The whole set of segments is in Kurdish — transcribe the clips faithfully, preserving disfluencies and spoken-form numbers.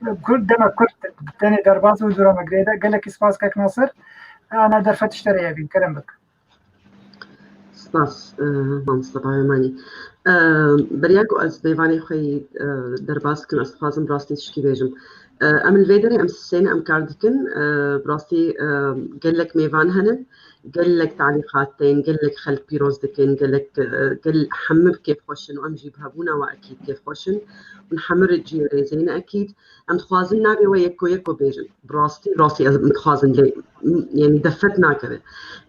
Kurt, dema kurt, tenê derbas û zora me girêde. Gelekî spas kek Nasir. Ana derfet ji te re yevîn, kerem bik. Spas, e, mamosta Bawemanî. E, beriya ku ez mêvanê xwe yî, e, derbas bikim, ez dixwazim bi rastî tişkî bêjim. E, em li vê derê em sê ne em kar dikin. E, bi rastî, e, gelek mêvan henin, gelek talîqat tên, gelek xelk pîroz dikin, gelek, e, gel hemû bi kêfxweş in û em jî bi hebûna we ekîd kêfxweş in. Hûn hemû re cihê rêzê ne ekîd. Em dixwazin navê we yeko yeko bêjin. Bi rastî, bi rastî ez dixwazin lê, m-, yanî defet nakeve.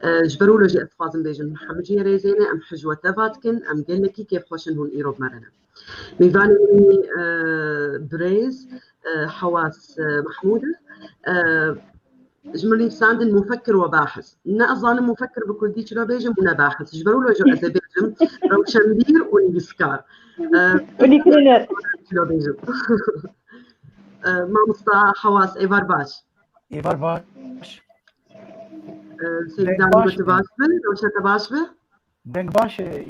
E, ji ber wilo jî ez dixwazim bêjim, hemû cihê rêzê ne, em hej we teva dikin, em gelekî kêfxweş in hûn îro bi me re ne. Mêvanê min, e, birêz, e, Hewas, e, Mehmûd e. E, ji min nivîsandin mufekir we bahis. Ne ez zanim mufekir bi kurdî çilo bêjim û ne bahis. Ji ber wilo jî ez ê bêjim rewşenbîr û nivîskar. E, Û lîkrîner. Çilo bêjim. E, mamosta Hewas, êvar baş. Êvar baş. E, Deng Seydan baş tu be. Baş be, rewşa te baş be. Deng baş e,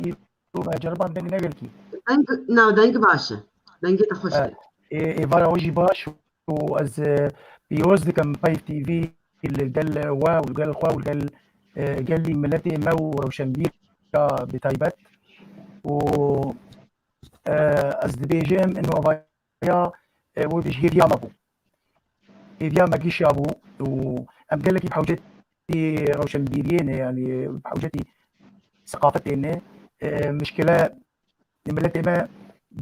îro me ceriban deng ne gelkî. Deng, na, deng baş e. Dengê te xweş e. E, ê, êvara we jî baş û ez, e, pîroz dikim Peyv T V li gel we û li gel xwe û li gel, e, gelî miletê me û rewşenbîra bi taybet. Û, e, ez dibêjim, ino ava ya, e, û ji hêviya me bû. Hêviya me gişa bû û em gelekî bi hewcetî rewşenbîriyê ne, yanî bi hewcetî seqafetê ne. E, mişkile miletê me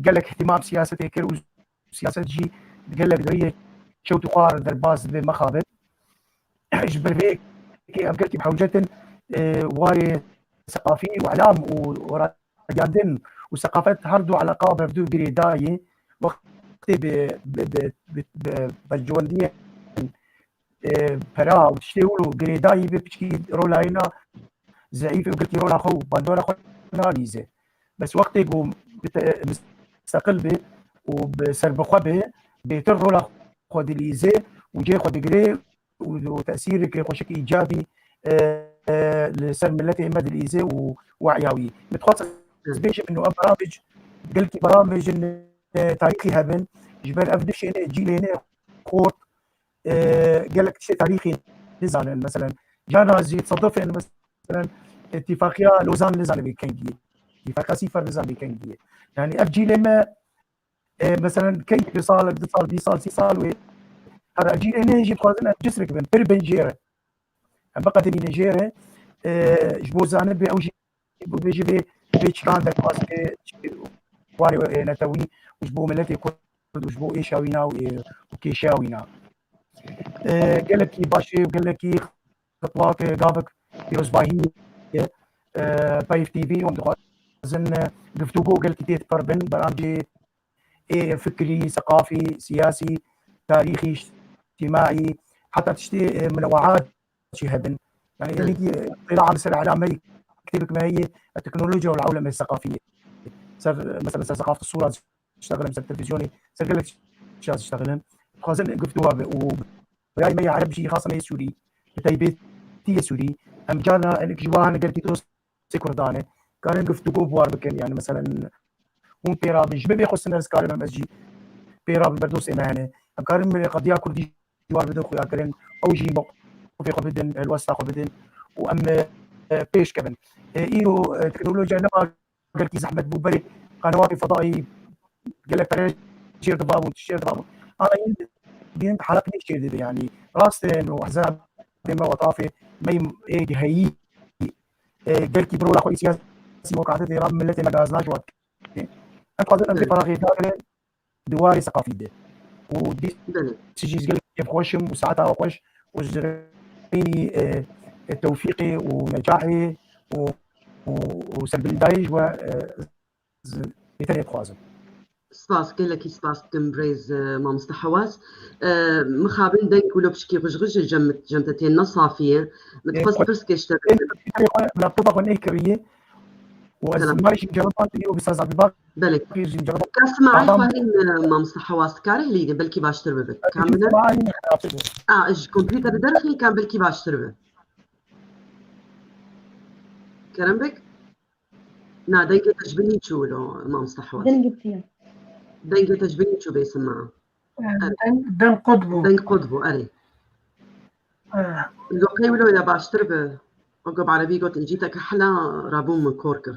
gelek îhtîmam siyasetê kir û siyaset jî gelek deriyê çewt û xwar derbas dibe mexabin. Ji ber vê yekê em gelkî bi hewcetin, e, warê seqafî û îlam û ragihandin û seqafet her du eleqa bevdu girêdayî. Wextê bi, bi, bi, bi, bi berjewendiyên, e, pera û tiştê wilo girêdayî bi piçkî rolayîna zeîf û gelkî rola xwe û bandora xwe nalîze. Bes wextê ku bi te-, misteqil be û bi serbixwe be, bêtir rola xwe dilîze û cê xwe digire û, û tesîreke xweşik îcabî, e, e, li ser miletê me dilîze û we'ya wî. Min dixwest ez bêjim, ino ev beramij, gelkî beramijin, e, tarîxî hebin, ji ber ev du şênê cîlê ne xort, e, gelek tiştê tarîxî nizanin. Meselen, carna jî tesadufên, meselen, Îtîfaqiya Lozan nizanin vê kengî ye. Îtîfaqiya Sîfer nizanin vê kengî ye. Yani ev cîlê me, e, meselen, key bi sal, du sal, bîst sal, sî sal wê. Her cîlê ne jî dixwazin em cisrek bin, pir bin jê re. Em biqedimîne jê re, e, ji bo zanibê ew jî bibêje vê, vê çikan derbas bê, warê, e, netewî û ji bo miletê Kurd û ji bo êşa wîna û, e, û kêşeya wîna. E, gelekî baş e û gelekî xitwak, e, gavik pîrozbahî ye. E, Peyv T V û em dixwazin, e, guftûgo gelkî tê dipirbin, beramcê ê fikrî, seqafî, siyasî, tarîxî, îctîmaî, heta tiştê, e, mineweat jî hebin. Yani, Evet. Êdî, e, qîra li ser elameyî kitêbek me heye, e, teknolojiya û ewlemê seqafî ye. Ser, mesela, ser seqafet sura diştexilin, ser televîzyonê, ser gelek şiya diştexilin. Dixwazin guftûga be û birayê me yê Ereb jî, xasa me yê Sûrî, bi taybetî yê Sûrî, em carna hinek ji wan gelkî dostê Kurdan e, karin guftûgo bi wan bikin, yani, meselen, hûn pê rabin, ji min bê xwestin ez karim em ez jî pê rabin ber dostê me hene. Em karin qediya Kurdî ji wan bidin xuyakirin, ew jî mewqifê xwe bidin, helwesta xwe bidin û em, e, pêş kevin. E, îro, e, teknolojiya nema gelkî zehmet bû, berê qenewatê fedayî gelek pere jêr dibabûn, tişt jêr dibabûn. Ana yên din helaq nêşkê dibe, yanî rast in û ehzabê me û etafê me ê giheyî, e, gelkî bi rola xwe yê siyasî mewqeatê tê rabin, miletê me gazna ji wan. Em dixwazin em vê Belê. Feraxê dagirin di warê seqafî de. Û dî Belê. Çi jî gelek kêfxweş im û saeta xweş û ji rênî, e, e, tewfîqê û necahê û, û, û serbilindayê ji we, e, z-, bêtir dixwazim. Spas, gelekî spas dikim birêz, e, mamoste Hewas. E, mixabin deng wilo pişkî xwe ji xwe ji cem, cem te tên ne safî ye. Min dixwest pirsê ji te bikim. Laptopa xwe nêkiriye. Û ez Selam. Mare jî cevab diyo bi saza bi bak. Belê. Jî cevab. Ka simayê Adam xwe hîn, e, mamoste Hewas dikare lîde belkî baştir bibe. Kamile. Simayê xirabtir bû. A, ji kompîterê derxî kan belkî baştir be. Kerem bik. Na, dengê te ji binî çû wilo, mamoste Hewas. Dengê te. Dengê te ji binî çû bê sima. e, deng, deng qut bû. Deng qut bû, erê. Li qey wilo ya baştir bi. Weke bi erebî got, încî te ke hela rabûn min kor kir.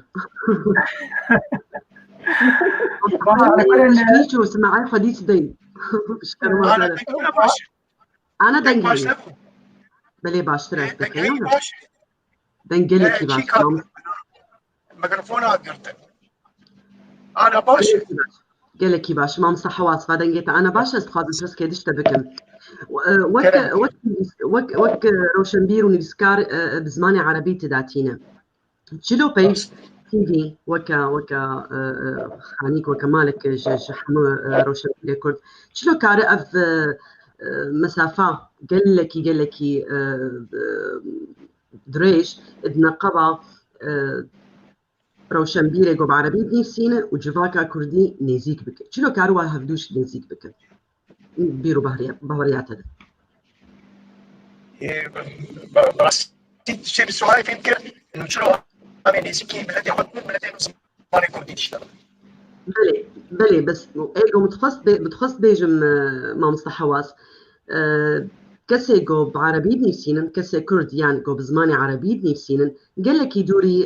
Hiç û simay xwe dît deyn. Ana deng baş. Ana deng baş. Belê baştir ez deng gelekî baş. Mikrofona girtin. Ana baş. Gelekî baş. Mamosta Hewas, va dengê te ana baş, ez dixwazim pirsê dişte bikim. Wek, wek, wek, wek rewşenbîr û nivîskar bi zimanê erebî tu datîne. Çilo Peyv T V weke, weke xanîk, weke malek ji, ji hemû rewşenbîrê Kurd. Çilo kare ev mesafa gelekî, gelekî dirêj di neqeba rewşenbîrê ku bi erebî dinivîsîne û civaka kurdî nêzîk bike. Çilo kar wa hevdû jî nêzîk bike? Bîr û bahriya, bahriya te de. Rastî tiştê bi sualê fêm kir, çilo em ê nêzîkî miletê xwe dibin, miletê zimanê kurdî diştexile. Belê, belê, bes ê ku min dixwest bêjim, mamosta Hewas, kesê ku bi erebî dinivîsînin, kesê kurd yan ku bi zimanê erebî dinivîsînin, gelekî dûrî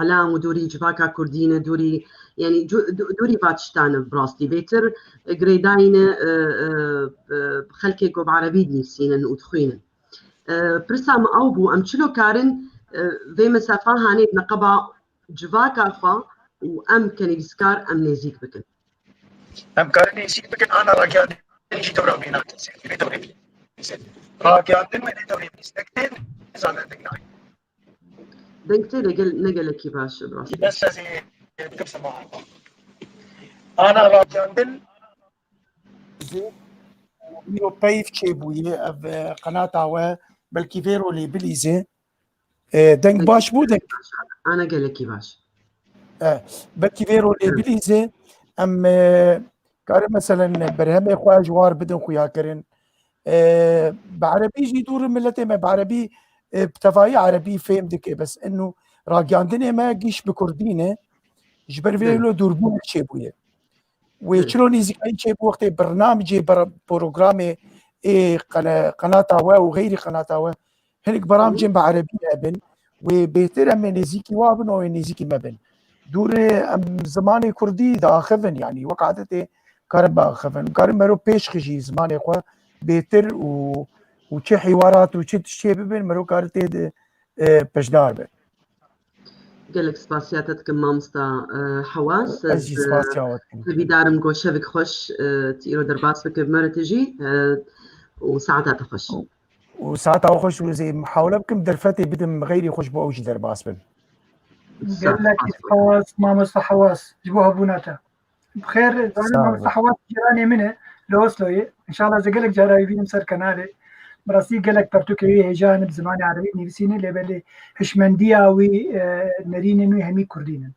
elam û dûrî civaka kurdî ne, dûrî, yanî dûrî va tiştan e bi rastî. Bêtir girêdayî ne xelkê ku bi erebî dinivîsînin û dixwînin. Pirsa min ew bû, em çilo karin vê mesafa hanê di neqeba civaka xwe û em ke nivîskar em nêzîk bikin? Em karin nêzîk bikin, ana ragihandin jî dewra wê nakin, vê dewrê bî. Ragihandin wê dewrê bî. Deng tê, nizane deng nayê. Deng tê de gel, ne gelekî baş e, bi rastî. Bes ez ê bikim sema. Ana ragihandin Zê, îro peyv çêbûye, ev, e, qenata we, belkî vê rolê bilîzê. E, deng baş bû, deng. Ana gelekî baş. E, belkî vê rolê bilîzê, em, e, karin, meselen, berhemê xwe ji war bidin xuyakirin. E, bi erebî jî dûr in miletê me, bi erebî, e, bi tevayî erebî fêm dike, bes eno ragihandinê me giş bi kurdî ne, ji ber vê wilo dûrbûn çêbûye. Wê çilo nêzîkayî çêbû wextê bernamecê, programê ê qenata we û xeyrî qenata we hinek beramcên bi erebî hebin, wê bêhtir em ê nêzîkî wa bin û wê nêzîkî me bin. Dûrê em zimanê kurdî diaxivin, yanî wek adetê karin biaxivin. Karin mero pêş xijî zimanê xwe bêhtir û û çi hîwarat û çi tiştê bibin, mero karin tê de, e, beşdar be. Gelek spasiya te dikim mamosta, e, Hewas. Ez jî spasiya we dikim. Hêvîdar im ku şevik xweş, e, tu îro derbas bike bi me re tijî, e, û saeta te xweş. Û saeta we xweş û ez ê mihawle bikim derfetê bidim xeyrî xweş bo ew jî derbas bin. Gelekî spas mamosta Hewas ji bo hebûna te. Bi xêr, zanim mamosta Hewas cîranê min e, li Osloyê. Înşallah ez ê gelek cara wî bînim ser kanalê. Bi rastî gelek pertûkê wî hêja ne bi zimanê erebî dinivîsîne, lê belê hişmendiya wî, e, nerînên wî hemî kurdî ne.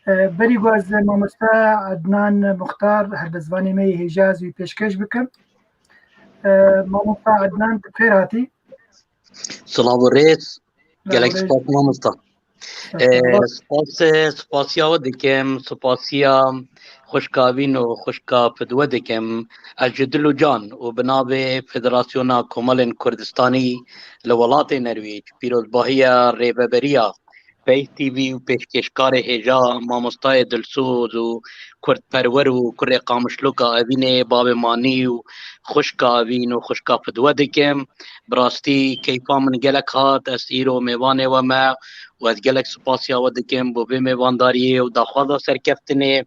E, berî ku ez mamoste Ednan Muxtar, helbestvanê me yê hêja, ez wî pêşkêş bikim. E, mamoste Ednan, tu bi xêr hatî. Silav û rêz. Gelek spas mamosta. Spas, spasiya we dikim, spasiya xwişka Evîn û xwişka Fidwe dikim. Ez ji dil û can û bi navê Federasyona Komelên Kurdistanî li welatê Nerwêc, pîrozbahiya rêveberiya Peyv T V û pêşkêşkarê hêja mamostayê dilsoz û kurdperwer û kurê Qamişloka Evînê, bavê Manî û xwişka Evîn û xwişka Fidwe dikim. Bi rastî keyfa min gelek hat, ez îro mêvanê we me û ez gelek spasiya we dikim bo vê mêvandariyê û daxwaza serkeftinê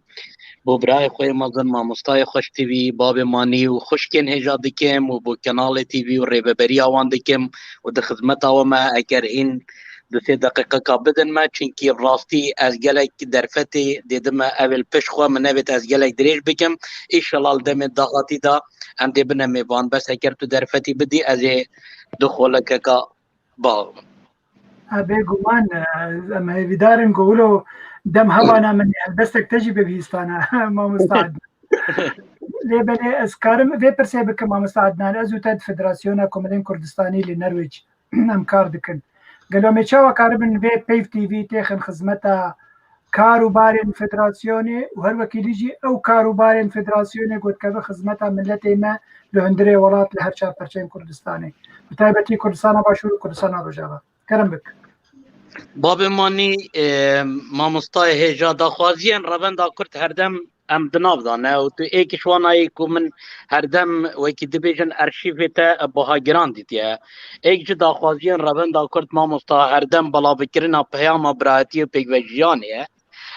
bo birayê xwe yê mezin mamostayê xweş T V, bavê Manî û xwişkên hêja dikim û bo Kenalê T V û rêveberiya wan dikim û di xizmeta we me, eger hîn du sê deqîqeka bidin me, çinkî rastî ez gelek derfetê dêdime ev ê li pişt xwe min nevêt ez gelek dirêj bikim. Îşallah li demê dahatî de em dê bine mêvan. Bes eger tu derfetî bidî ez ê du xolekeka baxivim. Ha, bêguman, e, em hêvîdar in ku wilo dem hebana min helbestek te jî bibihîstana, mamosta Ednan. Lê belê ez karim vê pirsê bikim, mamosta Ednan, ez û te di Federasyona Komelên Kurdistanî li Nerwêc em kar dikin. Gelo em ê çawa karibin vê Peyv T V têxin xizmeta kar û barên federasyonê û her wekî dî jî ew kar û barên federasyonê ku dikeve xizmeta miletê me li hundirê welat li her çar perçeyên Kurdistanê, bi taybetî Kurdistana Başûr û Kurdistana Rojava. Kerem bik. Babê Manî, e, mamostayê hêja, daxwaziyên Revenda Kurd herdem em di nav de ne û tu êk ji wana yî ku min herdem wekî dibêjin erşîvê te biha giran dîtiye. Êk ji daxwaziyên Revenda Kurd, mamosta, herdem belavkirina peyama biratiyê û pêkvejiyanê ye.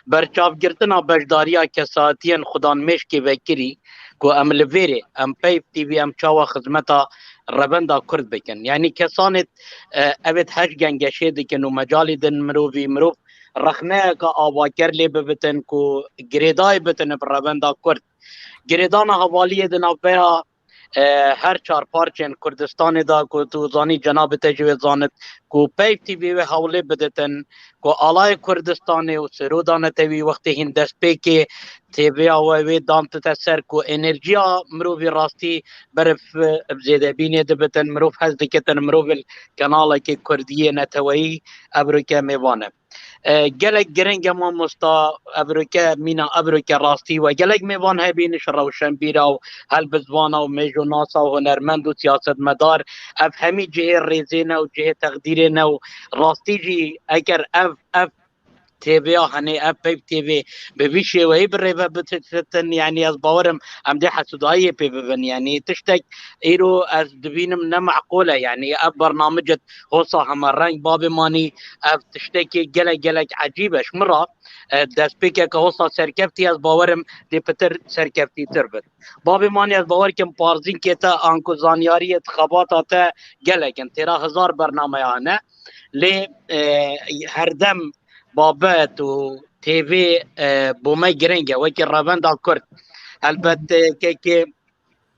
Berçavgirtina beşdariya kesatiyên xudanmêşkê vekirî ku em li vêrê, em peyv T V, em çawa xizmeta Revenda Kurd bikin. Yanî kesanê, e, evêt hej gengeşê dikin û mecalî din mirovî, mirov rexneyeke avaker lê bibitin ku girêdayî bitin bi Revenda Kurd. Girêdana hevaliyê di navbera, e, her çar parçên Kurdistanê de ku tu zanî, cenabê te jî wê zanit ku peyv T V wê hewlê biditin ku alayê Kurdistanê û sero danetewî wextê hîn destpêkê T V ya we wê dantite ser ku enerjiya mirovî rastî beriv, e, bi zêdebînê dibitin, mirov hez dikitin, mirov li kenalekê kurdiyê neteweyî evroke mêvan e. E, gelek giring e mamosta, evroke mîna, evroke rastî we gelek mêvan hebîn ji rewşenbîra û helbizvana û mêjonasa û hunermend û siyasetmedar. Ev hemî cihê rêzê ne û cihê teqdîrê ne û rastî jî eger ev, ev T V ya henê, ev peyv T V bi vî şêweyî bi rê ve bitin, yanî ez bawerim em dê hesûdayiyê pê bibin. Yanî tiştek îro ez dibînim ne meqûl e. Yanî ev bernamicet hosa heme reng, babê Manî, ev tiştekê gelek gelek ecîb e. Ji min re, e, destpêkeke hosa serkeftî, ez bawerim dê pitir serkeftîtir bin. Babê Manî, ez bawer kim parzînkê te anku zanyariyê xebata te gelek in. Têra hezar bernameya hene. Lê, e, herdem babet û T V, e, bo me giring e, wekî Revenda Kurd. Helbet, e, kekê,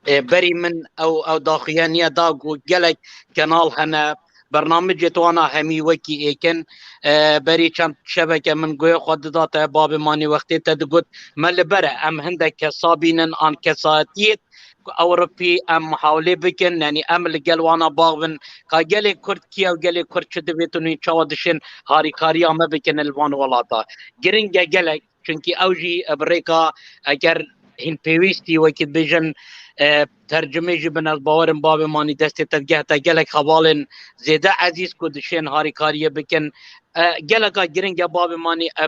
e, berî min ew, ew daxuyaniye da ku gelek kenal hene, bernamicê wana hemî wekî êk in. E, berî çend şeveke min guhê xwe dida te, babê Manî, wextê te digot, me li ber e, em hindek kesa bînin an kesatiyê ku Ewropî em hewlê bikin, yanî em li gel wana bax bin, ka gelê Kurd kî ye û gelê Kurd çi divêt û hîn çawa dişên harîkariya me bikin li van welata. Giring e gelek, çunkî ew jî, e, bi rêka eger hîn pêwîstî wekî dibêjin, e, tercimê jî bin, ez bawerim babê Manî destê tevgeh te gelek hevalên zêde ezîz ku dişên harîkariyê bikin. E, geleka giring e babê Manî, e,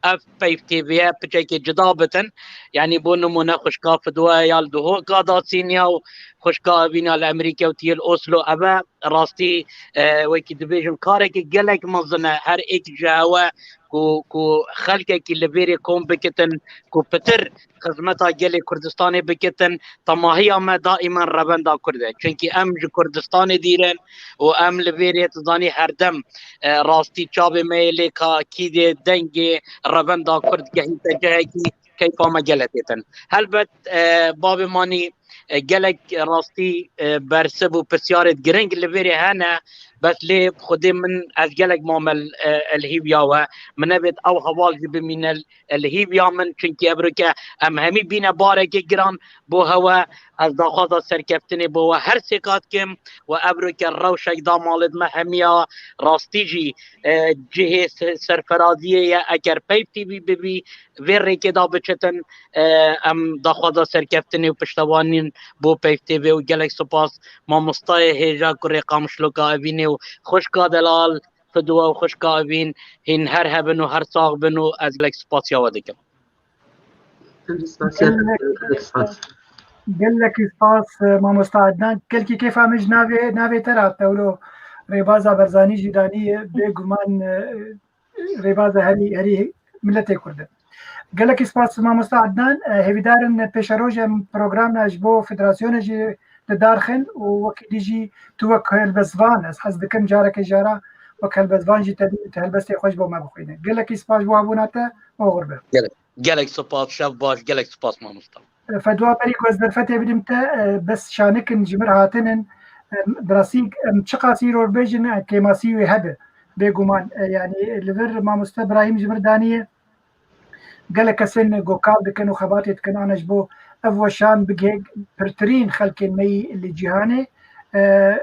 ev peyv T V ye piçekê cida bitin. Yanî bo nimûne xwişka Fidwa ya li Duhoka da Sînya û xwişka Evîna li Emerîke û tiyê li Oslo. Eve rastî, e, wekî dibêjin karekî gelek mezin e. Her êk ji hewe ku, ku xelkekî li vêrê kom bikitin, ku pitir xizmeta gelê Kurdistanê bikitin, temahiya me daîman Revenda Kurd e. Çunkî em ji Kurdistanê dîr in û em li vêrê, tu zanî, herdem, e, rastî çavê me yê lê ka kî dê dengê Revenda Kurd gehîte cihekî, keyfa me gelek têtin. Helbet, e, babê Manî, e, gelek rastî, e, bersiv û pisyarêt giring li vêrê hene, bes lê xwedê min ez gelek mame, e, li hîviya we. Min nevêt ew heval jî bimîne li hîviya min, çunkî evroke em hemî bîne barekê giran bo hewe. Ez daxwaza serkeftinê bo we her sêka dikim û evroke rewşek da malêt me hemiya rastî jî, e, cihê se-, serferaziyê ye. Eger peyv T V bibî, vê rêkê da biçitin, e, em daxwaza serkeftinê û piştevanîn bo peyv T V û gelek spas mamostayê hêja kurê Qamişloka Evînê û xwişka delal Fidwa û xwişka Evîn hîn her hebin û her sax bin û ez gelek spasiya we dikim. Gelek spas. Gelekî spas, e, mamosta Adnan. Gelkî kêfa min ji navê, navê te re hat tewlo. Rêbaza Barzanî jî danî, bêguman, e, rêbaza herî, herî miletê Kurd e. Gelekî spas mamosta Adnan. E, hêvîdar in pêşerojê em programna ji bo federasyonê jî li dar xin û wekî dî jî tu wek helbestvan, ez hez dikim carekê jara wek helbestvan jî te bî, tu helbestê xwe ji bo me bixwîne. Gelekî spas ji bo hebûna te, oxir be. Gelek, gelek spas, şev baş, gelek spas mamosta. Fedwa, berî ku ez derfetê bidim te, e, bes şanikin ji mir hatinin, e, bi rastî em çiqas îro bêjin, e, kêmasî wê hebe, bêguman. E, yanî li vir mamoste Birahîm ji vir daniye, gelek kesên ku kar dikin û xebatê dikin, ana ji bo ev weşan bigihê pirtirîn xelkên me yî li cîhanê. E,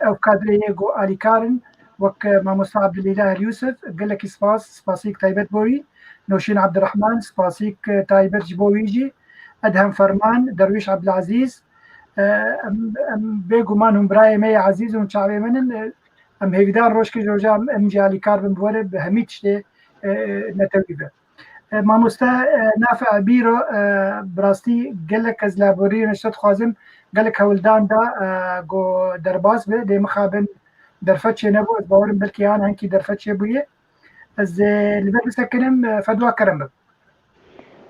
ew kadrê yê ku alîkar in, wek, e, mamosta Abdulîlah El Yusuf, gelekî spas, spasîk taybet bo wî. Noşîn Ebdirehman, spasîk taybet ji bo wî jî. Edhem Ferman, Derwîş Ebdilezîz, e, em, em bêguman hûn birayê me yê ezîz û çavê min in, e, em hêvîdar rojkê ji roja em, em jî alîkar bin bi we re bi hemî tiştê, e, netewî be. E, mamoste, e, Nafiq Bîro, e, bi rastî gelek ez li laboriyê ne ji te dixwazim, gelek hewldan da, e, ku derbas be, lê mixabin derfet çênebû, ez bawerim belkî an hinkî derfet çêbûye. Ez, e, li vir bisekinim, e, fedwa kerem bim.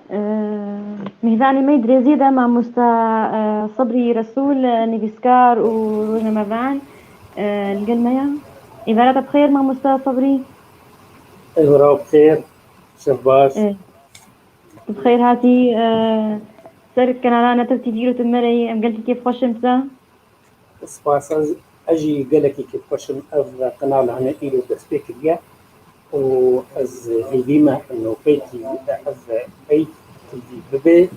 E, Mêvanê me yê di rêzê de mamosta, e, Sebrî Resûl, e, nivîskar û rojnamevan, e, li gel me ye. Êvara te bi xêr mamosta Sebrî. Êvara bi xêr, şev baş. E, tu bi xêr hatî, e, ser kanala Netew T V û tu me re yî, em gelkî kêfxweş in bi te. Spas, ez, ez jî gelekî kêfxweş im ev qenal hene îro dest pê kiriye û ez hêvî me ino pey T V de ev pey T V bibe,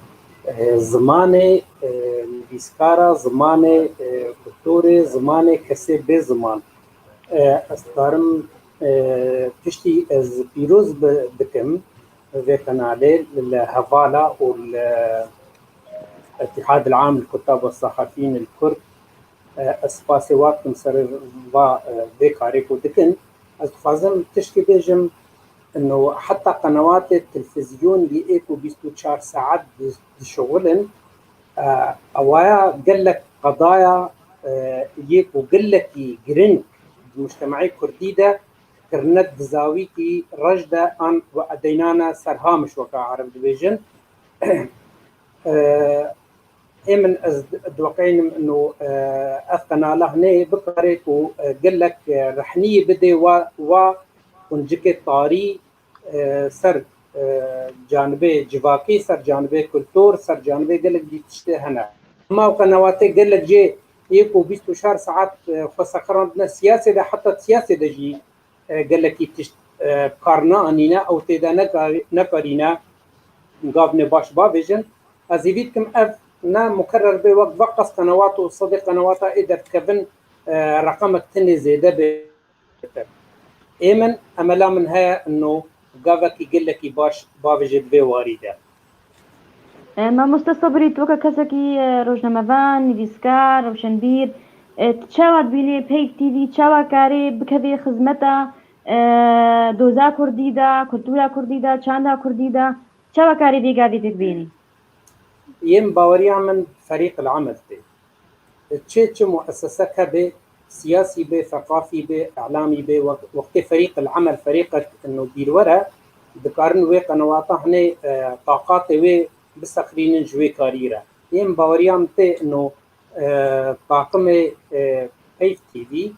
e, zimanê, e, nivîskara, zimanê, e, kulturê, zimanê kesê bê ziman. E, ez dikarim, e, piştî ez pîroz bi, dikim vê qenalê li hevala û li Îtîhad el-Am el-Kutab ve Sehafîn el-Kurd, e, ez spasê wan dikim ser va, e, vê karê ku dikin. Ez dixwazim tişkî bêjim, ino heta qenewatê televîzyonî ê ku bîst û çar saet di-, dişixulin, e, ewaya gelek qedaya, e, yê ku gelekî giring di mujtemeyê kurdî de kirine di zawîkî reş de an we edeynane ser hamiş weke ereb dibêjin. E, ê min ez diweqeynim ino, e, ev qenala hinê bikare ku, e, gelek, e, rehniyê bidê wa, wa quncikê tarî, e, ser, e, canibê civakî, ser canibê kultur, ser canibê gelek dî tiştê hene. Ema ew qenewatê gelek jê yê ku bîst û çar saet, e, xwe seqirandine siyasê de, heta siyasê de jî, e, gelekî tişt, e, kar neanîne, ew tê de nekar-, nekarîne gavnê baş bavêjin. Ez hêvî dikim ev ne mukerrer bê, wek veqas qenewat û sedê qenewata ê derdikevin, e, reqemek tinê zêde bê. Ê min, emela min heye ino gavekî gelekî baş bavêje di vê warî de. E, mamoste Sebrî, tu weke kesekî, e, rojnamevan, nivîskar, rewşenbîr, e, tu çawa dibînî pey T V, çawa karê bikevê xizmeta, e, doza kurdî de, kultura kurdî de, çanda kurdî de, çawa karê vê gavê tê dibînî? Yên baweriya min ferîq el-emel tê. Çi, çi muessese hebe, siyasî be, seqafî be, îlamî be, wek-, wextê ferîq el-emel, ferîqek ino bîrwer e, dikarin wê qenewata hinê, e, taqatê wê biseqirînin ji wê karî re. Yên baweriya min tê ino, e, taqimê, e, Peyv T V,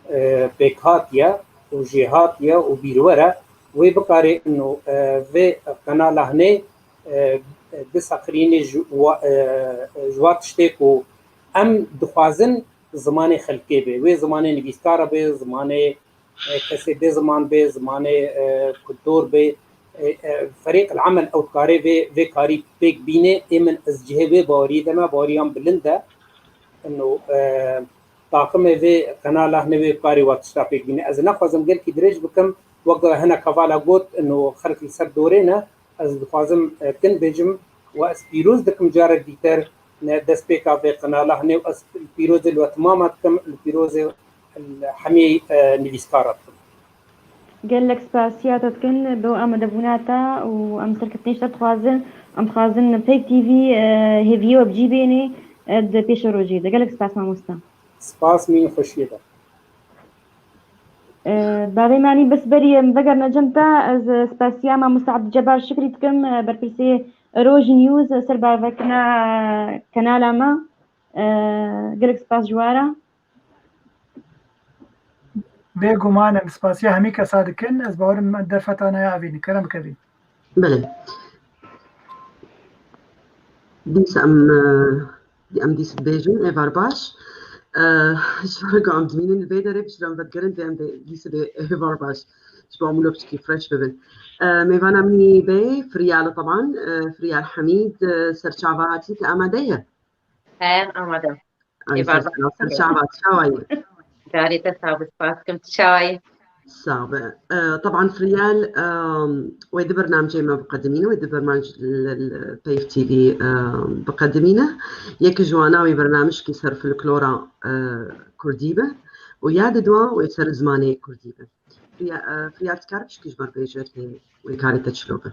e, pêkhatiye û jêhatiye û bîrwer e, wê bikare ino, e, vê qenala hinê, e, biseqirînê ji wa, e, ji wa tiştê ku em dixwazin zimanê xelkê be, wê zimanê nivîskara be, zimanê, e, kesê bê ziman be, zimanê, e, kultur be, e, e, ferîq el-emel ew dikare vê, vê karî pêk bîne, ê min ez cihê wê baweriyê de me, baweriyan bilind e. Ino, e, taqimê vê qenala hinê wê karê wa tişta pêk bîne. Ez nexwazim gelkî dirêj bikim, wek hinek hevala got, ino xelk li ser dorê ne, ez dixwazim, e, kin bêjim, we ez pîroz dikim carek dîtir, ne, destpêka vê qenala hinê û ez pîrozê li we timama dikim, li pîrozê li hemî, e, nivîskara dikim. Gelek spasiya te dikin bo amadebûna te û em serkeftinê ji te dixwazin. Em dixwazin Peyv T V, e, hêviyê we bi cî bênê, e, di pêşerojê de. Gelek spas mamoste. Spas, mîn xweşiyê de. E, bavê me anî bes berî em vegerine cem te, ez, e, spasiya mamoste Ebdulcebar Şikrî dikim, e, berpirsê Roj News, e, ser bavekirina, e, kanala me. E, gelek spas ji we re. Bêguman em spasiya hemî kesa dikin. Ez bawerim derfeta naya evîn. Kerem bikevîn. Belê. Dîsa em, e, em dîs dibêjin, êvar baş. E, ji ber ku em dimînin li vê derê, piştre em vedigerin, dê em dê dîsa dê êvar baş. Ji bo em wilo piçekî fresh bibin. E, mêvana min î bê, Firyal e, teban, e, Firyal Hemîd, e, serçava çi te amade ye? He, amade. Ay, êvar baş. Serçava, serçava, çawa ye? Carê te sağ bi, spas kim, tu çawa yî? Sabe. E, taban Friyal, e, wê di bernamcê me biqedimîne, wê di bernamc l-, l-, Peyv T V, e, biqedimîne. Yek ji wana wê bernamijkî ser folklora, e, kurdî be û ya di dua wê ser zimanê kurdî be. Friya-, e, Friyal, dikare pişkî ji ber bêje wê karê te çilo be?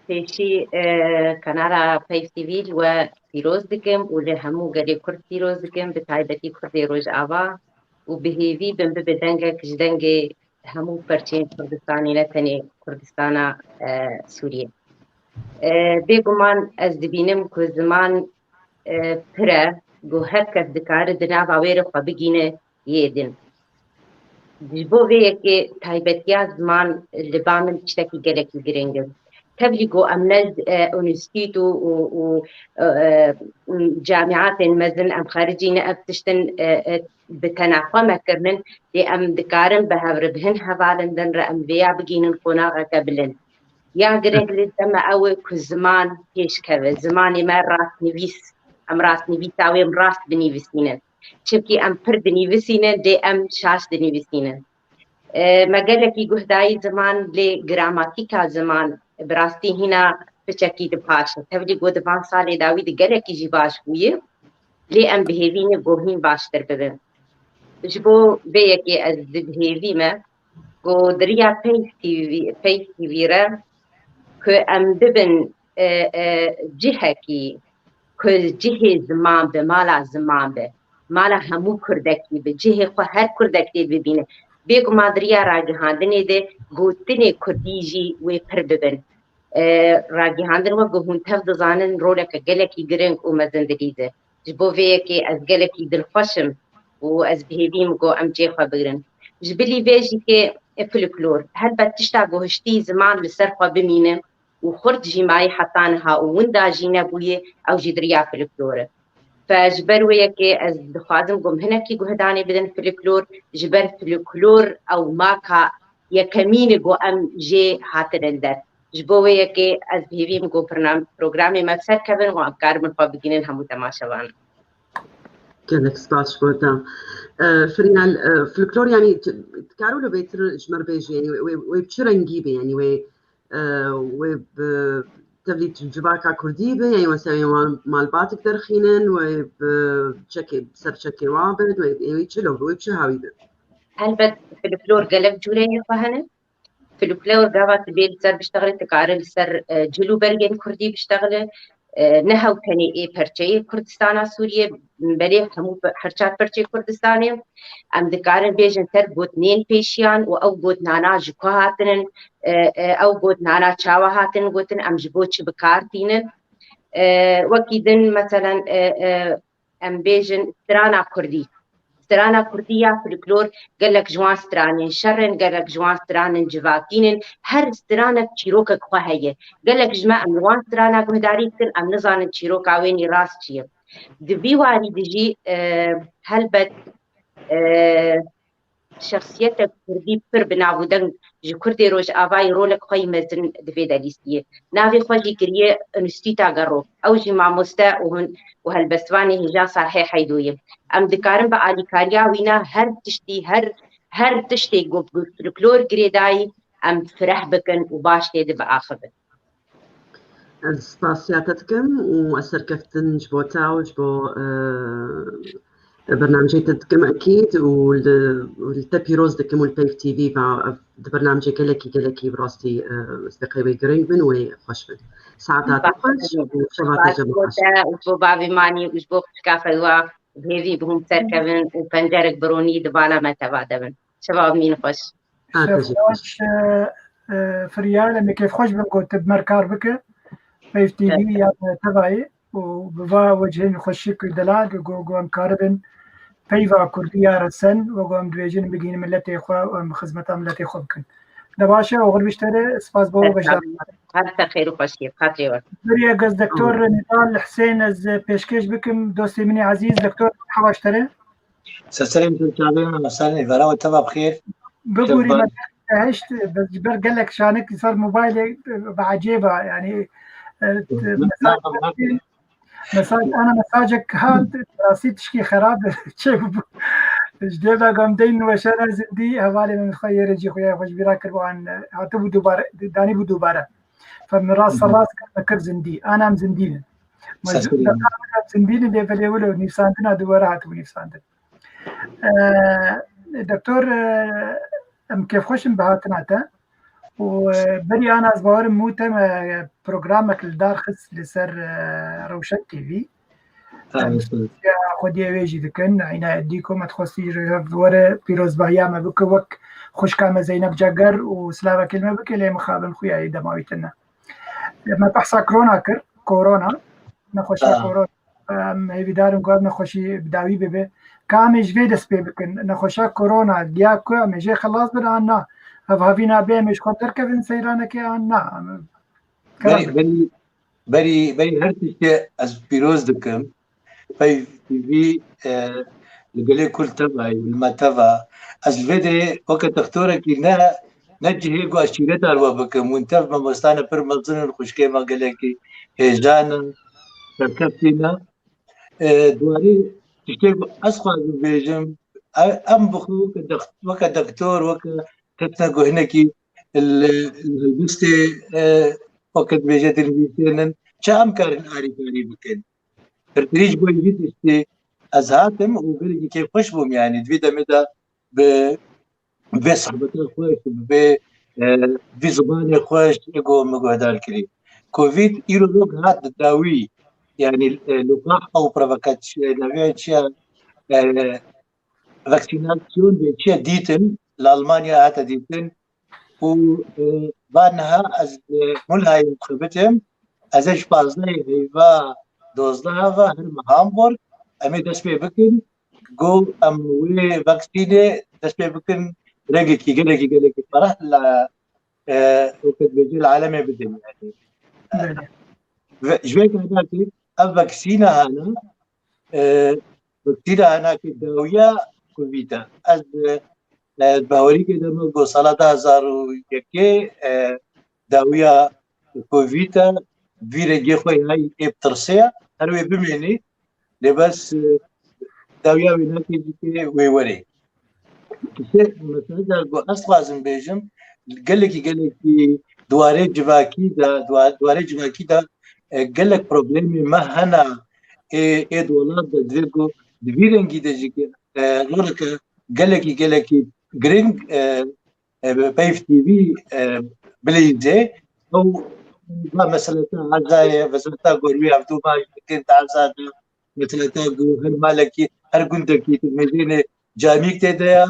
Pêşî, e, kanala Peyv T V li we pîroz dikim û li hemû gelê Kurd pîroz dikim, bi taybetî Kurdê Rojava û bi hêvî bin bibe dengek ji dengê hemû perçeyên Kurdistanê, ne tenê Kurdistana, e, Sûriyê. E, bêguman ez dibînim ku ziman, e, pir e, ku her kes dikare di nava wê re xwe bigîne yê din. Ji bo vê yekê taybetiya ziman li ba min tiştekî gelekî giring e. Tevlî ku em ne, e, înstîtû û, û, e, e, camiatên mezin em xericî ne ev tiştin, e, e, bi tena xwe me kirinin, lê em dikarin bi hev re bi hin hevalên din re em vêya bigînin qonaxeke bilind. Ya girêng li te me ew e ku ziman pêş keve, zimanê me rastnivîs, em rastnivîsa wê em rast binivîsînin. Çimkî em pir dinivîsînin, lê em şaş dinivîsînin. E, me gelekî guh dayî ziman, lê gramatîka ziman bi rastî hîna piçekî di paş e. Tevlî got di van salê dawî di gelekî jî baş bûye, lê em bi hêvî ne ku hîn baştir bibe. Ji bo vê yekê ez di bi hêvî me ku di riya Peyv T V, Peyv T V re ku em bibin, e, e, cihekî ku cihê ziman be, mala ziman be, mala hemû kurdekî be, cihê xwe her kurdek tê bibîne. Bêguman di riya ragihandinê de gotinê kurdî jî wê pir bibin. E, ragihandin wek ku hûn tev dizanin roleke gelekî giring û mezin dilîze. Ji bo vê yekê ez gelekî dilxweş im û ez bi hêvî me ku em cihê xwe bigrin. Ji bilî vê jî ke, e, folklor. Helbet tişta ku hiştî ziman li ser xwe bimîne û xurt jî mayî heta niha û winda jî nebûye, ew jî di riya folklor e. Fe ji ber wê yekê ez dixwazim ku em hinekî guhdanê bidin folklor, ji ber folklor ew maka yekemîn e ku em jê hatine li der. Ji bo wê yekê ez bi hêvî me ku pernam-, programê me bi ser kevin û em karibin xwe bigihînin hemû temaşevanan. Gelek spas ji bo te. E, Friyal, e, folklor, yanî, t-, dikare wilo bêtir ji me re bêjî, yanî, wê, wê, wê bi çi rengî be, yanî, wê, e, wê bi tevlî civaka kurdî be, yanî, mesela, wê mal-, malbatek derxînin, wê bi çekê, ser çekê wa be, wê, wê çilo be, wê bi çi hawî be? Helbet, folklor gelek cûreyê xwe hene. Folklor gava tu bê li ser biştexilî, tu kare li ser, e, cil û bergên kurdî biştexile. E, ne hew tenê ê perçeyê Kurdistana Sûriyê, belê hemû pe-, her çar perçeyê Kurdistanê. Em dikarin bêjin ser gotinên pêşiyan û ew gotinana ji ku hatinin, e, e, ew gotinana çawa hatin gotin, em ji bo çi bi kar tînin. E, wekî din, meselen, e, e, em bêjin strana kurdî. Strana kurdî ya folklor gelek ji wan stranên şer in, gelek ji wan stranên civakîn in. Her stranek çîrokek xwe heye. Gelek ji me em li wan strana guhdarî dikin, em nizanin çîroka wênî rast çi ye. Di vî warî de jî, e, helbet, e, şexsiyetek kurdî pir bi nav û deng ji Kurdê Rojavayê rolek xwe yî mezin di vê de lîstiye. Navê xwe jî kiriye Înstîta Gero. Ew jî mamoste û hûn û helbestvanê hêja Sarhê Heydo ye. Em dikarin bi alîkariya wîna her tiştî, her, her tiştê ku bi folklor girêdayî em fireh bikin û baş tê de biaxivin. Ez spasiya te dikim û ez serkeftin ji bo te û ji bo, e, bernamecê te dikim ekîd û li, û li te pîroz dikim û li Peyv T V ve ev di bernamecê gelekî, gelekî bi rastî, e, steqê wê giring bin û wê xweş bin. Saeta te xweş û şeva te jî xweş. Ji bo bavê Manî û ji bo xwişka Feywa bi hêvî bi hûn serkevin û pencerek bi ronî di bala me teva de bin. Şeva mîn xweş. Şevxweş, e, e, Firyal, em ê kêfxweş bin ku tu bi me re kar bike. Peyv T V ya te tevayê û bi va wecihên xweşik û delal ku, ku em karibin peyva kurdî ya resen, wek ku em dibêjin, bigihînin miletê xwe û em xizmeta miletê xwe bikin. De baş e, oxir biştere, spas bo beşdar. Her te xêr û xweşiyê, xatirê we. Berî ez Doktor Nizar Husên ez pêşkêş bikim, dostê min ê ezîz, Doktor, merhaba ji te re. Seserên tu çavê min, meselên vera we teva bi xêr. Bibûrî me, hişt, ji ber gelek şanik ser mobaylê, bi ecêba, yanî, e, mesaj, mesaj, ana mesajek hat, rastî tişkî xerab çêbû. Ji dêva gamdeyên weşana zindî, hevalê min xwe yê recî xwe ya xwe ji bîra kir, wan hatibû dubare, danîbû dubare. Fe min rast serrast kir, me kir zindî. Ana em zindî ne. Me ji em zindî ne, lê belê wilo nîvsandina dubare hatibû nîvsandin. Ee, Doktor, e, em kêfxweş in bi hatina te. Û, e, berî ana ez bawerim mû te me programek li dar xist li ser, e, Rewşen T V. Em ya xwediyê wê jî dikin. Îna dî ku me dixwestî ji hev were pîrozbahiya me bike wek xwişka me Zeynep Ceger û silavekê li me bike, lê mixabin xuya yê dema wî tune. Me behsa korona kir, korona, nexweşiya korona. Em hêvîdar in ku ev nexweşî bi dawî bibe. Ka em ê ji vê dest pê bikin, nexweşiya korona, diya ku em ê jê xelas bin an na? Ev havîna bê em ê ji xwe derkevin seyranekê an na? Em Berî, berî, berî, berî her tiştê ez pîroz dikim. Peyv T V, e, li gelê Kurd teva ye, li me teva. Ez li vê derê weke doktorekî ne, ne cihê ku ez şîreta li we bikim. Hûn tev mamostane pir mezin in, xwişkê me gelekî hêja ne, serkeftî ne. E, di warî tiştê ku ez xwazim bêjim, e, em bi xwe weke dox-, weke doktor, weke kesne ku hinekî li, li helbestê, e, weke dibêje dinivîsênin, çi em karin arîkarî bikin? Pirtirî ji bo vî tiştê ez hatim û gelekî kêfxweş bûm, yanî di vî demê de bi vê sohbeta xweş, bi vê, e, vî zimanê xweş ê ku min guhdar kirî. Covid îro rok hat di dawî, yanî, e, luqaha û provokaç-, e, navê çi ye, e, vaksînasyon vê çi ye dîtin, li Almanya hate dîtin û, e, va niha ez, e, Mulhayê xwe bitim, ez ê ji pazdehê heyva dozdeha ve herim Hamburg, em ê dest pê bikin, ku em wê vaksînê dest pê bikin, rengekî gelekî, gelekî fereh li, e, weke dibêje li alemê bidin, yanî. Belê. Ve ji vê kadakî ev vaksîna hene, e, vaksîna hene ki dawiya Covid e. Ez, e, e, bawerî kê de min ku sala du hezar û yekê, e, dawiya Covid e, vî rengê xwe yay ê bi tirsê ye, her wê bimênî, lê bes, e, dawiya wê nake jî ke wê were. Îşte mesela ku ez dixwazim bêjim, gelekî, gelekî di warê civakî de, di wa-, di warê civakî de, e, gelek problemê me hene, ê, ê di welat de divê ku di vî rengî de jî ke, e, roleke gelekî, gelekî giring, e, e, Peyv T V, e, bileyîze. Ew va meseleta Ezayê, meseleta gormî hevdû baş dikin di Eza de, meseleta ku her malekî, her gundekî tu mêzênê camîk tê de ye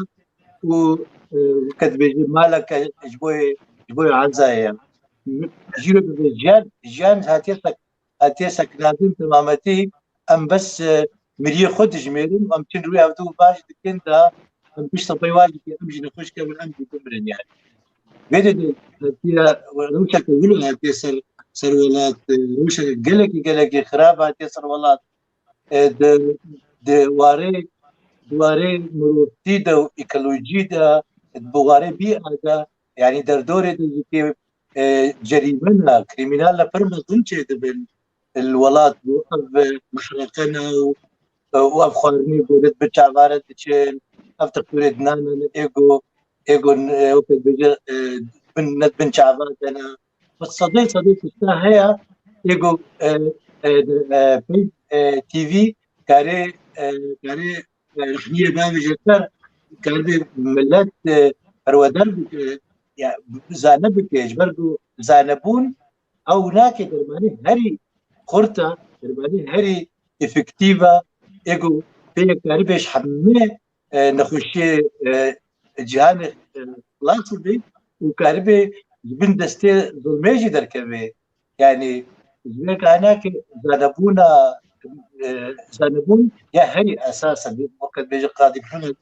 û, e, ke dibêje maleke ji bo, ji bo Ezayê ye. Jî re dibê jiyan, jiyan hatiye sek-, hatiye sekinandin temametî, em bes, e, miriyê xwe dijmêrin, em çin rûyê hevdû baş dikin da, em pişta pey wa jî em jî nexweş kevin, em jî bimirin yani. Vê de de hatiye, rewşeke wilo hatiye ser, ser welat, e, rewşeke gelekî, gelekî xirab hatiye ser welat. E, di, di warê, di warê mirovtî de û ekolojî de, di warê bîa de, yani derdorê de jî tê, e, cerîmena, krîmînala pir mezin çêdibin li welat bû. Ev, e, mehreqena û, e, û ev xwarinê ku net bin çavare diçin, ev textûrê dinanin, ê ku, ê ku, e, weke dibêje, e, bin, net bin çava dene. Bi sedê sedê tişta heye, ê ku, e, e, e, pey, e, T V karê, e, karê, e, rexmiyê bavêje ser, karibê millet, e, perweder bike, ya, zane bike, ji ber ku zanebûn ew nake dermanê herî xurt e, dermanê herî efektîf e, ê ku pê karibê ji hemû, e, nexweşiyê, e, cîhanê, e, xilas bibê û karibê ji bin destê zulmê jî derkeve. Yani, ji vê kaynakê zanebûna, e, zanebûn ya herî esas e. Weke dibêje Qadî Mihemmed,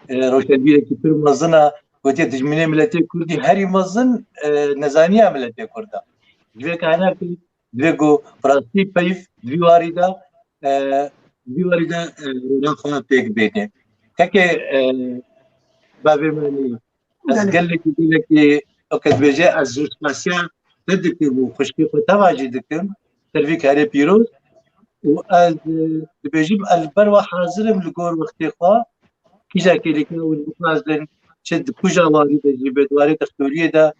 e, rewşenbîrekî pir mezin e, gotiye dijminê miletê Kurdî herî mezin, e, nezaniya miletê Kurd e. Ji vê kaynakê divê ku bi rastî peyv di vî warî de, e, di vî warî de, e, rûna xwe pêk bêne. Kekê, e, bavê min, ez Belê. gelekî, gelekî, weke dibêje, ez spasiya te dikim û xwişkê xwe teva jî dikim, ser vî karê pîroz. Û ez, e, dibêjim, ez li ber we hazir im li gor wextê xwe. kîja kêlîkî hûn bixwazin, çi di kuja warî de jî be, di warê dextoriyê de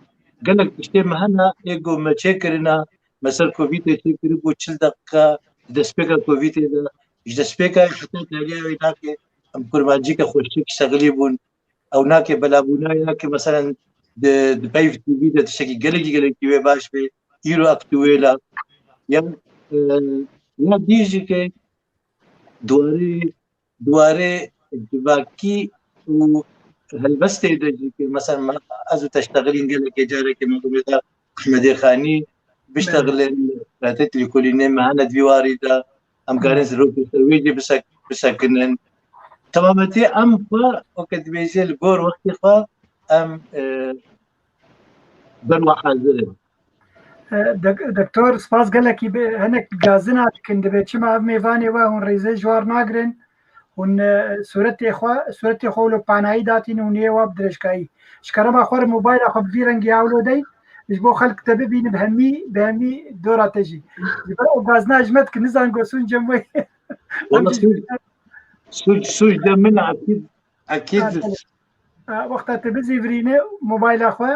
gelek tiştê me hene, ê ku me çêkirina, me ser Covidê çêkiribû çil deqîqa, di destpêka Covidê de, ji destpêka heta taliya wê nake, em kurmancîke xweşik şexilî bûn, ew nake belabûna, nake meselen di, di peyv T V de tiştekî gelekî, gelekî wê baş bê, îro aktuêl e. Ya, e, ya dî jî ke di warê, di warê civakî û helbestê de jî ke, meselen, me, ez û te ştexilîn gelekê carekê me Umêda Ehmedê Xanî biştexilin, Belê. Lîkolînê me hene di vî warî de, em karin Hı. rokê ser wê jî bisek-, bisekinin. Temametî em xwe, weke dibêje, li gor wextê xwe em, e, ber we hazir in. E, dek-, Doktor, spas gelekî bi hinek gazina dikin, dibê çima ev mêvanê we hûn rêzê ji war nagirin, hûn, e, sûretê xwe, sûretê xwe wilo panayî datîn û niyê wa bi dirêjkayî. Ji kerema xwe re mobayla xwe bi vî rengî hewlo dey, ji bo xelk te bibînin bi hemî, bi hemî dora te jî. Ji ber ew gazina ji me dikin, nizan go sûn cem wê. Wala sûc, sûc, sûc de min akîd, akîd. Ha, belê. Ha, wexta tu bizîvirîne mobayla xwe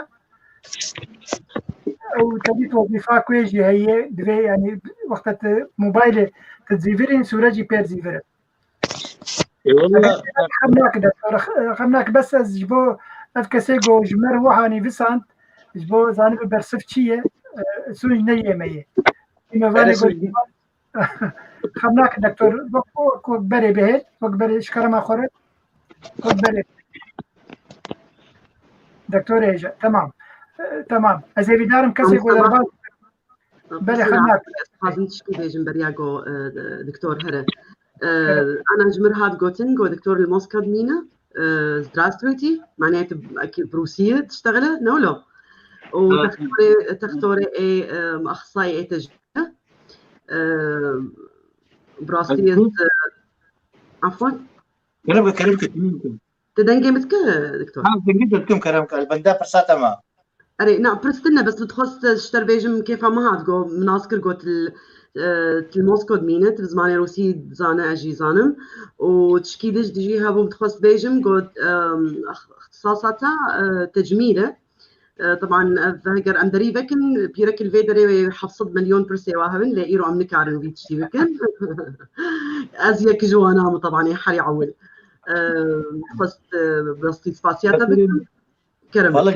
û te dît wezîfa ku yê jî heye, divê, yanî, wexta tu mobaylê tu zîvirîn, sûre jî pêr zîvir e. Ê, wala. Xem nake, doktor, xem nake, bes ez ji bo ev kesê ku ji me re wiha nivîsand, ji bo zanibe bersiv çi ye, e, sûc ne yê me ye. Ê, me vanê got, xem nake, doktor, wek, wek, wek berê bihêl, wek berê ji kerema xwe re, wek berê. Doktor Hêja, temam. E, temam. Ez hêvîdar im kesê ku derbas. Belê, xebat. Ez dixwazim tişkî bêjim beriya go, e, doktor here. E, ana ji mir hat gotin, go doktor li Moskva dimîne. E, здравствуйте. Mane tu, bi Rûsiyê tiştexile? Ne wilo? Û textorê, textorê ê, e, axsayê ê te ji, e, bi rastî ez, e, afwan. Kerem ke, kerem ke, kerem ke. Te dengê min dike, doktor? Ha, dengê te dikim, kerem ke. Benda pirsa te ma. Erê, na, pirs tune, bes min dixwest ji te re bêjim, kêfa min hat, got, min nas kir, got, li, e, tu li Moskva dimîne, tu bi zimanê rûsî dizane, ez jî zanim. Û tişkî din jî hebû, min dixwest bêjim, got, em, ixtisasa te, e, tecmîl e. E, teban, ev, heger em derî vekin, pîrekî li vê derê wê heft sed milyon pirsê wa hebin, lê îro em nikarin vî tiştî bikin. Ez yek ji wana me, teban, ê herî ewil. E, xwest, e, bi rastî spasiya te bikim. Kerem. Valla,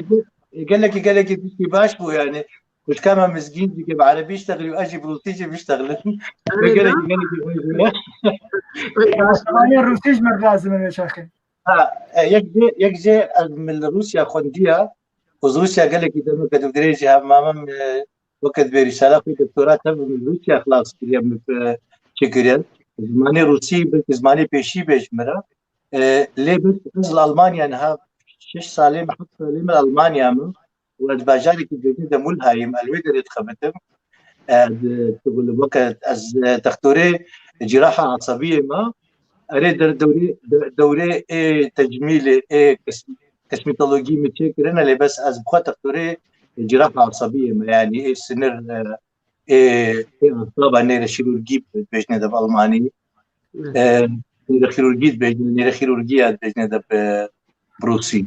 gelekî, gelekî tiştî baş bû, yani. Xwişka me Mizgîn jî ke bi erebî iştexilî û ez jî bi rûsî jî biştexilin. Gelekî, gelekî xweş bû. Rûsî ji me lazim e, şaxê. Ha, e, yek jê, yek jê ez min li Rûsya xwendiya, û ji Rûsya gelekî demeke dûr dirêj jî hevmamim, e, weke dibêrî sala xwe doktora tev min li Rûsya xilas kiriye, min, e, çêkiriye. Zimanê rûsî, belkî zimanê pêşî be ji min re. E, lê bes ez li Almanya niha şeş salê min, heft salê min li Almanya me. Û ez bajarekî dibêjin de Mulhayim, ez li wê derê dixebitim. E, di, weke ez, e, textorê ciraha asabiyê me. Erê der-, dewrê, de-, dewrê ê tecmîlê, ê kes-, kesmetologî min çêkirine, lê bes ez bi xwe textorê ciraha asabiyê me, yanî ê sinir, e, ê, ê asaba nêreşîrurgî dibêjine de bi almanî. Evet. E, nêrexîrurgî dibêjine, nêrexîrurgiya dibêjine de bi, bi rûsî.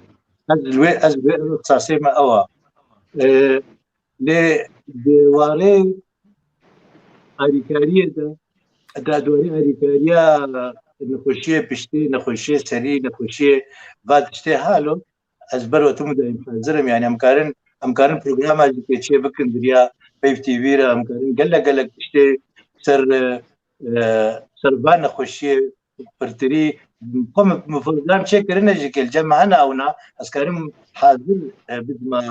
Ez li wê, ez li wê ixtisasê me ew a. E, lê di warê alîkariyê de, di warê alîkariya nexweşiyê piştê, nexweşiyê serî, nexweşiyê va tiştê halo, ez ber we tim daîm hazir im. Yani em karin, em karin programa jî pê çê bikin, di riya Peyv T V re, em karin gelek gelek tiştê ser, e, e, ser van nexweşiyê pirtirî, xwe min, min program çêkirine jî ke li cem me hene ewna, ez karim hazir, e, bidime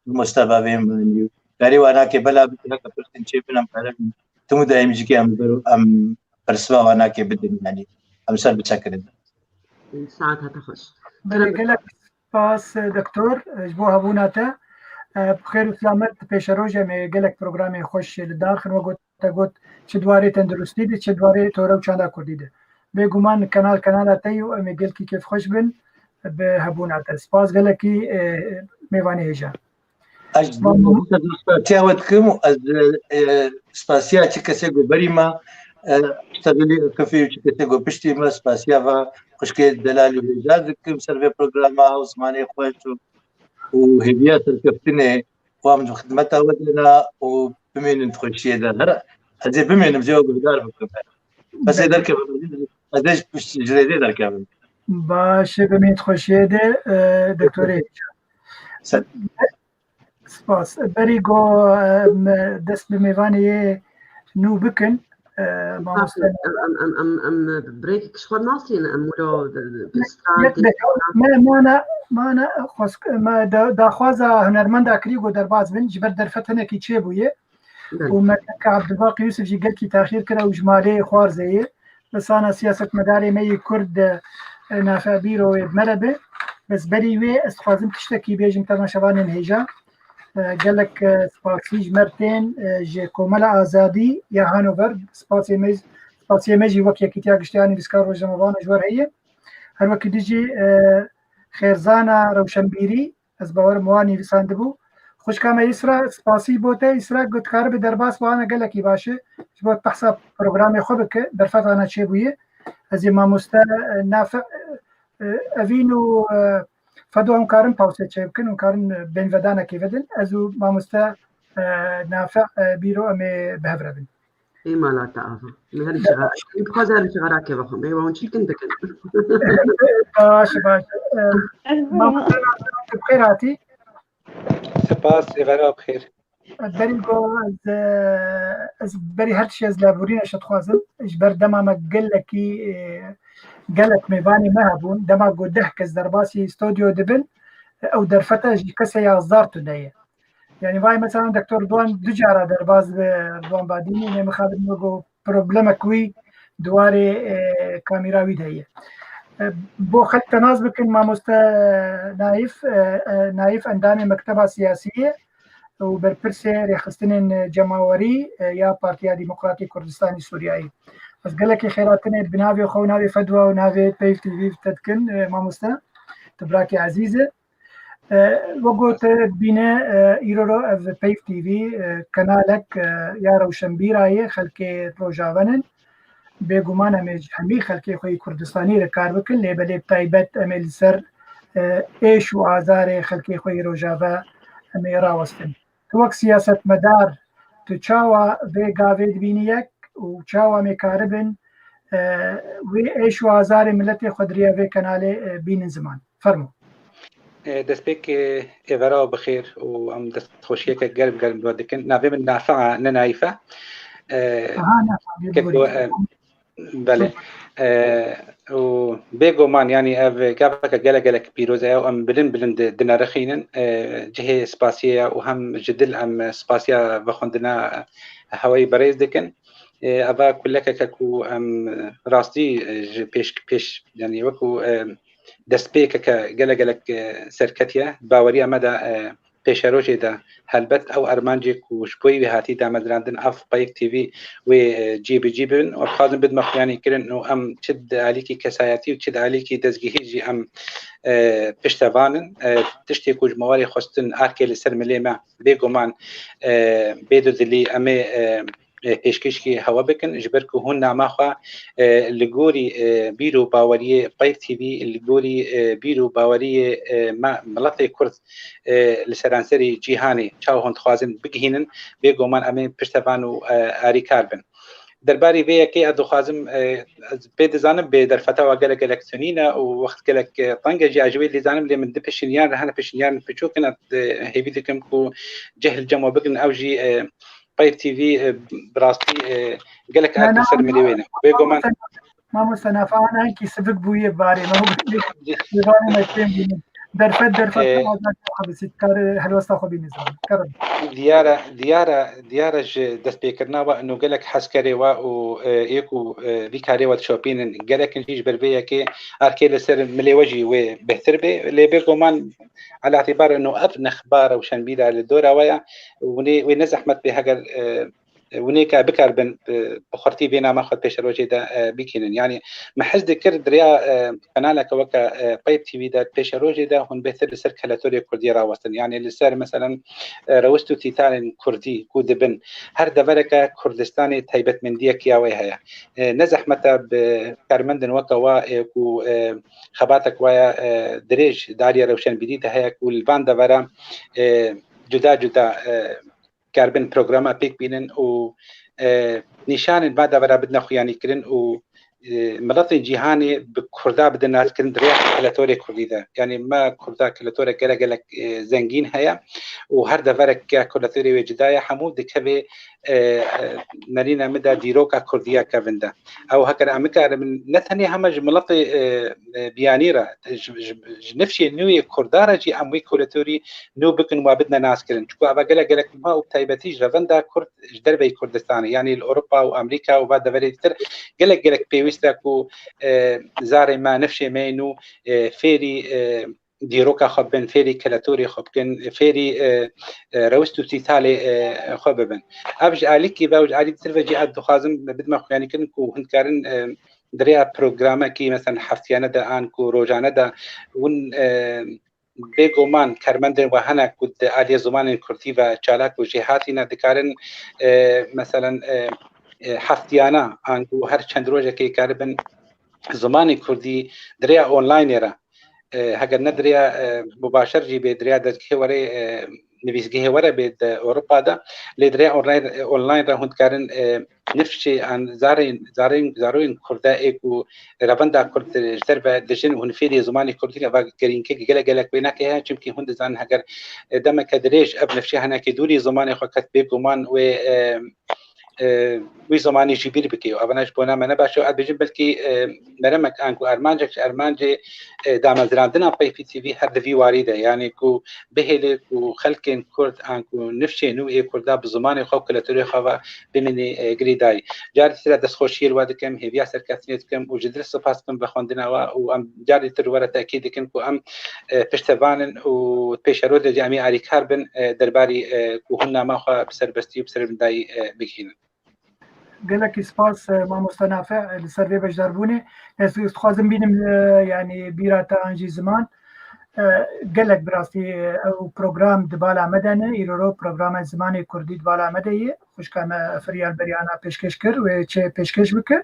mamoste bavê min. Karê wana ke bela bike, heke pirsin çê bin, em karin tim û daîm jî ke em ber, em persiva wana ke bidin, yani em ser biçe kirin. Saet hate xweş. Belê, gelek spas, e, doktor, e, ji bo hebûna te. E, bi xêr û selamet, pêşerojê em ê gelek programê xweş li dar xin, wek te got, çi di warê tenduristî de, çi di warê tore û çanda kurdî de. Bêguman kenal kenala te yî û em ê gelkî kêfxweş bin bi hebûna te. Spas gelekî, e, mêvanê hêja. Ez spasiya we dikim û ez, e, spasiya çi kesê ku berî me, e, pişta bilî kifî û çi kesê ku piştî me, spasiya va xwişkê delalî hêja dikim ser vê programa ew zimanê xweş û, û hêviya serkeftinê wan ji xidmeta we dêna û bimînin xweşiyê de. Her ez ê bimînim, zê we guhdar bikim. Bes ê derkevim, ez ê ji pişt ji rêzê derkevim. Baş e, bimîn xweşiyê de, e, doktorê. Spas. Berî go, e, em dest bi mêvanê yê nû bikin, e, mamoste. Em, em, em, em, em birêkek ji xwe nasîn, em wilo, e, e, stran, Yek de, me, mana, mana, xwes-, me da-, daxwaza hunermenda kirî go derbas bin, ji ber derfet hinekî çêbûye. Belê. Û me kek Abdulbaqî Yusuf jî gelkî taxîr kir, ew ji malê Xwarzê ye. Lisana siyasetmedarê me yê Kurd de, e, Nafiq Bîro wê bi me re be. Bes berî wê ez dixwazim tiştekî bêjim temaşevanên hêja. E, gelek, e, spasî ji me re tên, e, ji Komela Azadî ya Hanover. Spasê me, spasiyê me jî wek Yekîtiya Giştî ya Nivîskar Rojnamevan ji we re heye. Her wekî dî jî, e, Xêrzana Rewşenbîrî, ez bawerim wan nivîsandibû. Xwişka me Îsra, spasî bo te. Îsra, got karibe derbas bana gelekî baş e. Ji bo behsa programê xwe bike, derfetana çêbûye. Ez ê mamoste, e, Nafiq, e, Evîn û, e, Fedwa hûn karin pawse çêbikin, hûn karin, e, bênvedanekê vedin. Ez û mamoste, e, Nafiq, e, Bîro em ê bi hev re bin. Ê mala te ava. Me her çixa, dixwaze her çixa rakeve xwe. Me wan çirkin dikin. Baş, baş. E, mamoste, tu bi xêr hatî. Spas, êvara bi xêr. Berî go ez, e, ez berî her tiştî ez lêborîne ji dixwazim. Ji ber dema me gelekî, e, gelek mêvanê me hebûn. Dema go deh kes derbasî stodyo dibin, ew derfeta ji kesê yazdar tune ye. Yani vay mesela Doktor Ridwan du cara derbas bi Ridwan Badînî, ne mixabin me go problemek wî di warê, e, kamîra wî de heye. E, bo xelk te nas bikin, mamoste Naîf, e, e, Naîf endamê Mekteba Siyasî ye û berpirsê rêxistinên cemawerî, e, ya Partiya Demokratîk Kurdistanî Sûriyeyê. Ez gelekî xêratinê bi navê xwe û navê Fedwa û navê Peyv T V te dikin, e, mamoste. Tu birakî ezîz e. E, wek got, e, bîne, e, îro ro ev Peyv T V, e, kanalek, e, ya rewşenbîra ye, xelkê Rojava nin. Bêguman em ê ji hemî xelkê xwe yê Kurdistanî re kar bikin, lê belê bi taybet em ê li ser, e, êş û azarê xelkê xwe yê Rojava em ê rawestin. Tu wek siyasetmedar, tu çawa vê gavê dibînî yek û çawa em ê karibin, e, wê êş û azarê miletê xwe di riya vê kanalê, e, bînin ziman? Fermo. E, destpêk, e, êvara bi xêr û em destxweşiyeke germ germ bi we dikin. Navê min Nafiq e, ne Naîf e. E, Aha, Nafiq, keko, buyurun. E, belê. E, û bêguman, yanî ev gaveke gelek gelek pîroz e û em bilind bilind di-, dinerixînin. E, cihê spasiyê ye û hem ji dil em spasiya vexwendina hewayî berêz dikin. E, eva kulekeke ku em rastî, e, ji pêş, pêş, yanî wekû, e, destpêkeke gelek gelek, e, serketî ye. Baweriya me de, e, pêşerojê de helbet ew armancê ku ji bo wî hatî damezrandin ev Peyv T V wê, e, cî bi cî bibin û em dixwazin bidme xuyanîkirin û em çi di alîkî kesayetî û çi di alîkî dezgehî jî em, e, piştevan in. E, tiştê ku ji me warê xwestin arkê li ser milê me bêguman, e, bê dudilî em ê, e, e, pêşkêşkî hewe bikin, ji ber ku hûn nama xwe, e, li gorî, e, bîr û baweriyê Peyv T V, li gorî, e, bîr û baweriyê, e, me, miletê Kurd, e, li seranserî cîhanê çawa hûn dixwazin bigihînin, bêguman em ê piştevan û, e, arîkar bin. Derbarî vê yekê ez dixwazim, e, ez pê dizanim bê derfeta we gelek gelek tunîn e û wext gelek, e, teng e jî ez ji wê lê zanim, lê min di pişiniyar hene, pişiniyarên piçûk in, ez, e, hêvî dikim ku cih li cem we bigrin, ew jî, e, Peyv T V, e, bi rastî, e, gelek erk li ser milê wê ne. Bêguman. Mamoste Nafiq, ana hinkî sivik bûye barê me. Mêvanê me kêm bûne. Derfet, derfet, e, azad xwe bisî, dikare helwesta xwe bîne ziman. Kerem. Diyar e, diyar e, diyar e ji destpêkirina we û gelek hezkerê we û, e, ê ku, e, vî karê we dişopînin, gelek in jî ji ber vê yekê erkê li ser milê we jî wê bêhtir bê. Lê bêguman, Ela îtibar ino ev nexba rewşenbîra li dora we ye, wê, wê ne zehmet bê heger, e, winêka bikaribin, e, bi xurtî vê nama xwe pêşerojê de, e, bikînin. Yanî me hez dikir di rêya, e, kanaleke weke, e, Peyp T V de pêşerojê de hûn bêhtir li ser keletorê kurdî rawestin. Yanî li ser, meselen, e, rewişt û tîtalên kurdî ku dibin, her devereke Kurdistanê taybetmendiyek ya wê heye. E, ne zehmet e bi karmendin weke wa, e, ku, e, xebatek waya, e, dirêj di aliyê rewşenbîrî de heye ku li van devera, e, cuda cuda, e, karibin programa pêk bînin û, e, nîşanên va devera bidine xuyanîkirin û, e, miletên cîhanê bi kurda bidin naskirin di rêya keletorê kurdî de. Yanî me kurda keletorek gelek gelek, e, zengîn heye û her deverek ya keletorê wê cuda ye, hemû dikeve, e, e, nerîna min de dîroka kurdî ya kevin de. Ew heger em bikaribin ne tenê hema ji miletê, e, e, biyanî re, ji, ji, ji nifşê nû yê kurda re jî em wî keletorî nû bikin û bidine naskirin. Çunku eva gelek gelek muhim e û bi taybetî ji revenda kurd ji derveyî Kurdistanê, yanî li Ewropa û Amerîka û va deverê dîtir gelek gelek pêwîst e ku, e, zarê me, nifşê me yê nû, e, fêrî, e, dîroka xwe bin, fêrî keletorê xwe bikin, fêrî, e, e, rewişt û tîtalê, e, xwe bibin. Ev ji alîkî ve û ji alî dîtir ve jî ez dixwazim bidime xuyanîkirin ku hûn dikarin, e, di rêya programekî, meselen, heftiyane de an ku rojane de hûn, e, bêguman karmendên we hene ku di aliyê zimanên kurdî ve çalak û jêhatî ne, dikarin, e, meselen, e, e, heftiyana an ku her çend rojekê karibin zimanê kurdî di rêya onlaynê re, e, heger ne di rêya, e, mubaşer jî bê, di rêya dezgehê were, e, nivîsgehê were bê di Ewropa de, lê di rêya online, online re hûn dikarin, e, nifşê an zarên, zarên, zaroyên kurda ê ku revenda kurd ji derve dijin û hûn fêrî zimanê kurdî ne, va gerînkek gelek gelek wê nake heye, çimkî hûn dizanin heger, e, demeke dirêj ev nifşe hinekî dûrî zimanê xwe ket, bêguman wê, e, e, wî zimanî jî bîr bike û evana ji bona me ne baş e. Ez bêjim belkî, e, meremek an ku armancek ji armancê, e, damezrandina Peypî T V her di vî warî de, yanî ku bihêle ku xelkên kurd an ku nifşê nû ê kurda bi zimanê xwe û keletorê xwe ve bimîne, e, girêdayî. Carî tira destxweşiyê li we dikim, hêviya serkeftinê dikim û ji dil spas bikim vexwendina we û em carî tir were tekîd dikin ku em, e, piştevan in û pêşerojê de jî em ê alîkar bin, e, derbarî, e, ku hûn nama xwe bi serbestî û bi serwindayî, e, bigihînin. Gelekî spas, e, mamoste Nafe, e, li ser vê beşdarbûnê. Ez dixwazim bînim, e, yanî bîra te an jî ziman. E, gelek bi rastî, e, ew program di bala me de ne. Îro ro programa zimanê kurdî di bala me de ye. Xwişka me Firyal Beriyana pêşkêş kir, wê çi pêşkêş bike.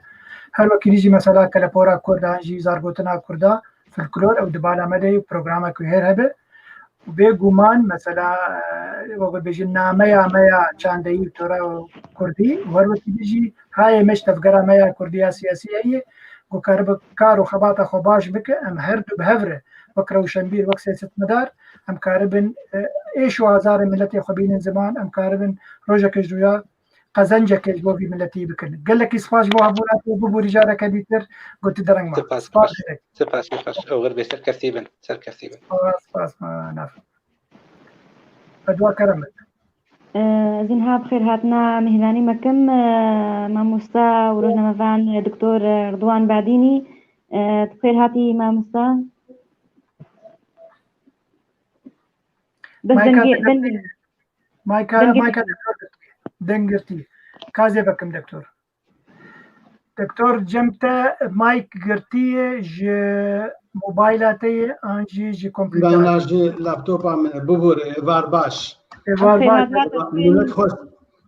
Her wekî dî jî mesela kelepora kurd an jî zargotina kurda, folklor, ew di bala me de ye, programek wê hêr hebe. Bêguman, mesela, e, wek bêjin nameya me ya çandeyî û tora û kurdî û her wekî dî jî rayê me ji tevgera me ya kurdî ya siyasî heye, ku karibe kar û xebata xwe baş bike, em her du bi hev re wek rewşenbîr, wek siyasetmedar, em karibin, e, êş û azarê miletê xwe bînin ziman, em karibin rojeke ji rûya qezencekê ji bo vî miletî bikin. Gelekî spas ji bo hebûna te, bibûrî careke dîtir, gotî dereng me. Spas, spas, spas, spas. Oxir bê, serkeftî bin, serkeftî bin. Spas, spas, ma naf. Fedwa kerem bik. Ez ê niha bi xêr hatina mêhvanî me kim, e, mamosta û rojnamevan, e, Doktor Ridwan Badînî. E, bi xêr hatî mamosta. Bes Mayka dengê, te dengê. Mayka, Dengê mayka doktor girtî. Deng girtî. Kazê vekim doktor. Doktor, cem te mayk girtiye ji mobayla te ye an jî ji kompîtera? Bana ji laptopa min e, bibûre, êvar baş. Êvar baş. Milet xweş,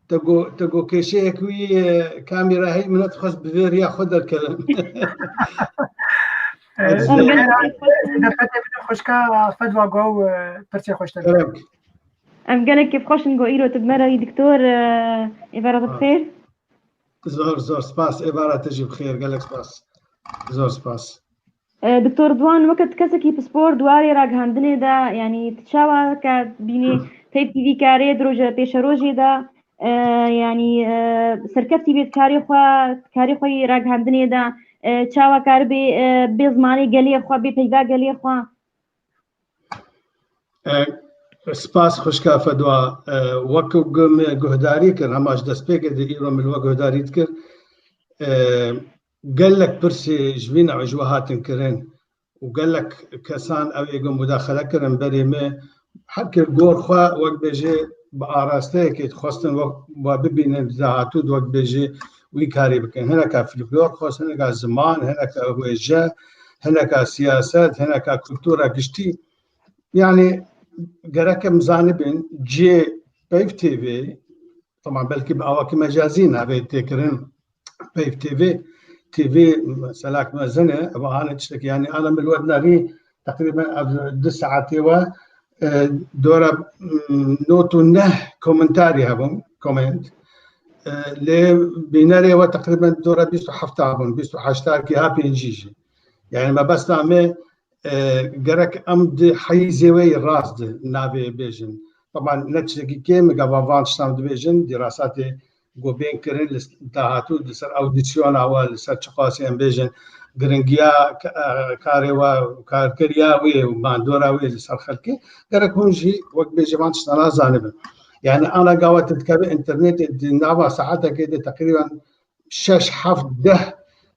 te go, te go kêşeyek wî, e, kamîra heyî milet xweş bi vê riya xwe derkevin. Ez ji xwe xweşka Fedwa go, e, pirsê xweş te. Em gelekî bi xweş in ku îro tu bi me re yî, doktor, e, êvara te bi xêr. Zor, zor spas. Êvara te jî bi xêr. Gelek spas. Zor spas. E, doktor Ridwan, weke tu kesekî pispor di warê ragihandinê de, yanî tu çawa ke bînî Peyp T V karê di roje pêşerojê de, e, yanî, e, serkeftî bê di karê xwe, di karê xwe yê ragihandinê de, e, çawa karibê, e, bê zimanê gelê xwe, bê peyva gelê xwe? E, spas xwişka Fedwa. E, wek ku me guhdarî kir, hema ji destpêkê de îro min li we guhdarî dikir. E, gelek pirsê ji vî newê ji we hatin kirin û gelek kesan ew ê ku mudaxele kirin berê me, her kir gor xwe, wek bêjê, bi arasteyekê dixwestin wek, we bibînin, di dahatû de wek bêjî wî karî bikin. Hineka folklor xwest, hineka ziman, hineka wêje, hineka siyaset, hineka kultura giştî. Yani gerek em zanibin cihê Peyv T V, tamam, belkî bi awakî mecazî navê tê kirin Peyv T V, T V meselak mezin e, ev ane tiştekî, yani ana min li we nerî teqrîben ev du saetê we, e, dora, mm, nod û neh komentarî hebûn, comment. E, lê bînerê we teqrîben dora bîst û heft hebûn, bîst û heşt kî ha pêncî jî. Yani mebesta me, e, gerek em di heyzê wê yê rast de navê bêjin. Taban ne tiştekî kêm e, gava van tiştan dibêjin, dîrasatê ku bên kirin li dahatû di ser awdîsyona we, li ser çiqasî em bêjin, giringiya ka-, e, karê we, karkiriya wê û bandora wê li ser xelkê, gerek hûn jî wek bêjî van tiştana zanibin. Yani ana gava tu dikeve înternetê di nava saetekê de teqrîben şeş, heft, deh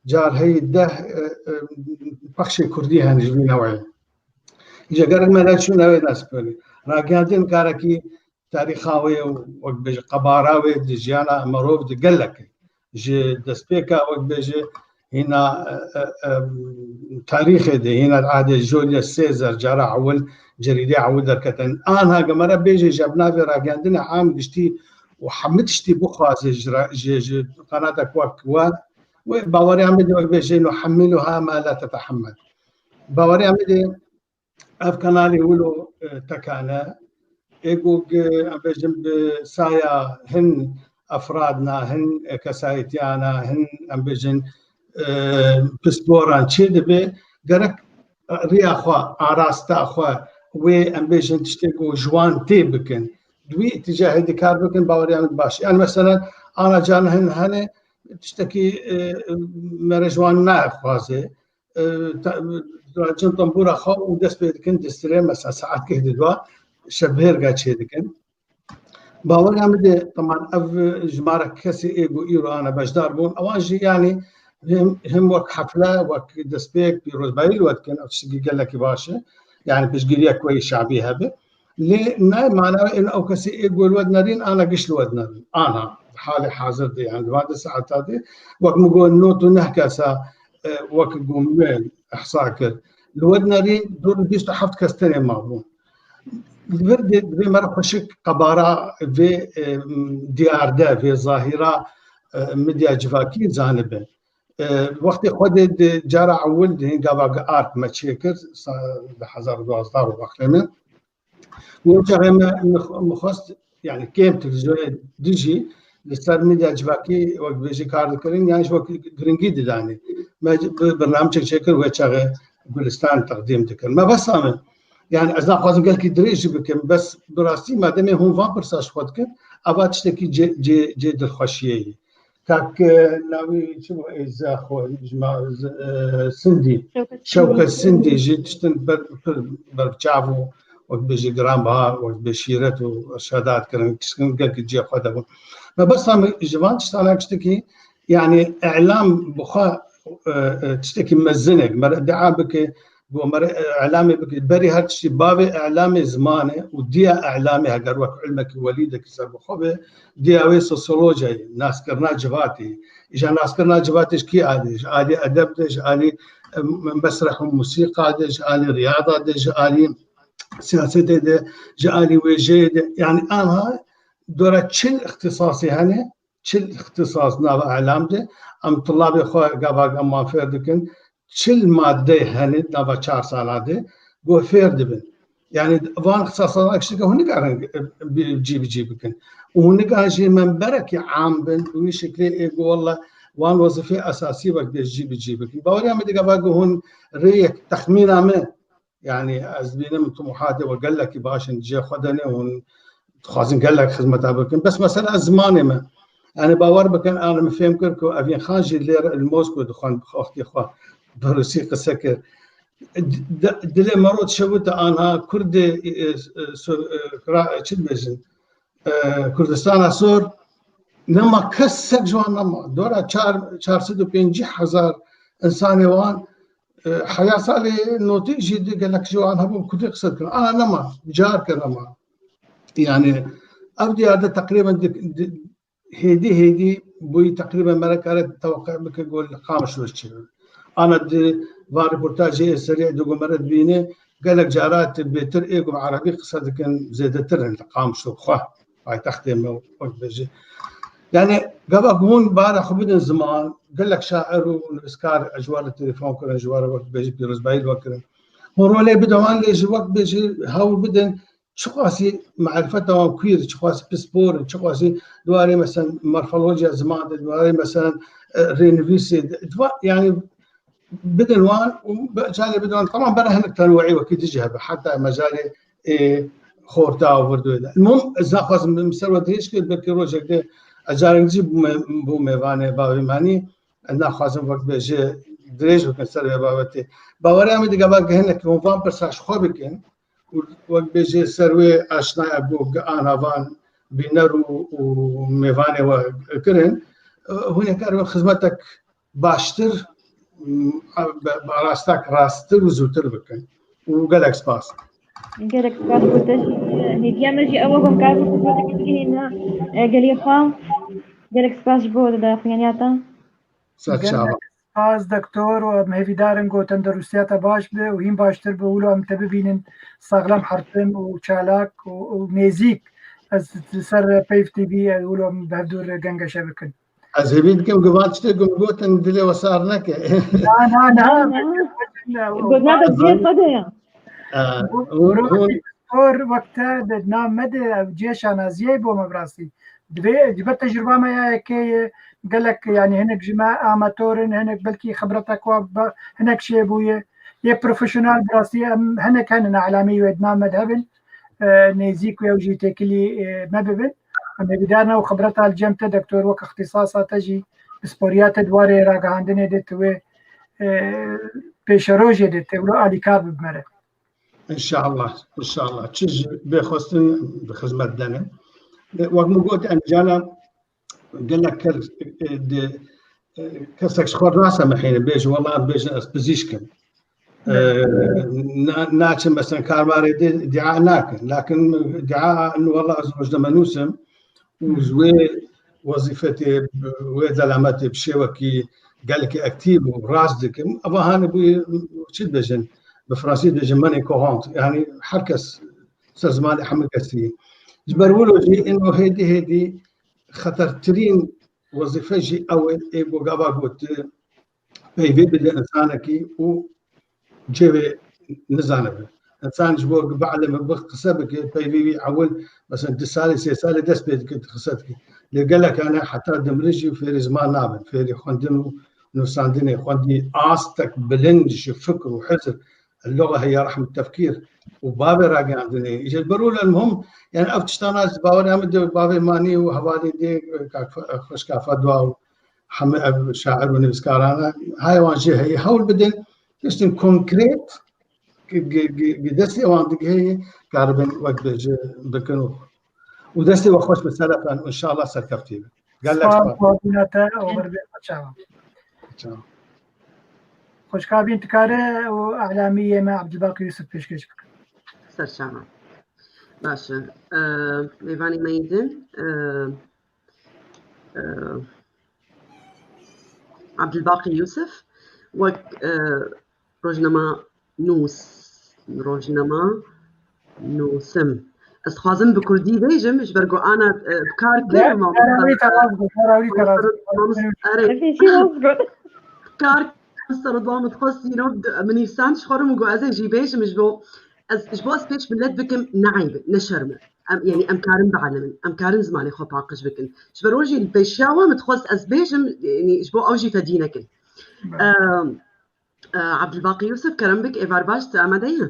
car heyî deh, e, e, pexşê kurdî hene ji vî neweyê. Îca gerek me neçûn ew ê dest pê bike. Ragihandin karekî tarîxa wê û wek bêje qebara wê di jiyana mirov de gelek e. Ji destpêka wek bêje hîna, e, e, e, tarîxê de, hîna di ehdê Julius Caesar cara ewil, cerîdê ewil derketin. Anha gemere bêje ji bi navê ragihandina am giştî û hemî tiştî bixwaze ji ra-, ji, ji qenatek wek we, wê baweriya min de wek bêje, "Nuhemmiluha ma la tetehemmel." Baweriya min de ev kanalê wilo, e, tekane, ê ku, e, em bêjin bi saya hin efradna, hin, e, kesayetiyana, hin, em bêjin, e, pisporan çê dibe, gerek riya xwe, arasta xwe, wê em bêjin tiştê ku ji wan tê bikin. Di wî îtîcahê de kar bikin, baweriya min baş. Yani mesela ana cana hin hene tiştekî, e, mere ji wan naxwaze. E, te-, racin tembûra xwe û dest pê dikin, distirê mesela saetkê di dua şevbêrga çê dikin. Baweriya min de, teman ev jimare kesê ê ku îro ana beşdar bûn, ewan jî yani him, him wek hefle, wek destpêk, pîrozbayî li we dikin, ev tiştekî gelekî baş e. Yani piştgiriyek wê şabî hebe. Lê ne mana wê ên ew kesê ê ku li we dinerîn, ana giş li we dinerin. Ana, halê hazir de, yani, di van de saeta de, wek min got, nod û neh kesa, e, wek ku min ehsa kir. Li we dinerîn, dûr bîst û heft kes tenê mabûn. Li vir de, divê me re xweşik qebara vê, e, diyar de, vê zahîra, e, medya civakî zanibe. E, wextê xwe de, de cara ewil de hîn gava ge art me çêkir, sa-, di hezar û duwazdeh û wextê me. Wê çaxê me, me xwe-, me xwest, yani kêm televîzyonê dijî li ser medya civakî wek bêjî kar dikirin, yan jî wek giringî didanê. Me bi bernamçek çêkir, wê çaxê Gulistan teqdîm dikir. Me bes ame. Yani ez naxwazim gelkî dirêj jî bikim, bes bi rastî mademê hûn van pirsa ji xwe dikin, eva tiştekî cê, cê, cê dilxweşiyê ye. Kak, e, navî çi bû, êza xwe, ji ma-, z-, e, Sindî. Şewket Şewket Sindî. Sindî jî tiştin ber, pir, ber bi çav û wek bêjî giranbiha, wek bê şîret û şedat kirin, tiştin gelkî cihê xwe de bûn. Me bes em ji van tiştana tiştekî, yani îlam bi xwe, e, e, tiştekî mezinek, mere iddia bike, Got, mere, e, îlamê bike. Berî her tiştî bavê îlamê ziman e û diya îlamê, heger wek ilmekî welîdekî serbixwe be, diya wê sosyolojya ye, naskirina civatê ye. Îja naskirina civatê ji kî alî? Ji alî edeb de, ji alî, e, mesreh û musîqa de, ji alî riyada de, ji alî siyasetê de, ji alî wêjeyê de. Yani anha dora çil îxtisasê hene, çil îxtisas nava îlam de, em tulabê xwe gava em wan fêr dikin, çil madde hene nava çar sala de, ku fêr dibin. Yani van îxtisasana tişteke hûn nikarin, e, bi-, cî bi cî bikin. Û hûn nikarin jî memberekî am bin, bi wî şeklê ê ku walla wan wezîfê esasî wek bê cî bi cî bikin. Baweriya min dike va ku hûn rêyek texmîna min, Yani ez dibînim tumuhatê we gelekî baş in, cihê xwe de ne, hûn dixwazin gelek xizmeta bikin. Bes mesela zimanê me. Yani bawer bikin, an min fêm kir ku Evîn Xan jî lê li Moskow dixwend, bi xwe, bi rûsî qise kir. Di-, dilê mero dişewite anha Kurdê, e, e, so-, e, ra-, çi dibêjin? E, Kurdistana Sor, nema kesek ji wan nema. Dora çar, çar sed û pêncî hezar insanê wan, e, heya salê notî jî di gelek ji wan hebû bi kurdî qise dikin. Ana nema, car ke nema. Yani, Ev diyar de teqrîben di, di, hêdî hêdî bûyî teqrîben me re kare teweqe bike ku li Qamişlo çi. Ana di van reportajê serê di ku me re dibîne, gelek cara tu bêtir ê ku bi erebî qise dikin zêdetir in li Qamişlo xwe, paytextê me wek bêjî. Yani gava ku hûn bara xwe bidin ziman, gelek şair û nivîskar ji we re telefon kirin, ji we re wek bêjî pîrozbayî li we kirin. Hûn rolê bidin wan lê jî wek bêjî hewl bidin çiqasî marifeta wan queer, çiqasî pispor in, çiqasî di warê mesela morfolojiya ziman de, di warê mesela, e, rênivîsê de, di wa-, yani bidin wan û be-, carê bidin wan. Tamam, bere hinek tenweyî wekî dijî hebe, heta mejalê, e, xorta û virdoyê de. Mum, ez naxwazim min ser we dirêj kir, belkî rojek de ez carek jî bûme, bûme vanê bavê manî, ez naxwazim wek bêje dirêj bikin ser vê babetê. Bawerê em ê digava hinek hûn van pirsa ji xwe bikin, û wek bêjê ser wê aşnaya ku ana van bîner û, û mêvanê we kirin, hûn ê karibin xizmetek baştir, m, bi, bi arastek rasttir û zûtir bikin. Û gelek spas. Gelek spas bo te jî. Hêviya me jî ew e ku em karibin xizmetek bigihîne, e, gelê xwe. Gelek spas ji bo daxuyaniya te. Ser çava. Gelek spas doktor û em hêvîdar in ku tenduristiya te baş be û hîn baştir be, wilo em te bibînin saxlem, hertim û çalak û, û nêzîk. Ez li ser Peyv T V, e, wilo em bi hevdû re gengeşe bikin. Ez hêvî dikim ku van tiştê ku min gotin dilê we sar neke. Na, na, na. Na, na. Got, na, got, cihê xwe de ya. E, hûn, hûn, Doktor wek te di nav me de ew cihê şanaziyê bo me bi rastî. Divê ji ber tecrûba me ya yekê ye, gelek, yanî hinek ji me amator in, hinek belkî xibretek wa be, hinek çêbûye. Yê profesyonel bi rastî em hinek henin, elamî wê di nav me de hebin, e, nêzîk wê ew jî têkilî, e, me bibin. Em hêvîdar ne û xibreta li cem te doktor wek îxtîsasa te jî, pisporiya te di warê ragihandinê de tu wê, e, pêşerojê de te wilo alîkar bibe me re. Înşallah, înşallah. Çi ji bê xwestin bi xizmet de ne. E, wek min got, em cana gelek kes, e, di, e, kesek ji xwe nasemihîne, bêje, "Wela em bêjin ez pizîşk im." E, na-, naçin mesela karmarê de dua nakin. Lakin dua, "Wela ez rojnamenûs im." û ji wê wezîfetê, wê delametê bi şêwekî gelekî aktîv û rast dikim. Eva hanê bûye, çi dibêjin? Bi fransî dibêjin main courante. Yani her kes ser zimanê hemû kesî. Ji ber wilo jî ino hêdî hêdî xetertirîn wezîfe jî ew e, ê ku gava got, peyvê bide insanekî û cê wê nizanibe. Însan ji bo bielime, bi qise bike, peyvê wî ewil, mesela du salê, sê salê dest pê dike, qise dike. Lê gelek hene heta di mirî jî fêrî ziman nabin, fêrî xwendin û nûsandinê, xwendî astek bilind ji fikr û hizir, اللغة هي رحم التفكير û bavê ragihandinê. Ji ber wilo muhim, yani ev tiştana ez bawerê em de bavê manî û hevalî dê, e, kak Fe-, e, xweşka Fedwa û hemî ev şair û nivîskarana, haya wan jê heye, hewl bidin, tiştên konkret ki, ki, ki, ki destê wan digihê, karibin wek bêje bikin û, û destê we xweş bi selefan, înşallah serkeftî bin. Gelek spas. Spas, spas. Xwebîna te û ber bê xwe çawa. Çawa. Xweşka bîn dikare û elamî yê me Ebdulbaqî Yusuf pêşkêş bike. Ser çawa. Baş e. E, mêvanê me yê din, e, e, Ebdulbaqî Yusuf wek, e, rojnama nûs, rojnama nûsim. Ez dixwazim bi kurdî bêjim, ji ber ku ana, e, bi kar kir, mamosta, mamosta, erê, bi kar kir, ser Ridwan min dixwest, you know, min nivîsand ji xwe re min got ez ê jî bêjim, ji bo ez, ji bo ez pêş milet bikim, ne eyb e, ne şerm e. Em, yani em karin bielimin, em karin zimanê xwe paqij bikin. Ji ber wê jî li pêşiya we min dixwest ez bêjim, yani ji bo ew jî fedî nekin. Em, e, Ebdulbaqî Yusuf, kerem bik, êvar baş, tu amade ye?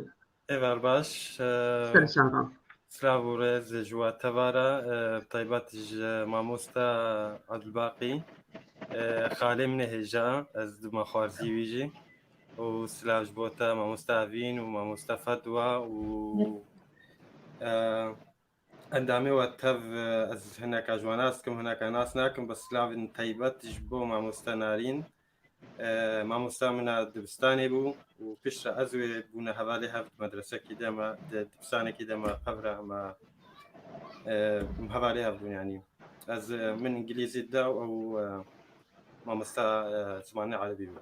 Êvar baş, e, Ser çava. Silav û rêz ji we tevara, e, bi taybet ji mamosta Ebdulbaqî, e, xalê min ê hêja, ez dima xwarzî wî jî. Û silav ji bo te, mamosta Evîn û mamosta Fedwa û, e, endamê we tev, e, ez hineka ji we nas dikim, hineka nas nakim, bi silavên taybet ji bo mamosta Narîn. E, mamosta min a dibistanê bû û piştre ez wê bûne hevalê hev di medresekî de me, di dibistanekî de me pevre me e, hevalê hev bûn, yanî. Ez, e, min îngilîzî da û ew, e, mamosta, e, zimanê erebî bû.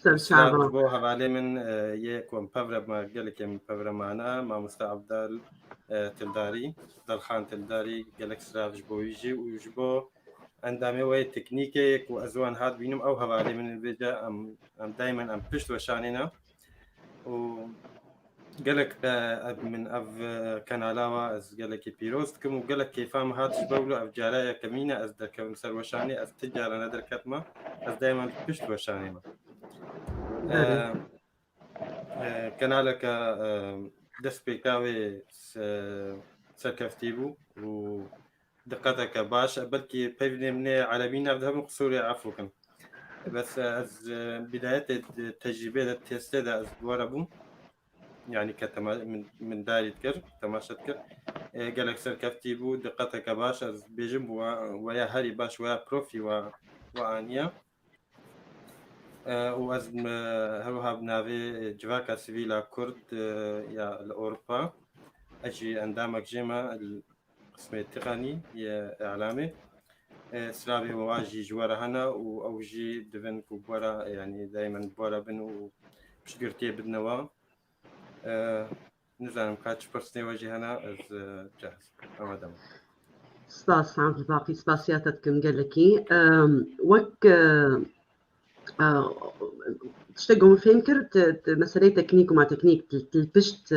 Ser Silav çava. ji bo hevalê min, e, yê ku em pevre me, gelekê min pevre mane, mamosta Abdal, e, Tildarî, Dalxan Tildarî, gelek silav ji bo wî jî û ji bo endamê wê teknîkê ku ez wan hat bînim, ew hevalê min in vêca em, em daymen em pişt weşanê ne. Û gelek, e, ev min ev, e, kanala wa ez gelekî pîroz dikim û gelek kêfa min hat ji bo wilo ev cara yekemîn e ez derkevim ser weşanê, ez ti cara nederketime, ez daymen pişt weşanê me. E, e, kanaleke, e, destpêka wê se-, serkeftî bû û diqeteke baş e. Belkî peyvên min ê erebî nav dihebin, qisûrê efû kin. Bes, e, ez, e, bidayetê de, tecrîbê de, testê de ez bi we re bûm. Yanî ke tema-, min, min darî dikir, temaşe dikir. E, gelek serkeftî bû, diqeteke baş, ez bêjim, we, we ya herî baş, we ya profî we, we aniye. E, û ez, e, her wiha bi navê Civaka Sivîl a Kurd, e, ya li Ewropa, ez jî endamek jê me, li qismê teqanî yê îlamê. E, silavê wa jî ji we re hene û ew jî divin ku bi we re, yanî daymen bi we re bin û piştgirtiyê bidine we. E, nizanim ka çi pirsê we jî hene, ez, e, cahizim. Amade me. Spas, Abdulbaqî, spasiya te dikim gelekî. Em, wek, e, e, tiştek ku min fêm kir, tu, tu meseleyê teknîk û ma teknîk, tu, tu pişt, e,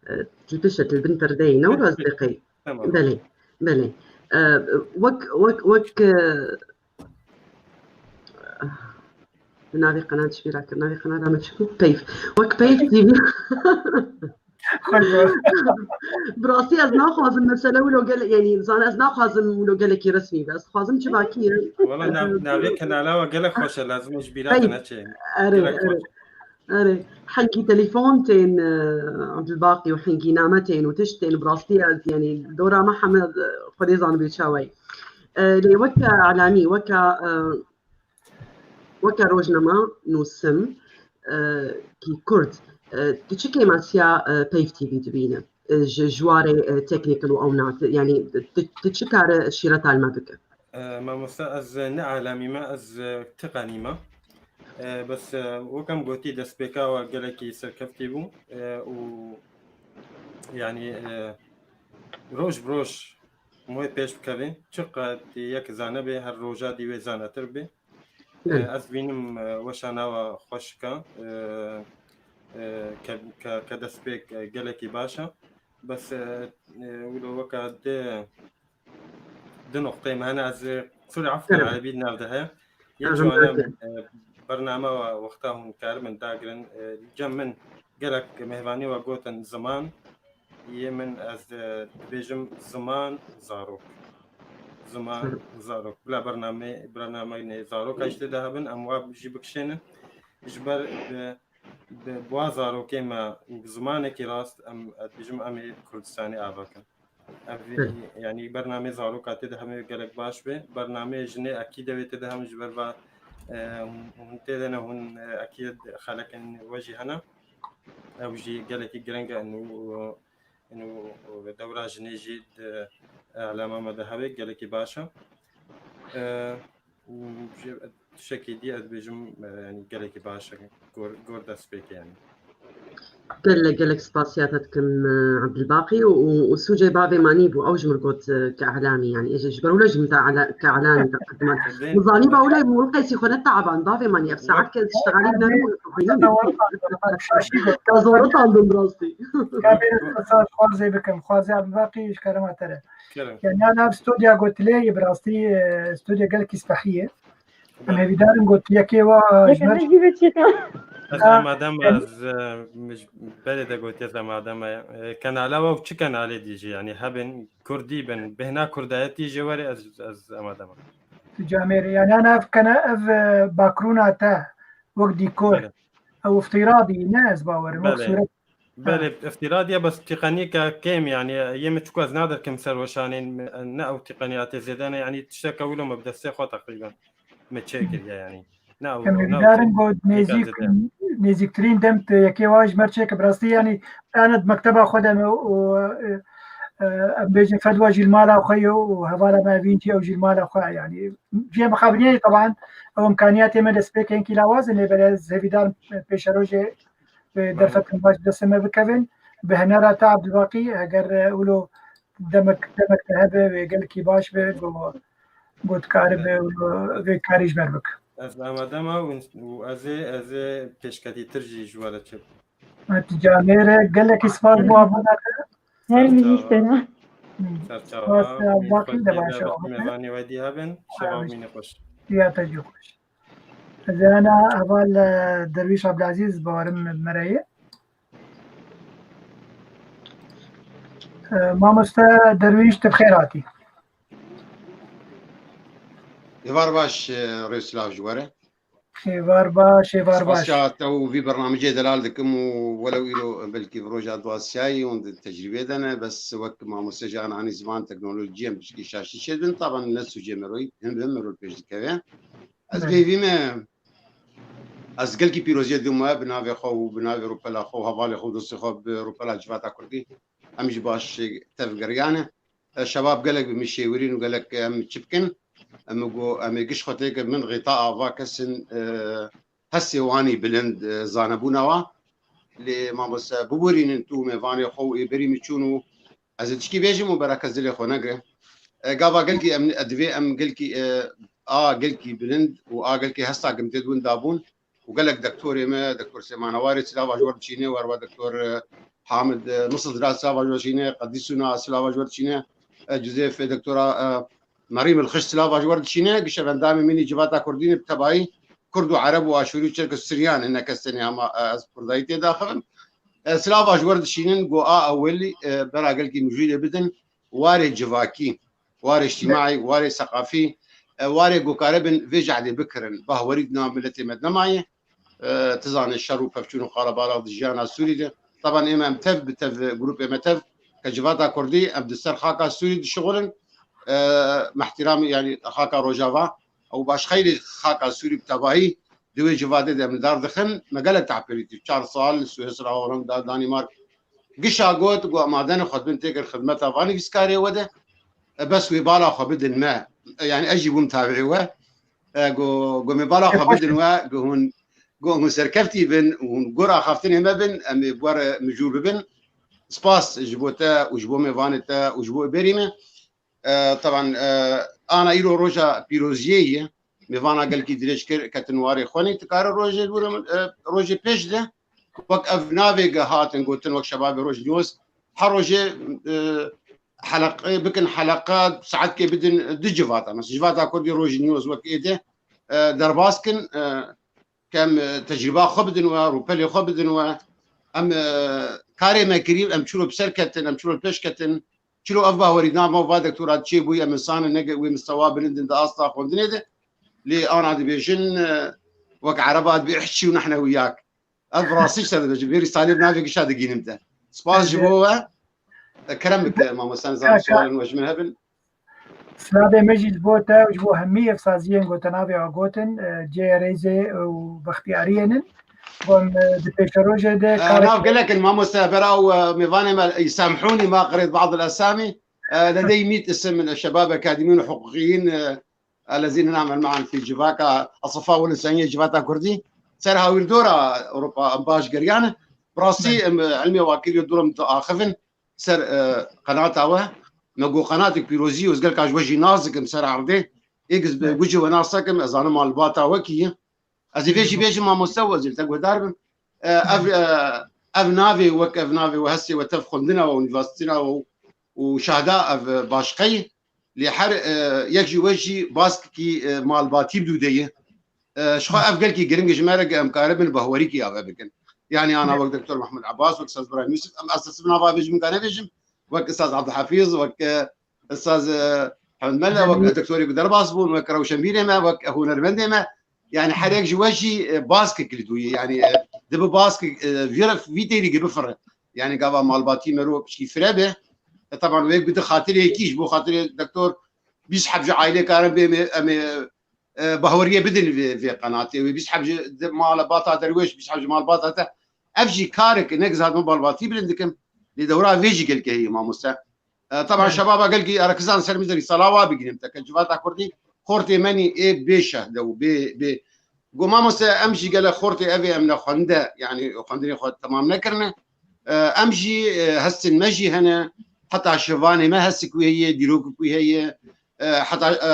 e, tu pişt, tu bin perdeyê, ne wilo ez dê qey. Tamam. Belê, belê. E, wek, wek, wek, e, navê qenat ji bîra kir, navê qenata me çi bû? Peyv. Wek Peyv T V. Bi rastî ez naxwazim mesele wilo gele-, yanî zan ez naxwazim wilo gelekî resmî be. Ez dixwazim civakî ye. Wala nav-, navê kanala we gelek xweş e, lazim e ji bîra te neçe. Erê, erê. Erê. Hingî telefon tên, e, Abdulbaqî û hingî name tên û tişt tên, bi rastî ez, yanî dora me heme, e, Xwedê zanibê çawa ye. E, lê weke îlamî, weke, e, weke rojnama nûsim, e, kî Kurd, e, tu çi kêmasiya, e, Peyv T V dibîne? E, ji, ji warê, e, teknîkal û ew nat, yanî tu, tu çi kare şîreta li me bike? E, mamosta, ez ne îlamî me, ez, e, teqanî me. E, bes, e, wek em gotî, destpêka we gelekî serkeftî bû, e, û yanî, e, roj bi roj mûyê pêş bikevin. Çiqet yek zane bê, her roja dî wê zanetir bê. E, ez bînim, e, weşana we xweşik e, e, ke, ke, ke destpêk, e, gelekî baş e. Bes, e, e, wilo weke di, di noqteyê me hene, ez, e, qisûrê efû kin, erebî di nav de heye. Yek ji wan e, e, bername we wexta hûn karibin dagirin, e, cem min gelek mêvanî we gotin ziman, yê min ez, e, dibêjim ziman, zarok. Ziman, zarok. Bila bername, bernameyê zarok jî tê de hebin, em wa jî bikişênin. Ji ber bi, bi, bi wa zarokê me û bi zimanekî rast em, ez dibêjim em ê Kurdistanê ava kin. Ev, yanî bernameyê zaroka tê de hemê gelek baş be. Bernameyê jinê ekî de wê tê de hem ji ber va, e, hûn, hûn tê de ne, hûn, e, ekî xelekên we jî hene. Ew jî gelekî giring e, û, û dewra jinê jî di, e, îlama me de hebe, gelekî baş e. E, û ji tiştekî dî ez dibêjim, e, yanî gelekî baş e, gor, gor destpêkê yanî. Gelek, gelek spasiya te dikim, e, Abdulbaqî, û, û, û sûcê bavê manî bû, ew ji min got, e, ke îlamî, yanî, ê, ji ber wilo jî min te îla-, ke îlamî te qediman. Min zanî ba wilo mulqesî xwe ne taban, bavê manî, ev saet ke tiştexalî bû, ne bû, xwînî. Te zor utandim rastî. Ka bêrê te sar xwarzê bikim, xwarzê Abdulbaqî ji kerema te re. Kerem. Yani, ana ev studya gotilê ye, bi rastî, e, studya gelkî spehî ye. Em hêvîdarin got yekê wa, e, ji me re. Ez amade me, ez, e, ji berê de gotiye ez amade me. E, kanala we çi kanalê dî jî, yani hebin, kurdî bin, bêhna kurdayetî jê were, ez, ez amade me. Tu camêrê, yani ana ev kana, ev, e, bakrûna te, wek dîkor. Belê. Ew îftiradî ne, ez bawerim, wek sûret. Belê, îftiradî ye, bes tîqenîke kêm, yani, yê min çiku ez nadirkim ser weşanên, ne ew tîqenîya tê zêde ne, yani, tişteke wilo me bi destê xwe teqrîben me çêkiriye, yani. Ne ew, em hêvîdarin got nêzîk, nêzîktirîn dem tu yekê wa ji me re çêke, bi rastî, yani, ana di mekteba xwe de me û, e, e, em bêjin fedwa jî li mala xwe ye û hevala me evîn jî ew jî li mala xwe ye. Yanî cihê mixabiniyê teban ew imkaniyatê me destpêkên kî lawaz in, lê belê ez hêvîdar pêşerojê bi derfetin baş destê me bikevin. Bi hinera te Abdulbaqî, eger, e, wilo demek, demek te hebe wê gelkî baş be, go, go dikaribe wilo vê karî ji ber bike. Ez amade me û, û ez ê, ez ê pêşketîtir jî ji we re çêbikim. Hatice Amêre, gelekî spas bo abûna te. Her Ser bihîştena. Ser çava. Spas, e, Abdulbaqî de baş e. Mêvanê we dî hebin. Şeva mîne xweş. Ya te jî xweş. Ez ê ana heval, e, Derwîş Abdulazîz biwarim mereyê. E, mamoste Derwîş, tu bi xêr hatî. Êvar baş, e, rê silav ji we re. Êvar baş, êvar baş. Spasiya te û vî bernamecê delal dikim û welew îro belkî bi roja duasiyayî hûn di tecrîbê de ne, bes wek mamoste jî ananî ziman teknolojiyê em pişkî şaşî çêdin, taban ne sûcê me royî, him bi him me rol pêş dikeve. Ez Evet. bêvî me, ez gelkî pîroziyê dûm we, bi navê xwe û bi navê rûpela xwe û hevalê xwe û dostê xwe bi rûpela civata kurdî. Em jî baş tev geriyane. E, şebab gelek bi min şêwirîn û gelek em çi bikin? Em got, em ê giş xwe têke min xêta ava kesin, e, hestê wanî bilind, e, zanebûna wa. Lê mamoste biborînin tu mêvanê xwe û ê berî min çûn û ez ê tişkî bêjim û bera kes dilê xwe negire. E, gava gelkî em, e, divê em gelkî, e, a gelkî bilind û a gelkî hesta gimtê di win dabûn. û gelek dektorê me, Dektor Sêman Awarê silava ji we re diçîne, werwa Dektor, e, Hamid, e, Misildra silava ji we re diçîne, Qedîsûna silava ji we re diçîne, e, Cuzêf, e, Dektora, e, Merîm Ilxiş silava ji we re diçîne, gişevendamê min ê civata kurdî ne bi tebayî Kurd û Ereb û Aşûrî û Çerkes û Siryan ne, kes tenê hema, e, ez kurdayî tê daxivim. E, silava ji we re diçînin, go a ewilî, e, bera gelkî mijûlê bidin, warê civakî, warê îctîmaî, warê seqafî, e, warê ku karibin vê cehdê bikirin. Bahwerî di nav miletê me de nemaye. E, tu zanî şer û pevçûn û qalebalix di jiyana Sûrî de. Taban ême em tev bi tev, grûpê me tev, ke civata Kurdî, em di ser xaka Sûrî dişixulin. E, me îhtîram, yanî xaka Rojava, ew baş xeylê xaka Sûrî bi tevahî di wê civadê de em li dar dixin. Me gelek tehpêlî dît. Çar sal, Swêsra, Holanda, Danîmark, gişa got, got, em adene xwe dibin têkir xidmeta van nivîskarê we de. E, bes wê bala xwe bidin me. E, yanî ez jî bûm tabiî we. E, go, go me bala xwe bidin we, go hûn, go hûn serkeftî bin, hûn gor axaftinê me bin, em ê bi we re mijûl bibin. Spas ji bo te û ji bo mêvanê te û ji bo berî me. E, teban, e, ana îro roja pîroziyê ye. Mêvana gelkî dirêj kir, ketin warê xwenê. Dikare rojê, e, rojê pêş de, wek ev navê ge hatin gotin, wek Şebabê Roj News, her rojê, e, heleqe bikin, heleqa saetkê bidin du civata. Mesela civata Kurdî Roj News wek ê de, e, derbas kin, e, ke em, e, tecrîba xwe bidin we, rûpelê xwe bidin we. Em, e, karê me kirî, em çilo bi ser ketin, em çilo li pêş ketin. Çilo ev bawerî, na me va dektora çê bûyî, em însan in, ne wê mistewa bilind in di asta xwendinê de. Lê ana dibêjin, e, wek ereba dibê ihçî û nehne wîyak. Ev bi rastî ji te dibêjim. Vê rîsalê bi navê gişa digînim te. Spas ji bo we. E, kerem bike, mamoste, nizanim sualên we ji min hebin. Silavê me jî ji bo te û ji bo hemî ev saziyên ku te navê xwe gotin, e, cihê rêzê û bextiyariyê nin. Gon, e, di pêşerojê de E, karek nav gelek in, mamoste, bera û, e, mêvanê me, يسامحوني ما قريت بعض الأسامي. E, لدي مية اسم من الشباب أكاديميين وحقوقيين، e, الذين نعمل معا في civaka, أصفاء والإنسانية civata Kurdî. Ser hawîrdora Ewropa em baş geriyane. Bi rastî, em, ilmê wakirî durum diaxivin ser, e, qenata we. Me got qenatek pîrozî, ez gelka ji we jî nas dikim ser erdê. Êk ez bi Evet. gucê we nas nakim, ez zanim malbata we kî ye. Ez ê vê jî bêjim mamoste û ez ê li te guhdar bim. E, ev, e, ev navê wek ev navê we hestê we tev xwendina we, unîversîtîna we û şahda ev, e, başqe ye. Lê her, e, yek ji we jî baskekî, e, malbatî bi dû de ye. E, ji xwe ev gelkî giring e ji me re, em karibin bahwerîkî ava bikin. Yanî ana wek Doktor Mehmûd Abbas, wek Ustaz Ibrahîm Yûsif, em ez siv nava bêjim, ka nebêjim, wek Ustaz Abdulhafîz, wek, e, Ustaz, e, Hemd Mele, wek doktorê ku derbas bûn, wek rewşenbîrê me, wek hunermendê me. Yanî her yek ji we jî, e, baskek li dû ye. Yanî, e, dibe baskek, e, vî re, vî têrî bifire. Yanî gava malbatî mero pişkî fire be. E, teban wê gude xatirê yekî ji bo xatirê doktor bîst heb ji aîlê karin bê, em ê, em ê, e, bahweriyê bidin vê, vê qenatê. Wê bîst heb ji de-, malbata derwêş, bîst heb ji malbata te. Ev jî karek ne, ez hatime malbatî bilind dikim. Lê dewra vê jî gelkî heye mamoste. E, taban şebaba gelkî erekizan ser mizerî sala wa bigînim te ke civata kurdî xortê menî ê bê şehde û bê, bê. Go mamoste, em jî gele xortê evê em ne xwende, yanî xwendinê xwe temam nekirine. E, em jî, e, hestin me jî hene, heta şivanê me hesik wî heye, dîrok wî heye, e, heta, e,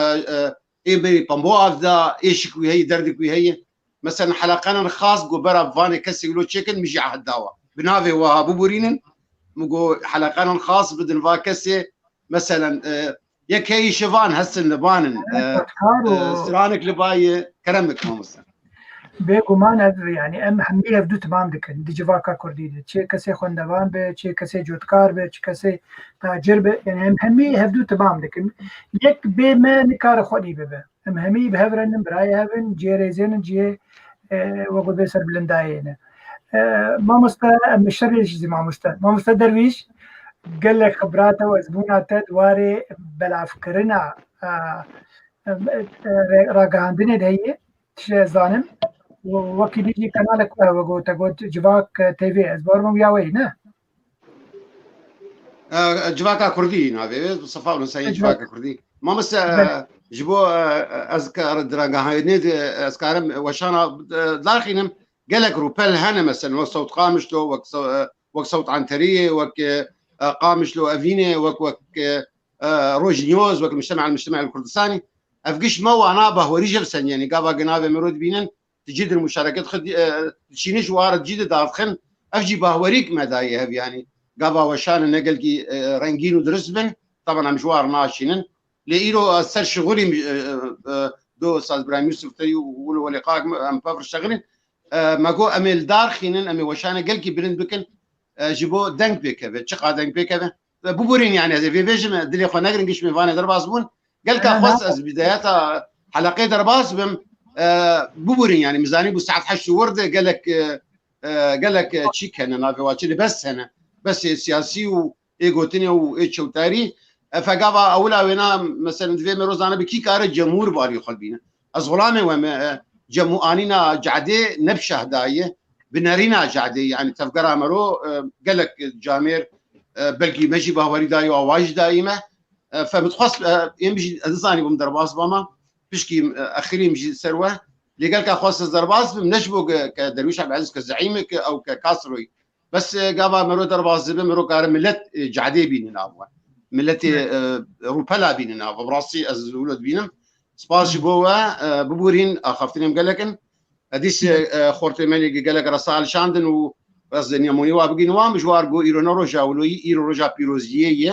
e, ê berî pembo avda, êşik wî heye, derdik wî heye. Mesela heleqanan xas go bera vanê kesê wilo çêkin, min jî ehd dawa. Bi navê waha biborînin, min go heleqanan xas bidin va kesê, mesela, e, yek heyî şivan hestin li banin, e, e, stranik li bayê, kerem bikin mamoste. Bêguman ev, yani em hemî hevdû timam dikin. Di civaka kurdî de. Çi kesê xwendevan be, çi kesê cotkar be, çi kesê tacir be. Yani em hemî hevdû timam dikin. Yek bê me nikare xwedî bibe. Em hemî bi hev re nin, birayê hev in, cihê rêzê nin, cihê, e, wek bê serbilindayê ne. E, mamoste, em şerê jî mamoste. Mamoste Derwîş, gelek xibrata û ezbûna te di warê belavkirina, e, e, e, ragihandinê de heye. Tiştê ez zanim. Û wekî dî jî kanalek we heye, got, te got Civak T V. Ez bawer bim ya we yî, ne? E, Civaka Kurdî navê wê, Safa Nusayî. Civaka Kurdî. Mamoste, e, ji bo, e, ez ka-, di ragihandinê de ez karim weşana, e, daxînim, gelek rûpel hene, mesela, wek Sewt Qamişlo, wek Sew-, e, wek Sewt Anteriyê, wek, e, e, Qamişlo Evînê, wek, wek, e, e, Roj News, wek Mujtema, Mujtema Kurdistanî. Ev giş me wana bahwerî jê bisenî, yanî gava ginavê me ro dibînin, di cî dir muşareket xwe, e, diçînin ji war cî de dadixin. Ev jî bahwerîk me dayê hev, yanî gava weşanê ne gelkî, e, rengîn û dirist bin, taban em ji war naşînin. Lê îro ez ser şixulîm, e, e, e, do Saz Birahîm Yusuf te û wilo welê qak me, em pevr şexilin. E, me got em ê li dar xînin, em ê weşanê gelkî bilind bikin, e, ji bo deng pêkeve, çiqa deng pêkeve. E, biborîn, yanî ez ê vê bêjim, e, dilê xwe negirin, giş mêvanê derbas bûn. Gelka xwest ez bidayeta heleqê derbas bim, e, biborîn, yanî min zanî bû saet heşt û wir de gelek, e, e, gelek, e, çîk hene, navê wa çi, libes hene. Besê siyasî û ê gotinê û ê çewtarî. E, fegava ewila wêna, mesela, divê me rozane bi kî kare cemhûr balî xwe bîne. Ez xulamê we me, e, cemû anîna cadê ne bi şeh daye, bi nerîna cadê, yanî tevgera me ro, e, gelek camêr, e, belkî me jî bawerî dayî û awa jî dayî me. E, fe min dixwest, e, êm jî ez zanîbûm derbas bama, pişkî, e, exirîm jî ser we. Lê gelka xwest ez derbas bim, ne ji bo ke, ke Derwîş Ebdelaziz ke zeîmik ew ke kasroyî. Bes, e, gava mero derbas dibe, mero kare millet, e, cadê bînin av we. Milletê, e, rûpela bînin av we. Bi rastî ez wilo dibînim. Spas ji bo we, e, biborîn, axaftinên gelek in. E, dîs, e, e, xortê me gelek resa alişandin û ez nîyamonî wa bigîn wan, ji war go îro ne roja wiloyî, îro roja pîroziyê ye.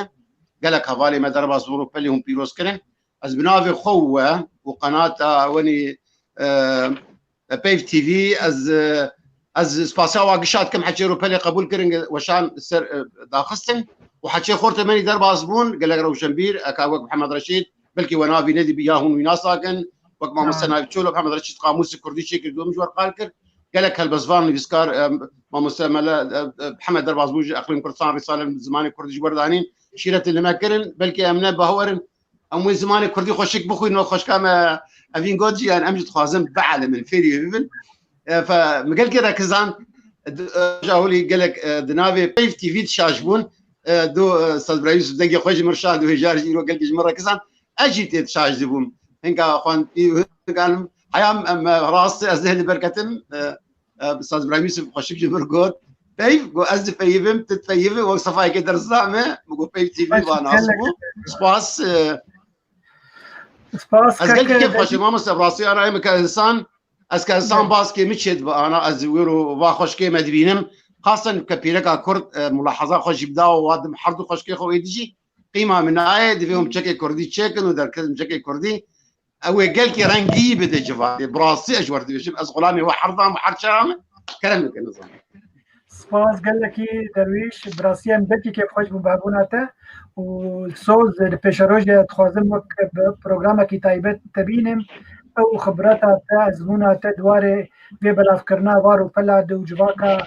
Gelek hevalê me derbas bi rûpelê hûn pîroz kirin. Ez bi navê xwe we û qenata wenî, e, e, Peyv T V, ez, e, ez spasiya wa gişa dikim, heçê rûpelê qebûl kirin, weşan ser, e, daxistin û heçê xortê me nî derbas bûn, gelek rewşenbîr, eka wek Mihemed Reşîd, belkî we navî nedîbî ya hûn wî nasakin, wek mamoste Navî Çolo, Mihemed Reşîd qamûsê kurdî çêkir, dom ji we re qal kir. Gelek helbestvan, nivîskar, e, mamoste Mele, e, e, Mihemed derbas bû ji Eqlîm Kurdistan, rîsale zimanê kurdî ji we re danîn, şîretê li me kirin, belkî em ne bawer in. Em wê zimanê kurdî xweşik bixwînin û xweşka me Evîn got jî, yani em jî dixwazin bielimin, fêrî bibin. E, fe, mi gelkê re kizan, d-, e, roja holî gelek, e, di navê Peyv T V dişaş bûn. E, do, e, Saz Birayî Yusuf dengê xwe ji min şand û hêjar jî îro gelkî ji min re kizan. Ez jî tê dişaş dibûm. Hinga xwendî û hinga heya em, e, rast ez dê li ber ketim. E, e, Saz Birahîm Yusuf xweşik ji vir got. Peyv, got, ez dipeyivim, tu dipeyivî, wek sefayekê dersa me, min got, Peyv T V va nas bû. Spas, e, Spas, ez gelkî kek kêf xweşim, mamoste, bi rastî ana em ke insan, ez ke insan baskê min çê dibe ana, ez wêro va xweşkê me dibînim. Xasen ke pîreka Kurd, e, mulahaza xwe jî bida û wa dim her du xweşkê xwe wê dijî. Qîma min nayê, divê hûn çekê Kurdî çêkin û derketin çekê Kurdî. Ew ê gelkî rengî bide civakê. Bi rastî ez ji we re dibêjim, ez xulamê we her dam û her çawa me. Kerem bike, nizam. Spas gelekî Derwîş, bi rastî em gelkî kêfxweş bûn bi hebûna te û soz li pêşerojê dixwazim wek bi programekî taybet te bînim. Ew xibreta te, ezmûna te di warê vê belavkirina var û pela di û civaka,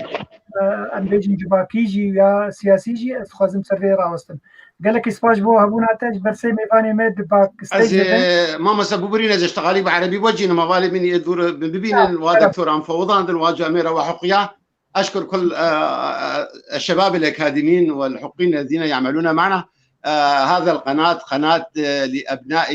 e, em bêjin civakî jî ya siyasî jî ez dixwazim ser vê rawestim. Gelekî spas ji bo hebûna te ji ber sê mêvanê me di bak Ez, stêjê de. E, mamoste bibirîne, ez iştixalî bi erebî wecînim, hevalê min ê dûr bibînin, Ya, wa ya. Doktor an fewdandin, wa camêra wa huqiya. Eşkur kul, e, e, e, şebab el-akademîn wal huqîn lezîne ya'melûne ma'na. آه، هذا القناة قناة، آه، لأبناء،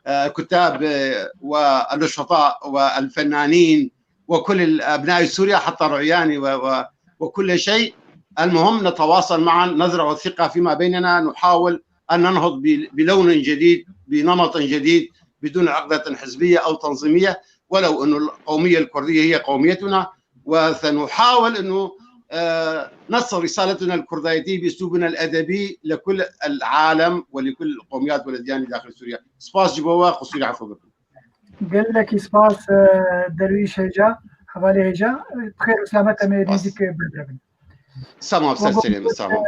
آه، كتاب، آه، والنشطاء والفنانين وكل أبناء سوريا حتى الرعيان و-، و-، وكل شيء. المهم نتواصل معا، نزرع الثقة فيما بيننا، نحاول أن ننهض ب-، بلون جديد، بنمط جديد، بدون عقدة حزبية أو تنظيمية، ولو أن القومية الكردية هي قوميتنا، وسنحاول أنه، آه، نصل رسالتنا الكردية بأسلوبنا الأدبي لكل العالم ولكل القوميات والأديان داخل سوريا. سپاس جبوة قصير عفو بكم. Gelekî spas, e, Derwîş Hêja, hevalê Hêja. Bi xêr û selamet em ê Spas. Nêzîk birbirê bin. Selamet, ser serê min, sağ ol.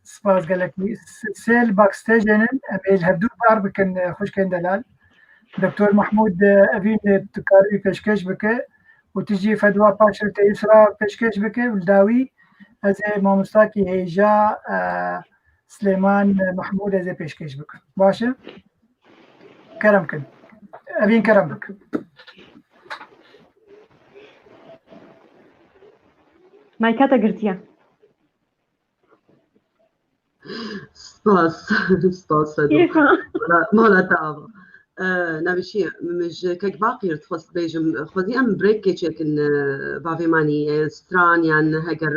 Spas gelekî. S-, sê li backstagê nin, em ê li hevdû bar bikin, e, xwişkên delal. Doktor Mahmûd, e, Evîn, e, tu karibî pêşkêş bike û tu jî Fedwa Paşir te Yusra pêşkêş bike û li dawî ez ê mamostakî Hêja, e, Silêman, e, Mahmûd ez ê pêşkêş bikim. Baş e? Kerem kin. Evîn kerem bikin. Mayka te girtiye. Spas, spas Sedo. Kêfa. Mala, mala te ava. E, navîşî, min ji kek Baqî re dixwest bêjim, xwezî em breakê çêkin, e, bavê manî, e, stran yan heger,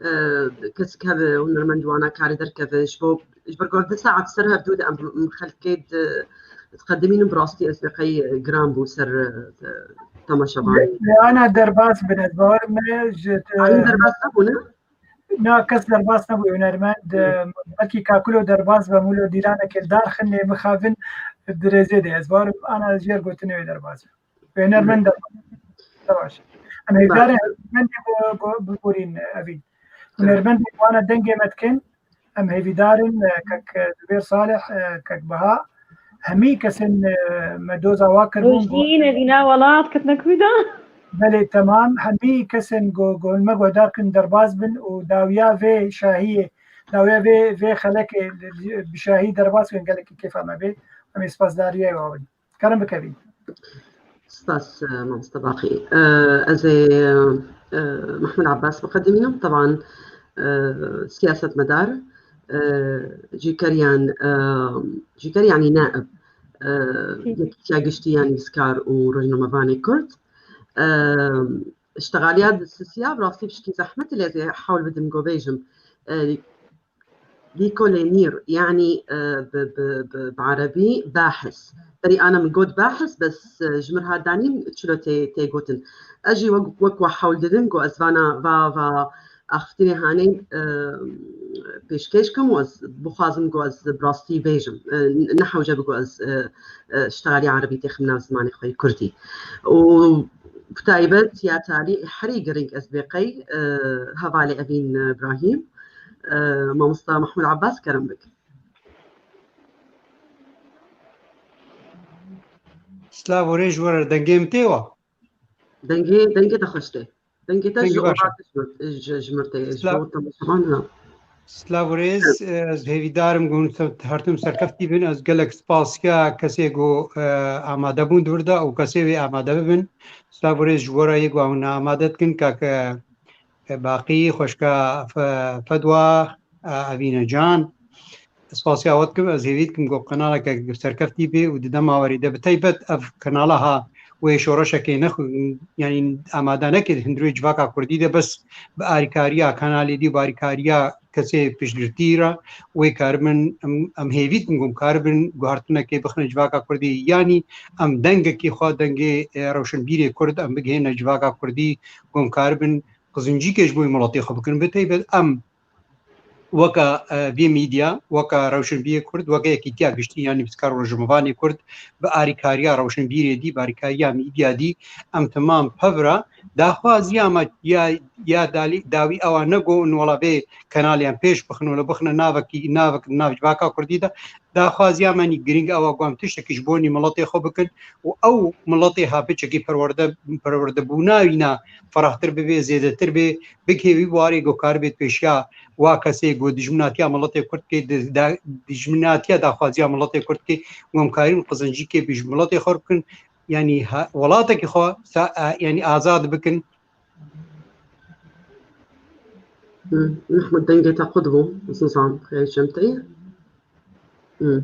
e, kesik hebe hunermend wana karê derkeve, ji bo, ji ber ku ev du saet ser hevdû de em, em xelkê di, diqedimînin, bi rastî ez pê qey giran bû ser, e, temaşevanê. Lê, lê ana derbas bin, ez bawer me ji, Alî derbas nebûne? Na, kes derbas nebû, hunermend, Hı. e, belkî Kakulo derbas be, Mûlo Dîlanekê li dar xin lê mixabin dirêzê de. Ez bawer ana jêr gotinê wê derbas be. Wê hunermend derbas. Baş. Em hêvdar in hunermendê ku, ku biborîn, Evîn. Hı. Hunermendê ku ana dengê me dikin, em hêvîdar in, e, kek, e, Zubêr Salih, e, kek Baha, hemî kesên, e, me doza wa kirbûn, Rojîn, Evîna Welat, ketine kuyda. Belê, temam. Hemî kesên go-, go-, me guhdar kin derbas bin û dawiya vê şahiyê, dawiya vê, vê xelekê bi şahî derbas bin gelekî kêfa me bê. Em ê spasdariyê wan bin. Kerem bike Evîn. Spas, e, mamoste Baqî. E, ez ê, e, Mehmûd Abbas biqedimînim. Teban, e, siyasetmedar, e, cîkeriyan, e, cîker yanî naib, e, Hı. Yekîtiya Giştî ya Nivîskar û Rojnamevanê Kurd. E, Ştexaliya di sisiya bi rastî pişkî zehmet e, lê ez ê hewl bidim ku bêjim. E, Lîkolênîr, yanî, e, bi, bi, bi, bi erebî bahis. Berî ana min got bahis, bes, e, ji min re hat danîn çilo tê, tê gotin. Ez jî wek, wek we hewl didim ku ez vana, va, va axiftinê hanê, e, pêşkêş kim û ez bixwazim ku ez bi rastî bêjim. E, ne hewce bi ku ez, e, e, ştexaliya erebî têxim nav zimanê xwe yê kurdî. Û bi taybet ya talî herî giring ez bê qey, e, hevalê Evîn Brahîm, e, mamosta Mahmûd Abbas kerem bik. Silav û rêz ji we re, dengê min tê wa? Dengê, dengê te xweş tê. Dengê te ji oba te ji, ji, ji mir tê, ji bo temaşevan ha. Silav û rêz, ez hêvîdar im ku hûn ser-, her tim serkeftî bin. Ez gelek spasiya kesê ku, e, amade bûn di vir de û kesê wê amade bibin. Silav û rêz ji we re yê ku hûn amade dikin, kak, e, Baqî, xweşka Fe-, Fedwa, e, Evîne Can. Spasiya we dikim, ez hêvî dikim ku qenaleke serkeftî bê û di dema werî de bi taybet ev qenala ha wê şoreşekê nexwe, yanî amade neke di hundirê civaka kurdî de bes bi arîkariya kanalê dî, bi arîkariya kesê piştgirtî re wê karibin, em, em hêvî dikin ku em karibin guhertinekê bixine civaka kurdî, yanî em dengekî xwe, dengê, e, rewşenbîrê kurd em bigihêne civaka kurdî, ku em karibin qizincîkê ji bo miletê xwe bikin. Bi taybet em weke, e, vê medya, weke rewşenbîrê kurd, weke yekîtiya giştî ya nivîskar û rojnamevanê kurd, bi arîkariya rewşenbîrê dî, bi arîkariya medya dî, em temam pevra daxwaziya me ya, ya dalî, dawî ewa ne ku hûn wela vê kenalê em pêş bixin û li bixine navekî, navek nav civaka kurdî de. Daxwaziya me nî giring ewa ku em tiştekî ji bo nî miletê xwe bikin û ew miletê ha piçekî perwerde, perwerdebûna wîna ferahtir bibe, zêdetir bê, bigihê wî warê ku karibê pêşiya wa kesê ku dijminatiya miletê kurd kê, di, da, dijminatiya daxwaziya miletê kurd kê, ku em karîn qizincîkê bi ji miletê xwe bikin, yanî ha, welatekî xwe sa-, a, yanî azad bikin. Hı, Mehmûd, dengê te qut bû. Ez nizam xêr çem te ye. Hmm.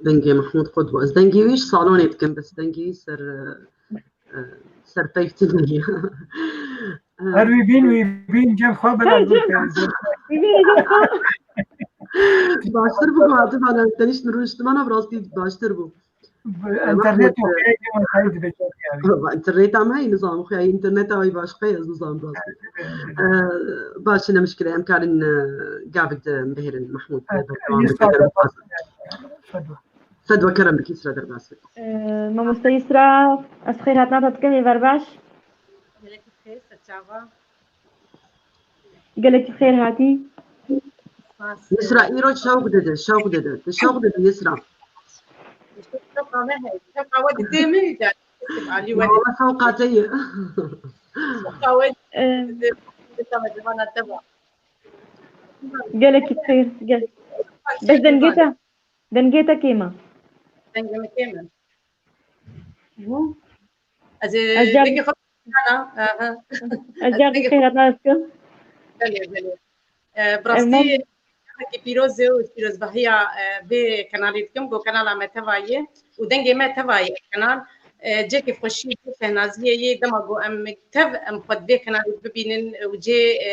Dengê Mehmûd qut bû. Ez dengê wî ji salonê dikim, bes dengê wî ser, e, e, ser peyv tune ye. Her wî bîn, wî bîn, cem xwe bila. Baştir bû ku hatifane teniştin rûniştimana, bi rastî baştir bû. Internet û heye cem xwe dibe yani. Internet am heye, nizam xwe ya internet ay başqa, ez nizam rastî. Baş, ne mişkile, em karin, e, gavik de bihêrin Mehmûd. Fedwa kerem bikî, Îsra derbas bike. Mamoste Îsra, ez xêr hatina te dikim, ê ver baş. Gelekî xêr, serçava. Gelekî xêr hatî. Îsra, îro şewq dide, şewq dide. Tu şewq dide, Îsra. Şewqa me heye. Şewqa we dide min, alî we. Wala şewqa te ye. Şewqa we dide, dide, dide, dide, dide. Gelekî xêr, gel. Bes dengê te, dengê te kêm e. Dengê min kêm e. Ez ê dengê xwe, ez car xêr hatina dikim. Belê, belê. E, bi rastî, cihekî pîroz e û pîrozbahiya, e, vê kenalê dikim, ku kenala me teva ye û dengê me teva ye. Kenal, e, cihekî xweşî, cihekî şehnaziyê ye, dema ku em tev em xwe di vê kenalê bibînin û cê, e,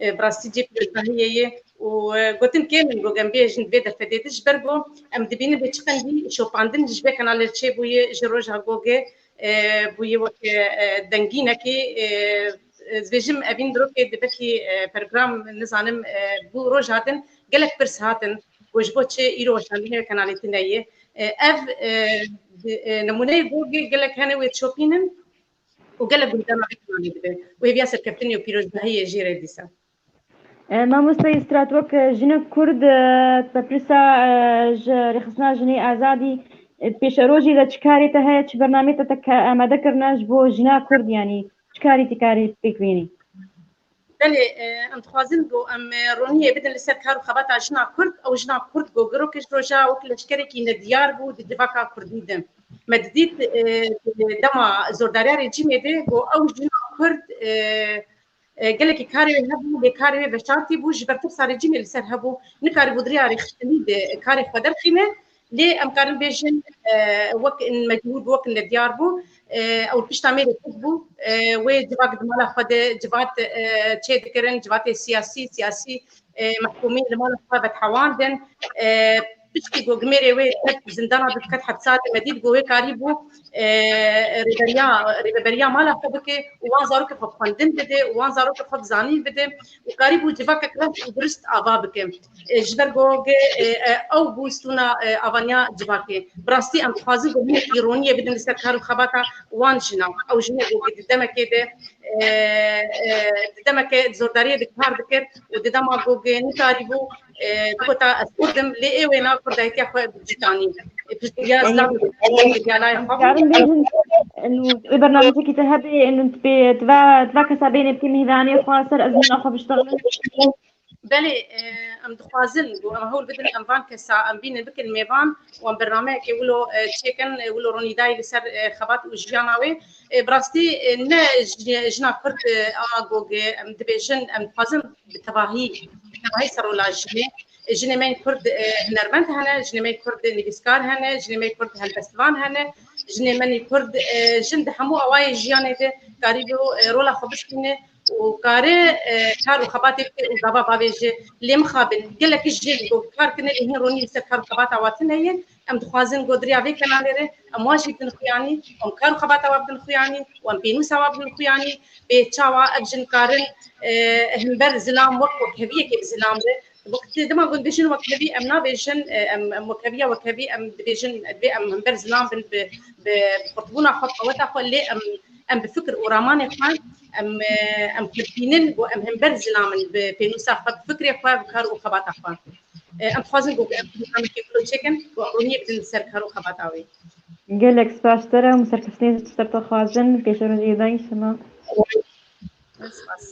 e, bi rastî cê pîrozbahiyê ye û, e, gotin kêm in, ku em bêjin vê derfetê de, ji ber ku em dibînin vê çi qendî şopandin ji vê kenalê çêbûye, ji roja gogê, e, bûye wek, e, dengînekê, e, ez bêjim evîn dirokê di belkî, e, program, nizanim, e, bû roj hatin, gelek pirs hatin, ku ji bo çi îro weşandinê wê kenalê tune ye. E, ev, e, di, e, nemûneyê gogê gelek hene wê çopînin û gelek guhdana vê kenalê dibe. Û hêviya serkeftinê û pîrozbahiyê jê re dîsa. E, mamoste Îsra, tu wek, e, jinek Kurd, e, te pirsa, e, ji Rêxistina Jinê Azadî, e, pêşerojê de çi karê te heye, çi bernameyê te, te ke-, amade kirine ji bo jina Kurd, yanî çi karî tu karî pêk bînî? Belê, e, em dixwazin ku em, e, roniyê bidin li ser kar û xebata jina Kurd. Ew jina Kurd ku girokê ji roja wek leşkerekî nediyar bû di civaka Kurdî de. Me didît, e, dema zordariya rejîmê de ku ew jina Kurd, e, e, gelekî karê wê hebû, lê karê wê veşartî bû, ji ber tirsa rejîmê li ser hebû, nikaribû di riya rêxistinî de karê xwe derxîne, lê em karin bêjin, e, wek mecbûr bû, wek nediyar bû, e, ew pişta mêrê kurt bû, e, wê civak di mala xwe de civat, e, çê dikirin, civatê siyasî, siyasî, e, mehkûmîn li mala xwe vedhewandin, e, piştî ku gimêrê wê ket zindana de diket hepsa de, me dît ku wê karîbû, e, rêberiya, rêveberiya mala xwe bike û wan zarokê xwe bi xwendin bide û wan zarokê xwe bi zanîn bide û karîbû civakek reş û dirust ava bike. E, ji ber ku ge, e, e, ew bû stûna, e, avaniya civakê. Bi rastî em dixwazin ku hinek îroniyê bidin li ser kar û xebata wan jinan. Ew jinê ku di demekê de, e, e, di demeke zordariyê de kar dikir û di dema ku ge nikarîbû, e, bigota ez Kurd im, lê ê wêna Kurdayetiya xwe bi cî tanî. E, piştgiriya zilam, piştgiriya layê xwe bû. Karin bêjin, inu, ê bernamecekî te hebe, inu, tu pê, tu va, tu va kesa bêne bikî mêvanê xwe ser ezmûna xwe biştexilin. Belê, e, em dixwazin ku em hewl bidin, em van kesa, em bînin bikin mêvan û em bernameyekê wilo, e, çêkin, e, wilo ronîdayî li ser, e, xebat û jiyana wê. E, bi rastî, e, ne ji-, jina Kurd, e, a gogê, em dibêjin, em dixwazin bi tevahî, bi tevahî ser rola jinê. E, jinê me yên Kurd, e, hunermend hene, jinê me yên Kurd nivîskar hene, jinê me yên Kurd helbestvan hene, jinê me yên Kurd, e, jin di hemû awayê jiyanê de karîbû, e, rola xwe bistîne û kare, e, kar û xebatê bike û gava bavêje. Lê mixabin, gelekî jin ku kar kirine lê hîn ronî li ser kar û xebata wa tune ye. Em dixwazin ku di riya vê kenalê re em wan jî bidin xuyanî, em kar û xebata wa bidin xuyanî û em pênûsa wa bidin xuyanî, bê çawa ev jin karin, e, himber zilam wek wekheviyekê bi zilam re. Wek dema ku dibêjin wekhevî, em nabêjin, e, em, em wekheviya wekhevî, em dibêjin, divê em himber zilam bin bi, bi, bi xurtbûna xwe, bi qeweta xwe, lê em, em bi fikir û ramanê xwe, em, e, em kurdînin û em hember zilam in bi pênûsa xwe, bi fikrê xwe, bi kar û xebata xwe. E, em dixwazin ku em bernamekê wilo çêkin û em roniyê bidin li ser kar û xebata wê. Gelek spas ji te re û serkeftinê ji te dixwazin, pêşerojê dayîn şima. Spas.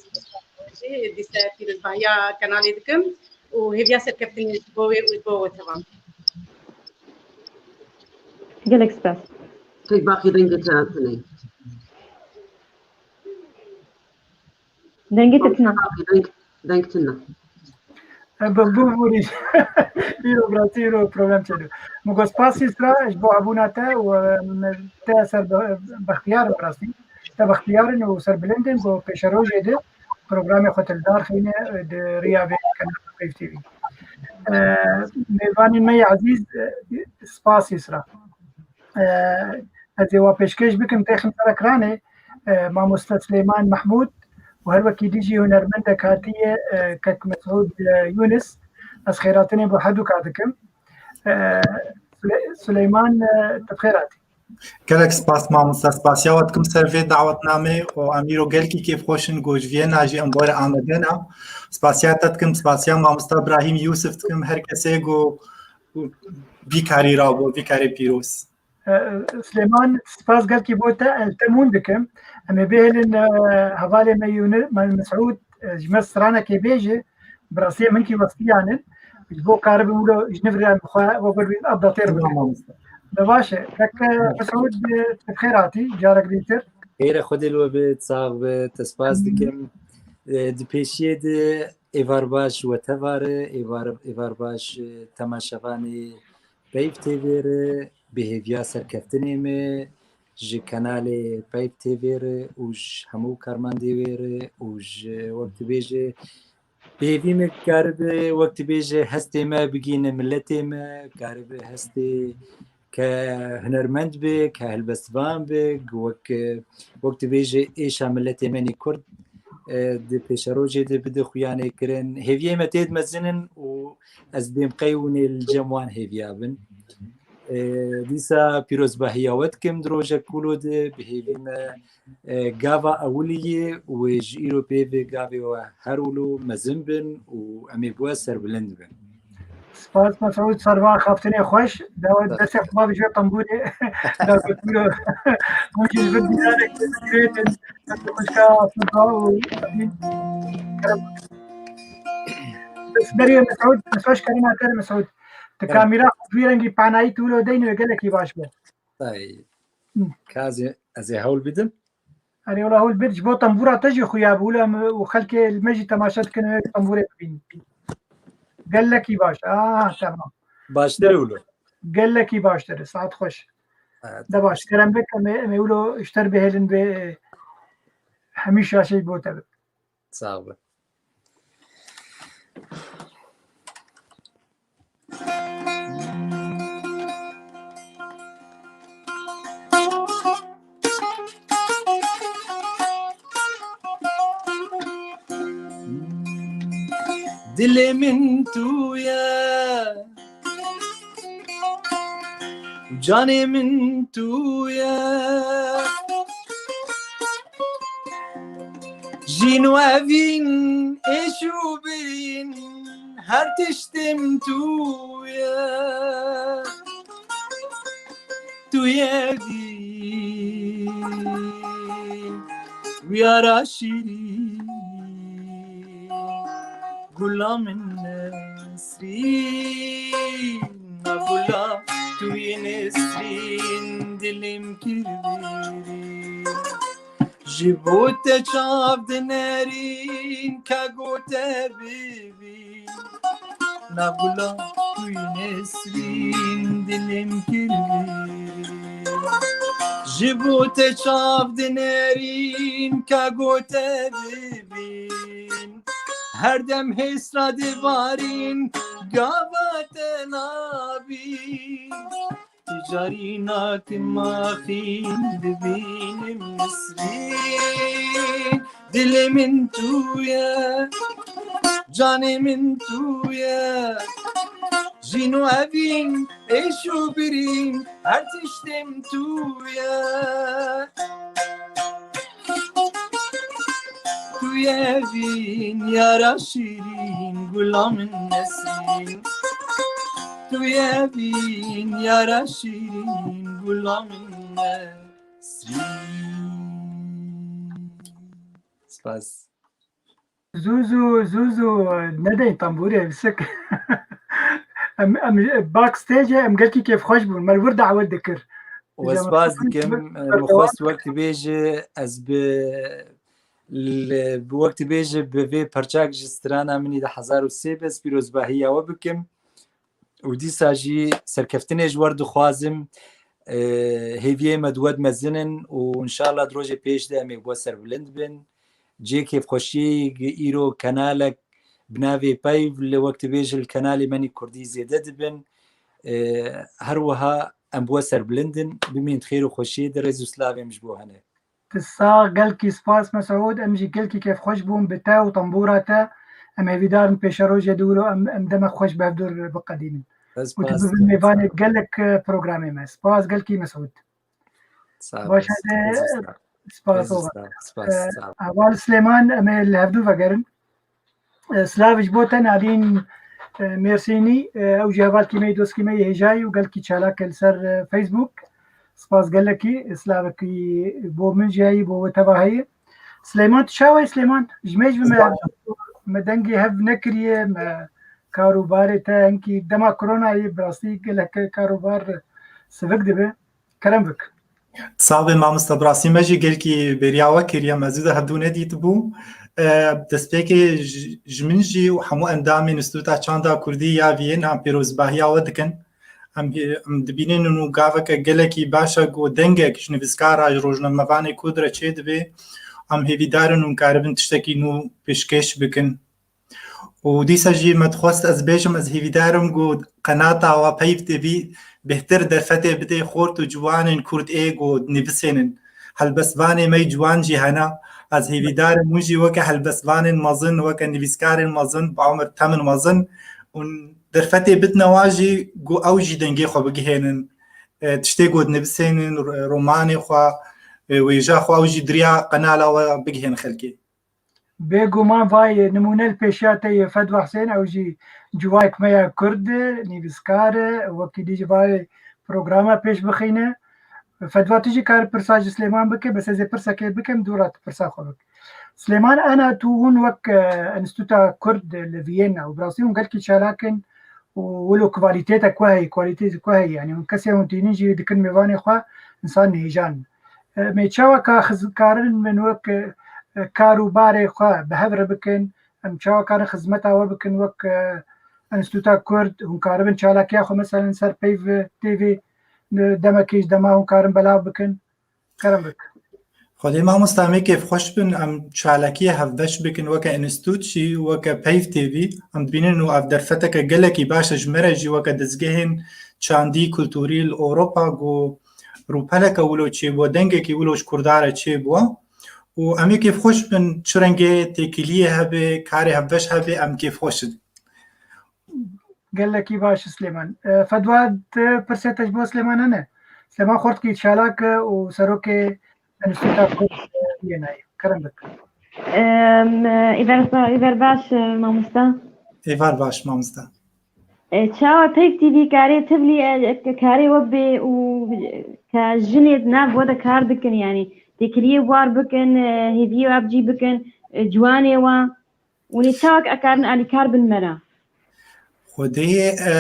Jî dîsa pîrozbahiya kenalê dikim û hêviya serkeftinê ji bo wê û ji bo we tevan. Gelek spas. Tek baqî dengê te tune. Dengê te tune. Baqî deng, deng tune. Bi, bi, bi, îro, bi rastî îro problem çêdibe. Min got, spas Îsra, ji bo hebûna te û, e, me te ser be-, bextiyar im bi rastî. Te bextiyar in û serbilind in, ku pêşerojê de programê xwe te li dar xîne, e, di riya vê kanalê Peyv T V. E, mêvanên me yê ezîz, e, spas Îsra. E, ez ê wa pêşkêş bikim, têxim ser ekranê, e, mamoste Silêman Mehmûd û her wekî dî jî hunermendek hatiye, e, kek Mesûd, e, Yûnis. Ez xêratinê bo hedûka dikim. E, Sule-, Silêman, e, tu bi xêr hatî. Gelek spas mamoste, spasiya we dikim ser vê dawetnameyê û em îro gelkî kêfxweş in ku ji viyena jî em were amade ne. Spasiya te dikim, spasiya mamoste Îbrahîm Yûsif dikim, her kesê ku, ku vî karî rabû, vî karê pîroz. E, Silêman, spas gelkî bo te, ez te mûn dikim. Em ê bihêlin, e, hevalê me Yûni-, me Mesûd, e, ji me stranekê bêje, bi rastiyê min kî westiyanin. Ji bo karibin wilo ji niv re em xwe we bir updatêr bikin. Tamam, mamoste. De baş e. Kek, e, Mesûd, e, tu bi xêr hatî, carek dîtir. Xêre Xwedê li we be, sax be, te spas dikim. E, di pêşiyê de êvar baş we tevare, êvar, êvar baş, e, temaşevanê Peyv T V re, bi hêviya serkeftinê me ji kanalê Peyv T V re û ji hemû karmendê wê re û ji, wek dibêje, bi hêvî me karibe, wek dibêje, hestê me bigihîne miletê me, karibe hestê ke hunermend be, ke helbestvan be, wek, wek dibêje, êşa miletê me nê Kurd, e, di pêşerojê de bide xuyanê kirin. Hêviyê me tê di mezin in û ez dêm qey hûn ê li cem wan hêviya bin. E, dîsa pîrozbahiya we dikim di rojek wilo de, bi hêvî me, e, gava ewilî ye û wê ji îro pê vê gavê we her wilo mezin bin û em ê bi we serbilind bin. Spas Mesûd, ser van xeftinê xweş. Dawa destê xwe bi jê tembûrê da ku tu ro. Hûn jî li vir dîdanek girêtin. Xwişka Fida û Emîn. Bes berê Mesûd, Mesûd, kerema te Mesûd. Ti kamîra xwe bi vî rengî panayî tu wilo deyne gelekî baş be. Ay. Hı. Ka ez ê, ez ê hewl bidim. Erê, wela hol bir ji bo tembûra te jî xuya bû, wela em û xelkê li me jî temaşe dikin, wê tembûrê bibînin. Gelekî baş. Ah, tamam. Baştir e wilo. Gelekî baştir e. Saet xweş. Evet. De baş. Kerem bik, em ê, em ê wilo ji te re bihêlin vê, e, hemî şaşeyî bo te bik. Sağ olun. Dilê min tu ye, canê min tu ye. Jîn û evîn, êş û birîn, her tiştê min tu ye. Tu ye vîn, wiyara şîrîn, gula min nesrîn, a gula tu yê nesrîn, dilê min kir birîn. Ji bo te çav dinerîn, ka gote bibîn. Nav gula tu yê nesrîn, dilê min kir birîn. Ji bo te çav dinerîn, ka gote bibîn. Her dem hêsra dibarîn, gava te nabîn. Ti carîna ki maxîn dibînim nisrîn. Dilê min tu ye, canê min tu ye. Jîn û evîn, êş û birîn, her tiştê min tu ye. Tu ye vîn yara şîrîn, gula min nesrîn. Tu ye vîn yara şîrîn, gula min nesrîn. Spas. Zû, zû, zû, zû, nedeyên tembûrê, bisik. Em, em, backstage em gelkî kêfxweş bûn. Me li wir dawet dikir. We spas dikim. Min xwest wek dibêje ez bi, Li, wek dibêje, bi vê perçak ji strana min î di hezar û sê be, ez pîrozbahiya we bikim. Û dîsa jî serkeftinê ji we re dixwazim. E, hêviyê me di we de mezin in û înşallah di rojê pêş de em ê bi we serbilind bin. Cihê kêfxweşiyê îro kenalek bi navê Peyv li, wek dibêje, li kenalê me nî kurdî zêde dibin. E, her wiha em bi we serbilind in. Bimîn di xêr û xweşiyê de, rêz û slavê min ji bo hene. Tu sax, gelkî spas Mesûd, em jî gelkî kêfxweş bûn bi te û tembûra te. Em hêvîdar in pêşerojê de wilo em, em demek xweş bi hevdûr biqedînin. Ez Û tu spas bibî dikim, mêvanê sağ ol. Gelek, e, programê me. Spas gelkî Mesûd. Sağ ol. Baş hadi, spas, spas, spas, spas, spas. Heval Silêman, em ê li hevdû vegerin. E, silav ji bo te Nadîn, e, Mêrsînî, e, ew jî hevalkî me yê, dostkî me yê hêjayî û gelkî çalak e li ser, e, Facebook. Spas gelekî, e, silavekî bo min jî heyî, bo we teva heyî. Silêman, tu çawa yî Silêman? Ji me ji me, me dengê hev nekiriye, me kar û barê te hinkî dema koronayê bi rastî gelek kar û bar sivik dibe. Kerem bik. Sax be mamoste, bi rastî me jî gelkî bêriya we kiriye, me zû de hevdû nedîtibû. E, destpêkê ji, ji min jî û hemû endamên Înstitûta Çanda Kurdî ya Viyana pîrozbahiya we dikin. Em, em dibînin û gaveke gelekî baş e ku dengek ji nivîskara, ji rojnamevanê Kurd re çêdibe. Em hêvîdar in hûn karibin tiştekî nû pêşkêş bikin. Û dîsa jî me dixwest ez bêjim, ez hêvîdar im ku qenata we Peyv T V bêhtir derfetê bidê xort û ciwanên Kurd ê ku dinivîsênin. Helbestvanê me yê ciwan jî hene. Ez hêvîdar im hûn jî weke helbestvanên mezin, weke nivîskarên mezin, bi emir temin mezin û derfetê bidine wan jî ku ew jî dengê xwe bigihênin. E, tiştê ku dinivîsênin, ro-, romanê xwe, e, wêja xwe, ew jî di riya qenala we bigihên xelkê. Bêguman vayê nimûne li pêşiya te yê Fedwa Husên, ew jî civayek me ya Kurd e, nivîskar e, wekî dî jî vayê programa pêş bixîne. Fedwa, tu jî kar pirsa ji Silêman bike, bes ez ê pirsekê bikim, dû re tu pirsa xwe bik. Silêman, ana tu hûn wek, e, Enstîtuta Kurd li Viyana û bi rastî hûn gelkî çalak in û wilo kwalîtêtek we heye, kwalîtêtek we heye, yanî hûn kesê hûn tînin jî dikin mêvanê xwe, însan hêjan. E, me çawa ka xiz-, karin min wek, e, e, kar û barê xwe bi hev re bikin, em çawa karin xizmeta we bikin wek, e, Enstîtuta Kurd, hûn karibin çalakiya xwe meselen ser Peyv T V, e, demekê ji dema hûn karin belav bikin? Kerem bik. Xwedê mamosta em ê kêfxweş bin, em çalakiyê hevbeş bikin weke înstîtût jî, weke Peyv T V. Em dibînin û ev derfeteke gelekî baş e ji me re jî weke dezgehên çandî kulturî li Ewropa ku rûpeleke wilo çêbû, dengekî wilo ji Kurda re çêbû. Û em ê kêfxweş bin, çi rengê têkiliyê hebe, karê hevbeş hebe, em kêfxweş in. Gelekî baş Silêman. E, Fedwa, tu pirsê te ji bo Silêman hene? Silêman Xortkî çalak e û serokê Enstîtuta Kurd yê nayê. Kerem bik. Em, êvar, êvar baş, e, mamosta. Êvar baş, mamosta. E, çawa Peyv T V karê tivlî, e, karê we bê û, e, ka jinê di nav we de kar dikin, yanî têkiliyê war bikin, e, hêviyê we bi cî bikin, e, ciwanê we. Hûn ê çawa karin alîkar bin me re? Xwedê, e,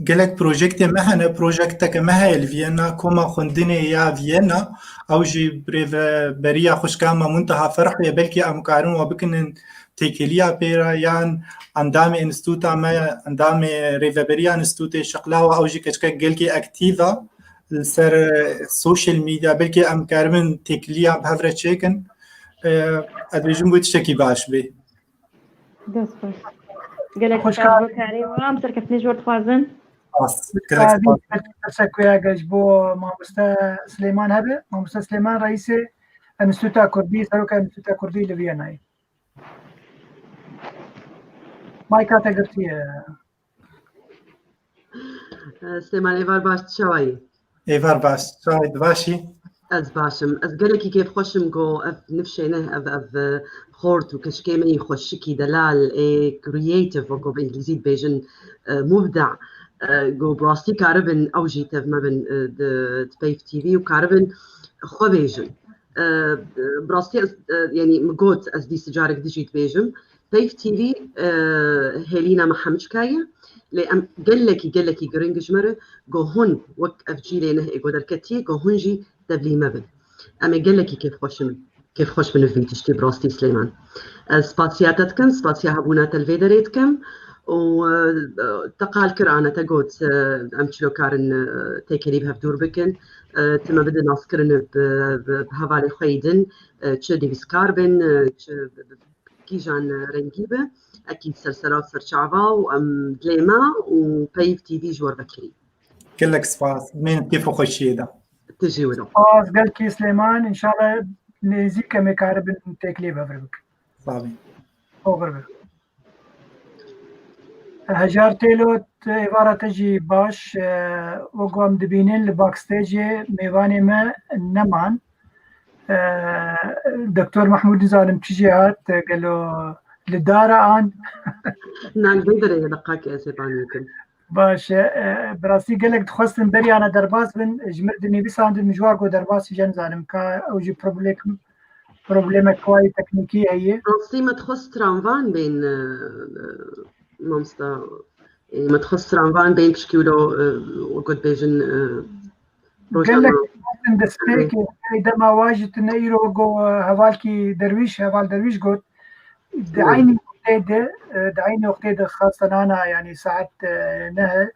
gelek projektê me hene, projekteke me heye li Viyana, Koma Xwendinê ya Viyana, ew jî bi rêveberiya xwişka me Munteha Ferhê ye, belkî em karin we bikinin têkiliya pê re, yan endamê înstîtuta me, endamê rêveberiya înstîtutê şiqla we, ew jî keçikek gelkî aktîf e li ser, e, social media, belkî em karibin têkiliya bi hev re çêkin. E, ez dibêjim wê tiştekî baş bê. Dest xweş. Gelek spas bo karê we, em serkeftinê ji we dixwazin. Spas. Gelek spas. Pirsek ku ya ge ji bo mamoste Silêman hebe. Mamoste Silêman, reîsê Enstîtuta Kurdî, seroka Enstîtuta Kurdî li Viyanayê. Mayka te girtiye. Silêman, êvar baş, tu çawa yî? Êvar baş, çawa yî, tu baş î? Ez baş im. Ez gelekî kêfxweş im ku ev nifşê ne, ev, ev, e, xort û keçikê me yî xweşikî delal ê creative, wek ku bi îngilîzî dibêjin, e, mubda, e, ku bi rastî karibin ew jî tev me bin, e, di, di Peyv T V û karibin xwe bêjin. E, bi rastî ez, e, yanî min got ez dîsa carek din jî dibêjim. Peyv T V, e, hêlîna me hemûka ye. Lê em gelekî, gelekî giring ji me re, ku hûn wek ev cîlê neh ê ku derketiye, ku hûn jî tevlî me bin. Em ê gelekî kêfxweş in. Kêfxweş bin vî tiştî bi rastî Silêman. Ez spasiya te dikim, spasiya hebûna te li vê derê dikim û, e, te qal kir, Ana, te got, e, em çilo karin, e, têkilî bi hevdûr bikin. E, tu me bide naskirin bi, bi, bi hevalê xwe yî din, e, çi nivîskar bin, e, çi bi, bi, bi kîjan rengî be. Ekî ser sera, ser çava û em dilê me û Peyv T V ji we re vekirî. Gelek spas. Min kêf û xweşiyê de. Tu jî wilo. Spas, gelkî Silêman. Înşallah nêzîk em ê karibin têkilê bi vir bikin. Sağ olun. Oxir be. Hejar Têlo, êvara te jî baş. E, wek ku em dibînin li backstageê mêvanê me neman. E, Doktor Mahmûd, nizanim çi jê hat, e, gelo li dar e an? Na, li vê derê ye, deqakê ez ê banî bikim. Baş e, e, bi rastî gelek dixwestin beriyane derbas bin, ji mir dinivîsandin, min ji wan got derbas bije, nizanim ka ew jî problem, problemek wayî teknîkî heye. Rastî me dixwest stranvan bên, e, e, mamosta, e, me dixwest stranvan bên pişkî wilo, e, wek dibêjin, e, rojname. Gelek dixwestin destpêkê, dema wa jî tune îro wek got, e, hevalkî Derwîş, heval Derwîş got, Di eynî wextê de, e, di eynî wextê de xastanana, yanî saet, e, neh,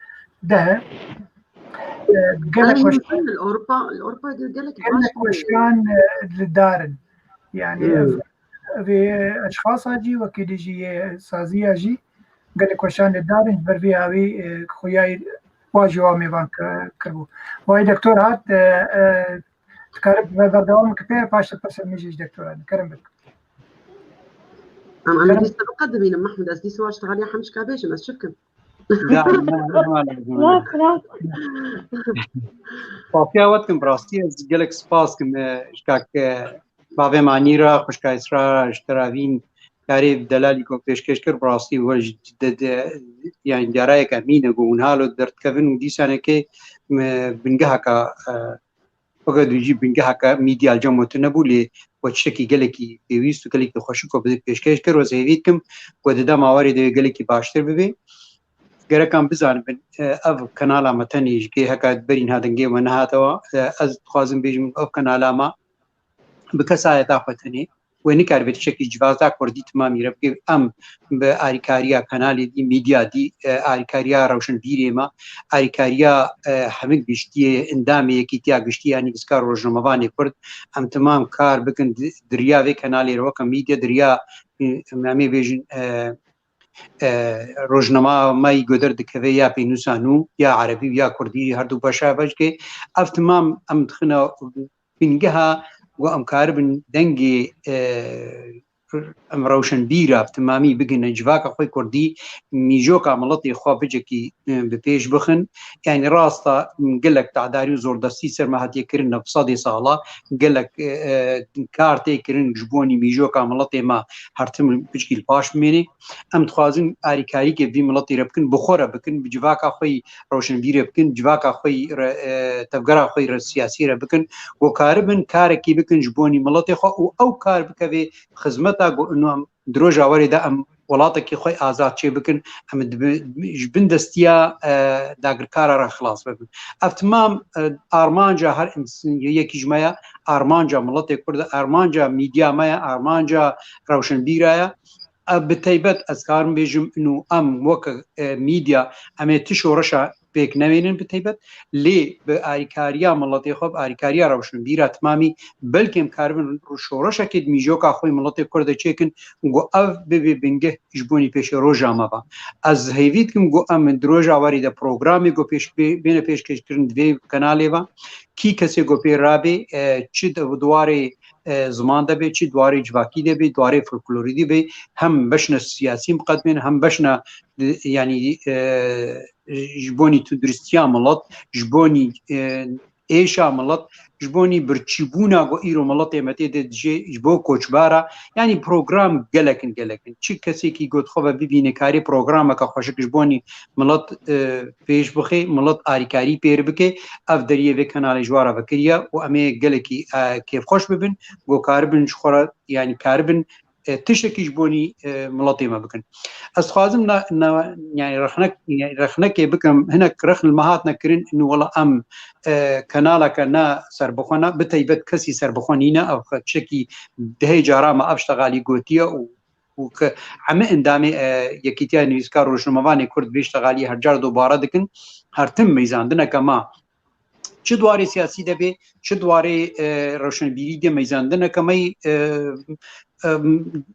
deh, e, gelek Eynî weşan, li Ewropa, li Ewropa gelek gelek baş weşan, e, li dar in. Yanî ev, Hmm. ev ê eşxasa jî, wekî dî jî yê saziya jî gelek weşan li dar in, ji ber vê hawî, e, xuya wa jî wa mêvan ki-, kiribû. Wayî doktor hat, e, e, dikare berdewam bike pê, paş de pirsên min jî ji doktoran. Kerem bik. Em, em dîsa biqedimînin, Mehmed, ez dîsa ji te haliya hemşka bêjim, ez çi bikim? Ya, ne, ne, ne, ne. Rast, rast. Papiya we dikim, bi rastî ez gelek spas kim, e, ji kak, e, bavê Manî re, xwişka Îsra re, ji te re vîn karê delalî ku pêşkêş kir, bi rastî we ji de, de, yani diyarayeke mîne ku hûn halo derdikevin û dîsanekê me bingeheka, e, Fakat wî jî bingeheke mîdya li cem we tune bû, lê we tiştekî gelekî pêwîst û gelekî xweşik we bi pêşkêş kir, ez hêvî dikim ku di dema warê de gelekî baştir bibe. Gerek em bizanibin, e, ev kanala me tenê ji kê heka berî niha dengê we nehatawa, e, ez dixwazim bêjim, ev kanala me bi kesayeta xwe tenê, wê nikaribe tiştekî civata kurdî timamî re bike. Em bi arîkariya kanalê dî, mîdya dî, e, arîkariya rewşenbîrê me, arîkariya, e, hemik giştiyê, endamê Yekîtiya Giştî ya Nivîskar Rojnamevanê Kurd, em timam kar bikin di, di riya vê kanalê re weke mîdya, di riya, e, em ê bêjin, e, e, rojnameyî ku derdikeve ya pênûsa nû, ya erebî û ya kurdî, her du beşa veşkê. Ev timam em dixine bingeha ku em karibin dengê, e, em rewşenbîra bi timamî bigihine civaka xwe kurdî, mîjoka miletê xwe bicekî, e, bi pêş bixin. Yanî rasta gelek tedarî û zordestî ser me hatiye kirin, neh sedê sala gelek, e, e, kar tê kirin ji bonî mîjoka miletê me her tim piçkî li paş bimêne. Em dixwazin arîkarîkê vî miletî re bikin, bi xwe re bikin, bi civaka xwe yî rewşenbîrê bikin, civaka xwe yî re, e, tevgera xwe yî re siyasî re bikin, ku karibin karekî bikin ji bonî miletê xwe û ew kar bikeve xizmeta ku ino em di roja werê de em welatekî xwe azad çê bikin, em dibi-, ji bin destiya, e, dagirkara re xilas bibin. Ev timam, e, armanca her ins-, yekî ji me ye, armanca miletê Kurd e, armanca mîdya me ye, armanca rewşenbîra ye. Ev bi teybet ez karim bêjim, ino em weke, e, mîdya, em ê ti şoreşa pêk nemênin bi teybet, lê bi arîkariya miletê xwe, bi arîkariya rewşenbîra timamî, belkî em karibin şoreşekê di mîjoka xwe yê miletê Kurd de çêkin, ku ev bibe bingeh ji bonî pêşeroja me ve. Ez hêvî dikim ku em di roja werî de programê ku pêş bê-, bêne pêşkêşkirin di vê kanalê ve, kî kesê ku pê rabê, e, çi di, di warê, e, ziman de bê, çi di warê civakî de bê, di warê folklorî de bê, hem beşna siyasî miqedmên, hem beşna di, yanî, e, ji bonî tunduristiya milet, ji bonî, e, êşa milet, ji bonî birçîbûna ku îro miletê me tê de dijê, ji bo koçbara, yanî program gelek in, gelek in. Çi kesekî got xwe ve bibîne karê programeke xweşik ji bonî milet, e, pêş bixe, milet arîkarî pêr bike, ev deriyê vê kanalê ji wan re vekiriye û em ê gelekî, e, kêfxweş bibin, ku karibin ji xwe re, yanî karibin e, tiştekî ji bonî, e, miletê me bikin. Ez dixwazim na, na, yani rexnek, yani rexnekê bikim, hinek rexn li me hatine kirin, inu wela em, e, kanaleke ne serbixwe ne, bi teybet kesî serbixwe nîne, ev tiştekî dehê cara me ev ştegalî gotiye û û ke hemî endamê, e, Yekîtiya Nivîskar Rojnamevanê Kurd vê ştegaliyê her car dobare dikin, her tim meyzandineke me, çi di warê siyasî de bê, çi di warê, e, rewşenbîrî de meyzandineke me, e, e,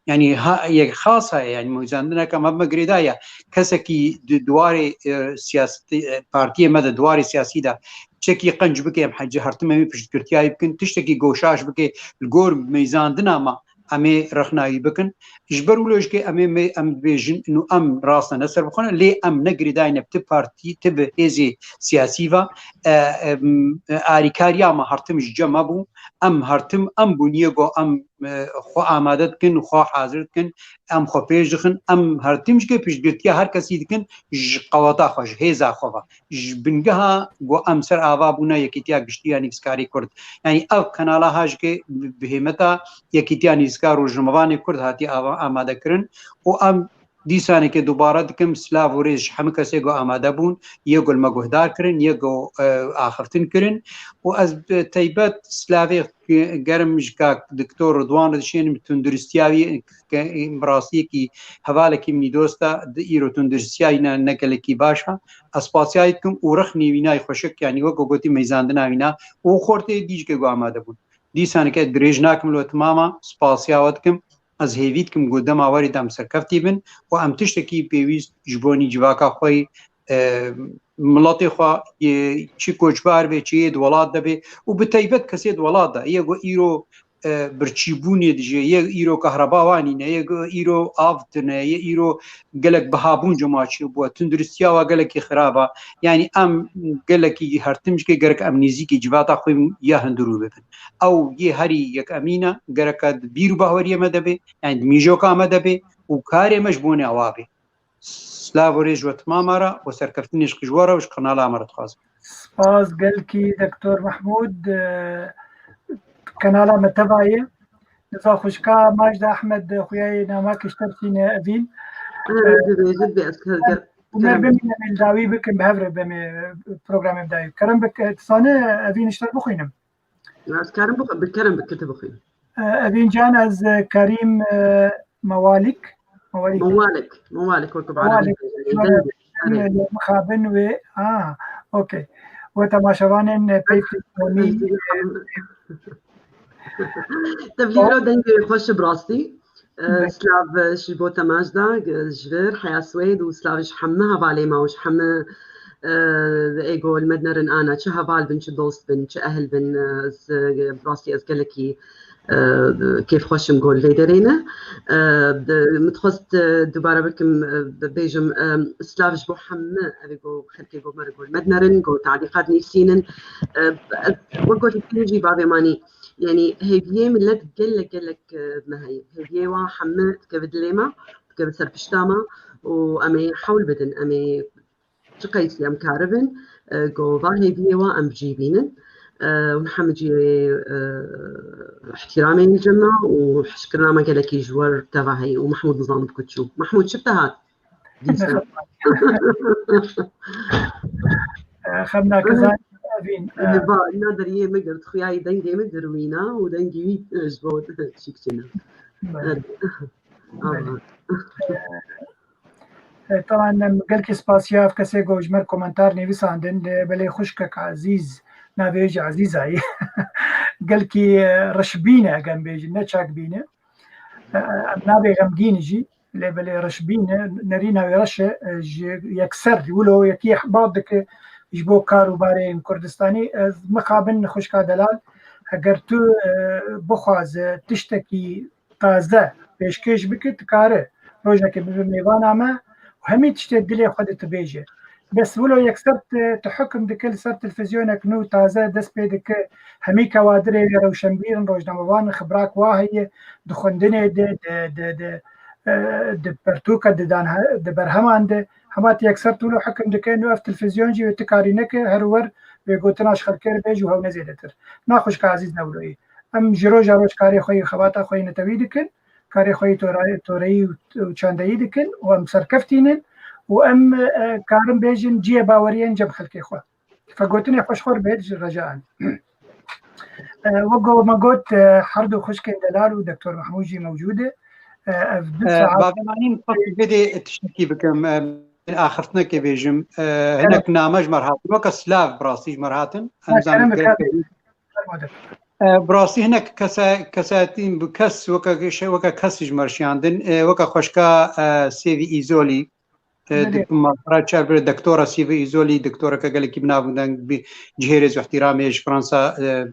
yani ha, yek xas heye, yani meyzandineke me, me girêdaye. Kesekî di, di warê, e, siyasetê, e, partiyê me de, di warê siyasî de çekî qenc bike, em hece her tim em ê piştgirtiyayî bikin, tiştekî goşaş bike, li gor meyzandina me, em ê rexnayî bikin. Ji ber wilo jî ke em ê me, em dibêjin, inu em rast ne serbixwe ne, lê em ne girêdayî ne bi ti partî, ti bi hêzê siyasî ve, e, em, e, alîkariya me her tim ji cem me bû. Em her tim em bûn yê ku em, e, xwe amade dikin, xwe hazir dikin, em xwe pêş dixin, em her tim jî ke piştgirtiya her kesî dikin ji qeweta xwe, ji hêza xwe ve. Ji bingeha ku em ser ava bûne Yekîtiya Giştî ya Nivîskarê Kurd. Yani ev kanala ha jî ke bi, bi hêmeta Yekîtiya Nivîskar Rojnamevanê Kurd hatiye ava, amade kirin û em dîsaneke dubare dikim, silav û rêz ji hemû kesê ku amade bûn, yê ku li me guhdar kirin, yê ku, e, axiftin kirin û ez bi teybet silavê germ ji kak Doktor Ridwan re dişênim, tunduristiya wî ke bi rastiyekî hevalekî min î dost e, di îro tunduristiya wî ne, ne gelekî baş e. Ez spasiya wî dikim û rexnê wîna yê xweşik, yanî wek ku gotî meyzandina wîna û xortê dî jî ke ku amade bûn. Dîsaneke dirêj nakim li we timama, spasiya we dikim. Ez hêvî dikim ku dema werî de em serkeftî bin û em tiştekî pêwîst ji bonî civaka xwe yî, e, miletê xwe yê çi koçbar be, çi yê di welat de be û bi teybet kesê di welat de yê ku îro, e, birçîbûnê dijê, yê îro kahreba wa nîne, yê ku îro av tune, yê îro gelek bihabûn cemaçî bûye, tunduristiya wa gelekî xirab e. Yanî em gelekî her tim jî ke gerek em nêzîkî civata xwe ya hundirû bibin. Ew yê herî yekemîn e, gereke di bîr û baweriyê me de be, yanî di mîjoka me de be û karê me ji bonê ewa be. Silav û rêz ji we timama re û serkeftinê ji ji we re û ji kanala me re dixwazim. Spas gelkî Doktor Mehmûd, e, kanala me teva ye. Niza xwişka Majda Ahmed xuya yê namekê ji te bişîne evîn. Em dibêjin bê ez û me kerem. Bimîne em ê li dawî bikin, bi hev re bemê programê bi dawî. Kerem bik, tu zanî evîn ji te bixwînim. Ez karim bixwe-, bi kerem bik tu bixwîn. E, Evîn can, ez, e, Kerîm, e, Mewalik. Mewalik. Mewalik, Mewalik, wek bi Mewalik. Erebî bêjin. Dengê, erê. Mixabin wê, ah, okey. We temaşevanên, e, peyvê komî. Tevlî viro dengê xweş bi rastî. E, Belê. Silav ji bo te Majda, ji vir heya Swêd û silav ji hemû hevalê me û ji hemû, e, ê ku li me dinerin ana, çi heval bin, çi dost bin, çi ehil bin, e, ez, e, bi rastî ez gelekî, e, kêfxweş im ku li vê derê ne. E, de, min dixwest, e, dubare bikim, e, bibêjim, e, silav ji bo hemû ev ê ku xelkê ku me re ku li me dinerin, ku talîqat nivîsînin. E, e, wek gotî jî bavê manî, yanî hêviyê milet gelek, gelek, e, me heye. Hêviyê wa hemû dikeve dilê me, dikeve ser pişta me û em ê hewl bidin, em ê çi qeysî em karibin, e, ku va hêviyê wa em bi cî bînin. E, û hemî cî, e, ihtiramê li cem me û hişkirina me gelekî ji we re teva heye û Mehmûd nizanim ku çû. Mehmûd çi bi te hat? Dîsa. Xem nake zanî, Evîn, e, va, na deriyê min girt, xuyayî dengê min dirwîna û dengê wî, e, ji bo çîk çêne. Belê. Evet. Belê. Aha. E, e, taban em gelkî spasiya ev kesê ku ji me re komentar nivîsandin, e, belê xwişkek Ezîz, navê jî Ezîza ye. Gelkî, e, reşbîn e, eger em bêjin, ne çak bîn e. E, em nabê xemgîn jî, lê belê reşbîn e, nerîna wê reş e, e, ji yekser wilo yekî ihbat dike ji bo kar û barê yên Kurdistanî. Ez mixabin xwişka delal, eger tu, e, bixwaze tiştekî taze pêşkêş bike, dikare rojekê bibe mêvana me û hemî tiştê dilê xwe de tu bêje. Bes wilo yekser tu, tu hukm dike li ser televîzyonek nû taze dest pê dike, hemî kewadirê rewşenbîr in, rojnamevan in, xibrak wa heye, di xwendinê de, di, di, di, e, di pertûka, di danhe-, di berheman de, hema tu yekser tu wilo hukm dike, nû ev televîzyon jî wê tu karî neke, her wer wê gotina ji xelkê re bêje û hew ne zêdetir. Na xwişka Ezîz ne wilo ye. Em ji roja roj karê xwe yê, xebata xwe yê netewî dikin. karê xwe yê torayî, toreyî û, û çandeyî dikin û em serkeftî nin û em, e, karin bêjin cihê baweriyên cem xelkê xwe. Vegotinê xweş xwe bêt ji reja an. E, wek ku me got, e, her du xwişkên delal û Doktor Mehmûd jî mewcûd e. E, ev du E, saet Bavê Manî, min xwest vê dê tiştekî bikim. E, axiftinekê bêjim. E, hinek name ji me re hatin. Weke silav bi rastî ji me re hatin. Em Ha, zanin kerem gerek bikatê. Fermo de. E, bi rastî hinek kesa-, kesayetî bi kes weke şe-, weke kes ji me re şiyandin. E, weke xweşka, e, Sêvî Îzolî. E, Belê. Di malpera çar bir doktora Sîvî Îzolî, doktoreke gelekî bi nav û deng, bi cihê rêz û ihtiramê ji Fransa, e,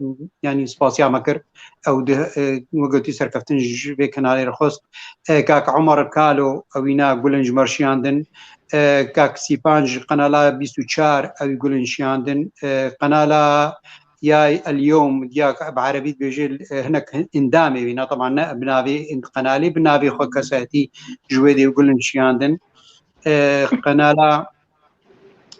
yanî spasiya me kir. Ew di, e, wek gotî serkeftin ji vê kenalê re xwest. E, kak Omer Kalo, ewîna gulin ji me re şiyandin. E, kak Sîpan ji kanala bîst û çar, ewî gulin şiyandin. E, kanala Yay El Yom, diya bi erebî dibêje, e, hinek endamê wîna, teban ne bi navê kanalê, bi navê xwe kesayetî ji wê dê gulin şiyandin. E, kanala,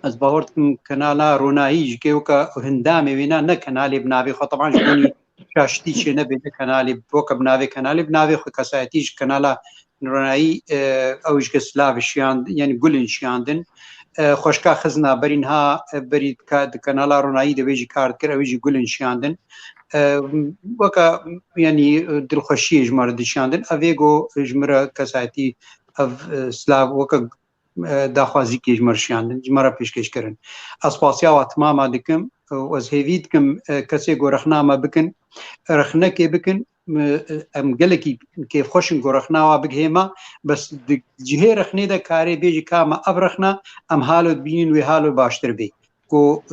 ez bawer dikim kanala Ronahî ji kê weke hindamê wê, na ne kanalê bi navê xwe, teban ji bonî şaştî çê nebê, ne kanalê weke bi navê kanalê, bi navê xwe kesayetî ji kanala Ronahî, e, ew ji ke silav şiyand, yanî gulin şiyandin. E, xweşka Xizna berî niha, e, berî ka-, di kanala Ronahî de wê jî kar dikir, ew jî gulin şiyandin. E, weke, yanî, dilxweşiyê ji me re dişiyandin. Ev ê go ji min re kesayetî ev, e, silav weke e, daxwazîkê ji me re şiyandin, ji me re pêşkêş kirin. Ez spasiya we timama dikim, e, û ez hêvî dikim, e, kesê ku rexna me bikin, rexnekê bikin, e, em gelekî kêfxweş in ku rexna we bigihê me, bes di cihê rexnê de karê bêjî ka me ev rexna, em halo dibînin wê halo baştir bê. Ku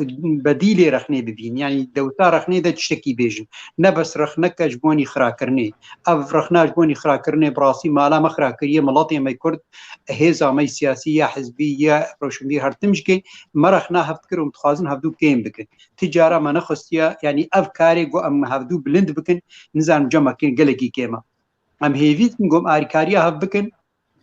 bedîlê rexnê bibîn. Yanî dewsa rexnê de tiştekî bêjin. Ne bes rexneke ji bonî xirakirinê. Ev rexna ji bonî xirakirinê bi rastî mala me xira kiriye, miletê me Kurd, hêza me siyasî ya hizbî ya rewşenbîr her tim jikê me rexna hev dikir û em dixwazin hevdû kêm bikin. Ti cara me nexwestiye, yanî ev karê ku em hevdû bilind bikin, nizanim cem me kêm, gelekî kêm e. Em hêvî dikin ku em alîkariya hev bikin,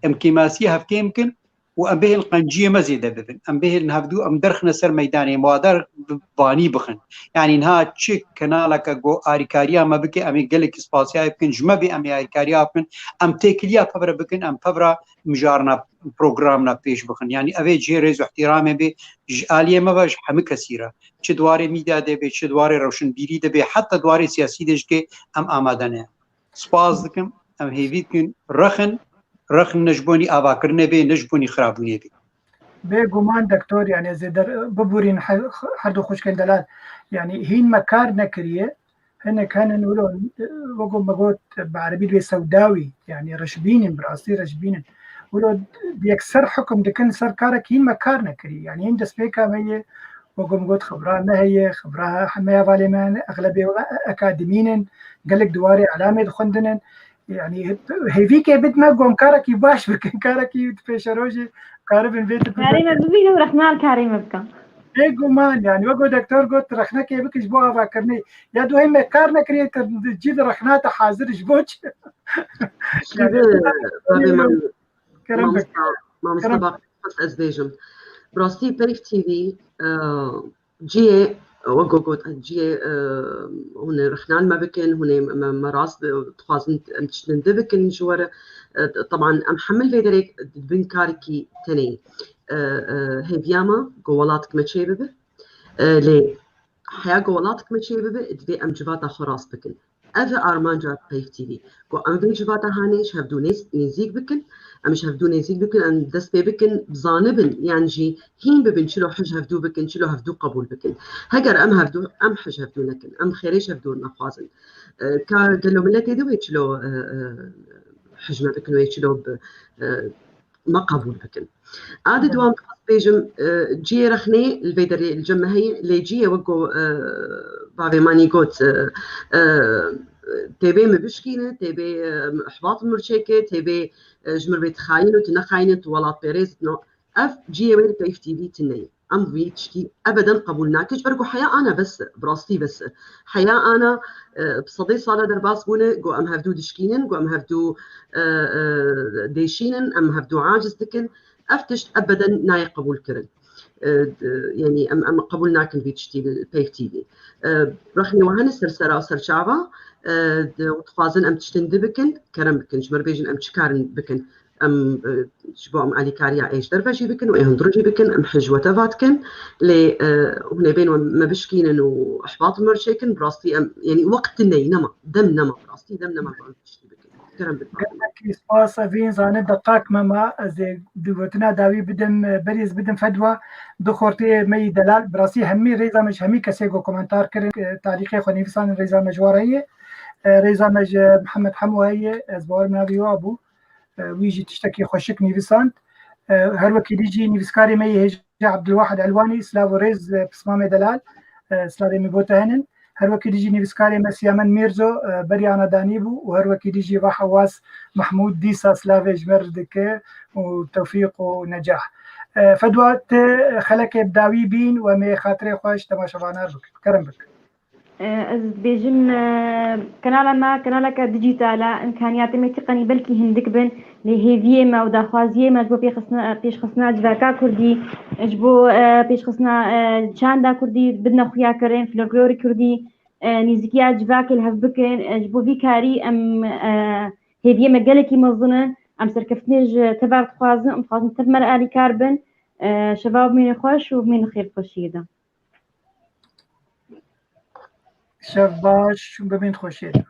em kêmasiyê hev kêm bikin û em bihên qenciyê me zêde bibin. Em bihên hevdû em derxine ser meydanê, em wadar bi vanî bixin. Yanî niha çi kenaleke ku alîkariya me bike, em ê gelekî spasiya bikin, ji me bê em ê alîkariya bikin, em têkiliya pevre bikin, em pevra mijarna programna pêş bixin. Yanî ev ê cihê rêz û ihtiramê bê ji aliyê me ve ji hemî kesî re. Çi di warê mîdya de bê, çi di warê rewşenbîrî de bê, heta di warê siyasî de jikê em amade ne. Spas dikim, em hêvî dikin, rexin, rexin ne ji bonî avakirinê bê, ne ji bonî xirabûnê bê. Bêguman doktor, yani ez ê der-, bibûrîn her, her du xwişkên delal. Yani hîn me kar nekiriye, hinek henin wilo, wek me got, bi erebî dibê sewdawî, yani reşbînin, bi rastî reşbînin. Wilo bi yekser hukum dikin ser karek hîn me kar nekiriye. Yani hîn destpêka me ye, wek me got xibra me heye, xibra heme hevalê me hene, exlebê we akademîn in, gelek di warê elamê dixwendin in. Yani hêvîkê bidme ku em karekî baş bikin, karekî pêşerojê karibin vê tipî. Karê me bibîne û rexna li karê me bikin. Bêguman, yani wek ku doktor got, rexnekê bikin ji bo avakirinê. Ya duhê me kar nekiriye, te cî di rexna te hazir ji bo çi? Şîve, Yani, bavê min, kerem bik. Mamosta, mamosta Kerem. Baqir, xwest ez bêjim. Bi rastî Peyv T V, e, cihê, wek ku got, cihê, e, hûn ê rexnan me bikin, hûn ê me, me rast bi-, dixwazin em tiştin di bikin ji we re. E, teban em hemil vê derê di bin karekî tenê, e, e, hêviya me ku welatik me çê bibe. E, lê heya ku welatik me çê bibe, divê em civata xwe rast bikin. Ev e armanca Peyv T V. Ku em vê civata hanê ji hevdû nêz-, nêzîk bikin, em ji hevdû nêzîk bikin, em dest pê bikin, bizanibin, yan jî hîn bibin çilo hij hevdû bikin, çilo hevdû qebûl bikin. Heger em hevdû, em hij hevdû nekin, em xêrê ji hevdû nexwazin. E, ka gelo miletê di wê çilo, e, e, hij me bikin, wê çilo bi, e, me qebûl bikin. A di Belê. Dwan dixwest bêjim, e, cihê rexnê li vê derê li cem me heye, lê cihê wek ku, e, bavê Manî got, e, e, têbê min bişkîne, têbê, e, ihbat min çêke, têbê, e, ji min bê tu xayin û tu nexayine, tu welatperêz, no. Ev cihê wê li Peyv T V tune ye. Em vî tiştî ebeden qebûl nakin, ji ber ku heya ana bes e, bi rastî bes e. Heya ana, e, bi sedê sala derbas bûne, ku em hevdû dişkînin, ku em hevdû, e, e, dêşînin, em hevdû aciz dikin. Ev tişt ebeden nayê qebûl kirin. e, d-, yanî em, em qebûl nakin vî tiştî li Peyv T V. E, rexnê we hene ser sera û ser çava, e, d-, dixwazin em tiştên di bikin, kerem bikin. Ji me re bêjin em çi karin bikin. Em, e, ji bo em alîkariya ê ji derve jî bikin û ê hundirû jî bikin, em hej we teva dikin. Lê, e, hûn ê bên we me bişkînin û ihbat me re çêkin, bi rastî em, yanî wext tune nema, dem nema, bi rastî dem nema bo em tiştî bikin. Kerem bikin. Gelekî spas, Evîn, zane deqak me ma, ez ê di gotina dawî bidim, e, berî ez bidim Fedwa, du xortê me yî delal, bi rastî hemî rêza me ji hemî kesê ku komentar kirin, e, talîqê xwe nivîsandin, rêza me ji wa re ye, e, rêza me ji Mihemed Hemo heye, ez bawerim navê wa bû, e, wî jî tiştekî xweşik nivîsand. E, her wekî dî jî nivîskarê me yê hêja Abdulwahid Elwanî, silav û rêz, e, pismamê delal, e, silavê min bo te henin. Her wekî dî jî nivîskarê me Siyamen Mîrzo, e, berî ana danî bû û her wekî dî jî va Hewaz Mehmûd dîsa silavê ji me re dike û tewfîq û necah. E, Fedwa, ti xelekê bi dawî bîn û em ê xatirê xwe ji temaşevanar bikin. Kerem bik. E, ez dibêjim, e, kanala me, kanaleke dîjîtal e, îmkaniyatê me tî qenî belkî hindik bin, lê hêviyê me û daxwaziyê me ji bo pêxistina, pêşxistina civaka kurdî, ji bo, e, pêşxistina, e, çanda kurdî bidine xuyakirin, folklorê kurdî, e, nêzîkiya civakê li hev bikin. E, ji bo vî karî em, e, hêviyê me gelekî mezin in. Em serkeftinê ji teva dixwazin, em dixwazin tev me re alîkar bin. E, şeva bimîne xweş û bimîne xêr xweşiyê de. Şev baş, bimîn xweşiyê de.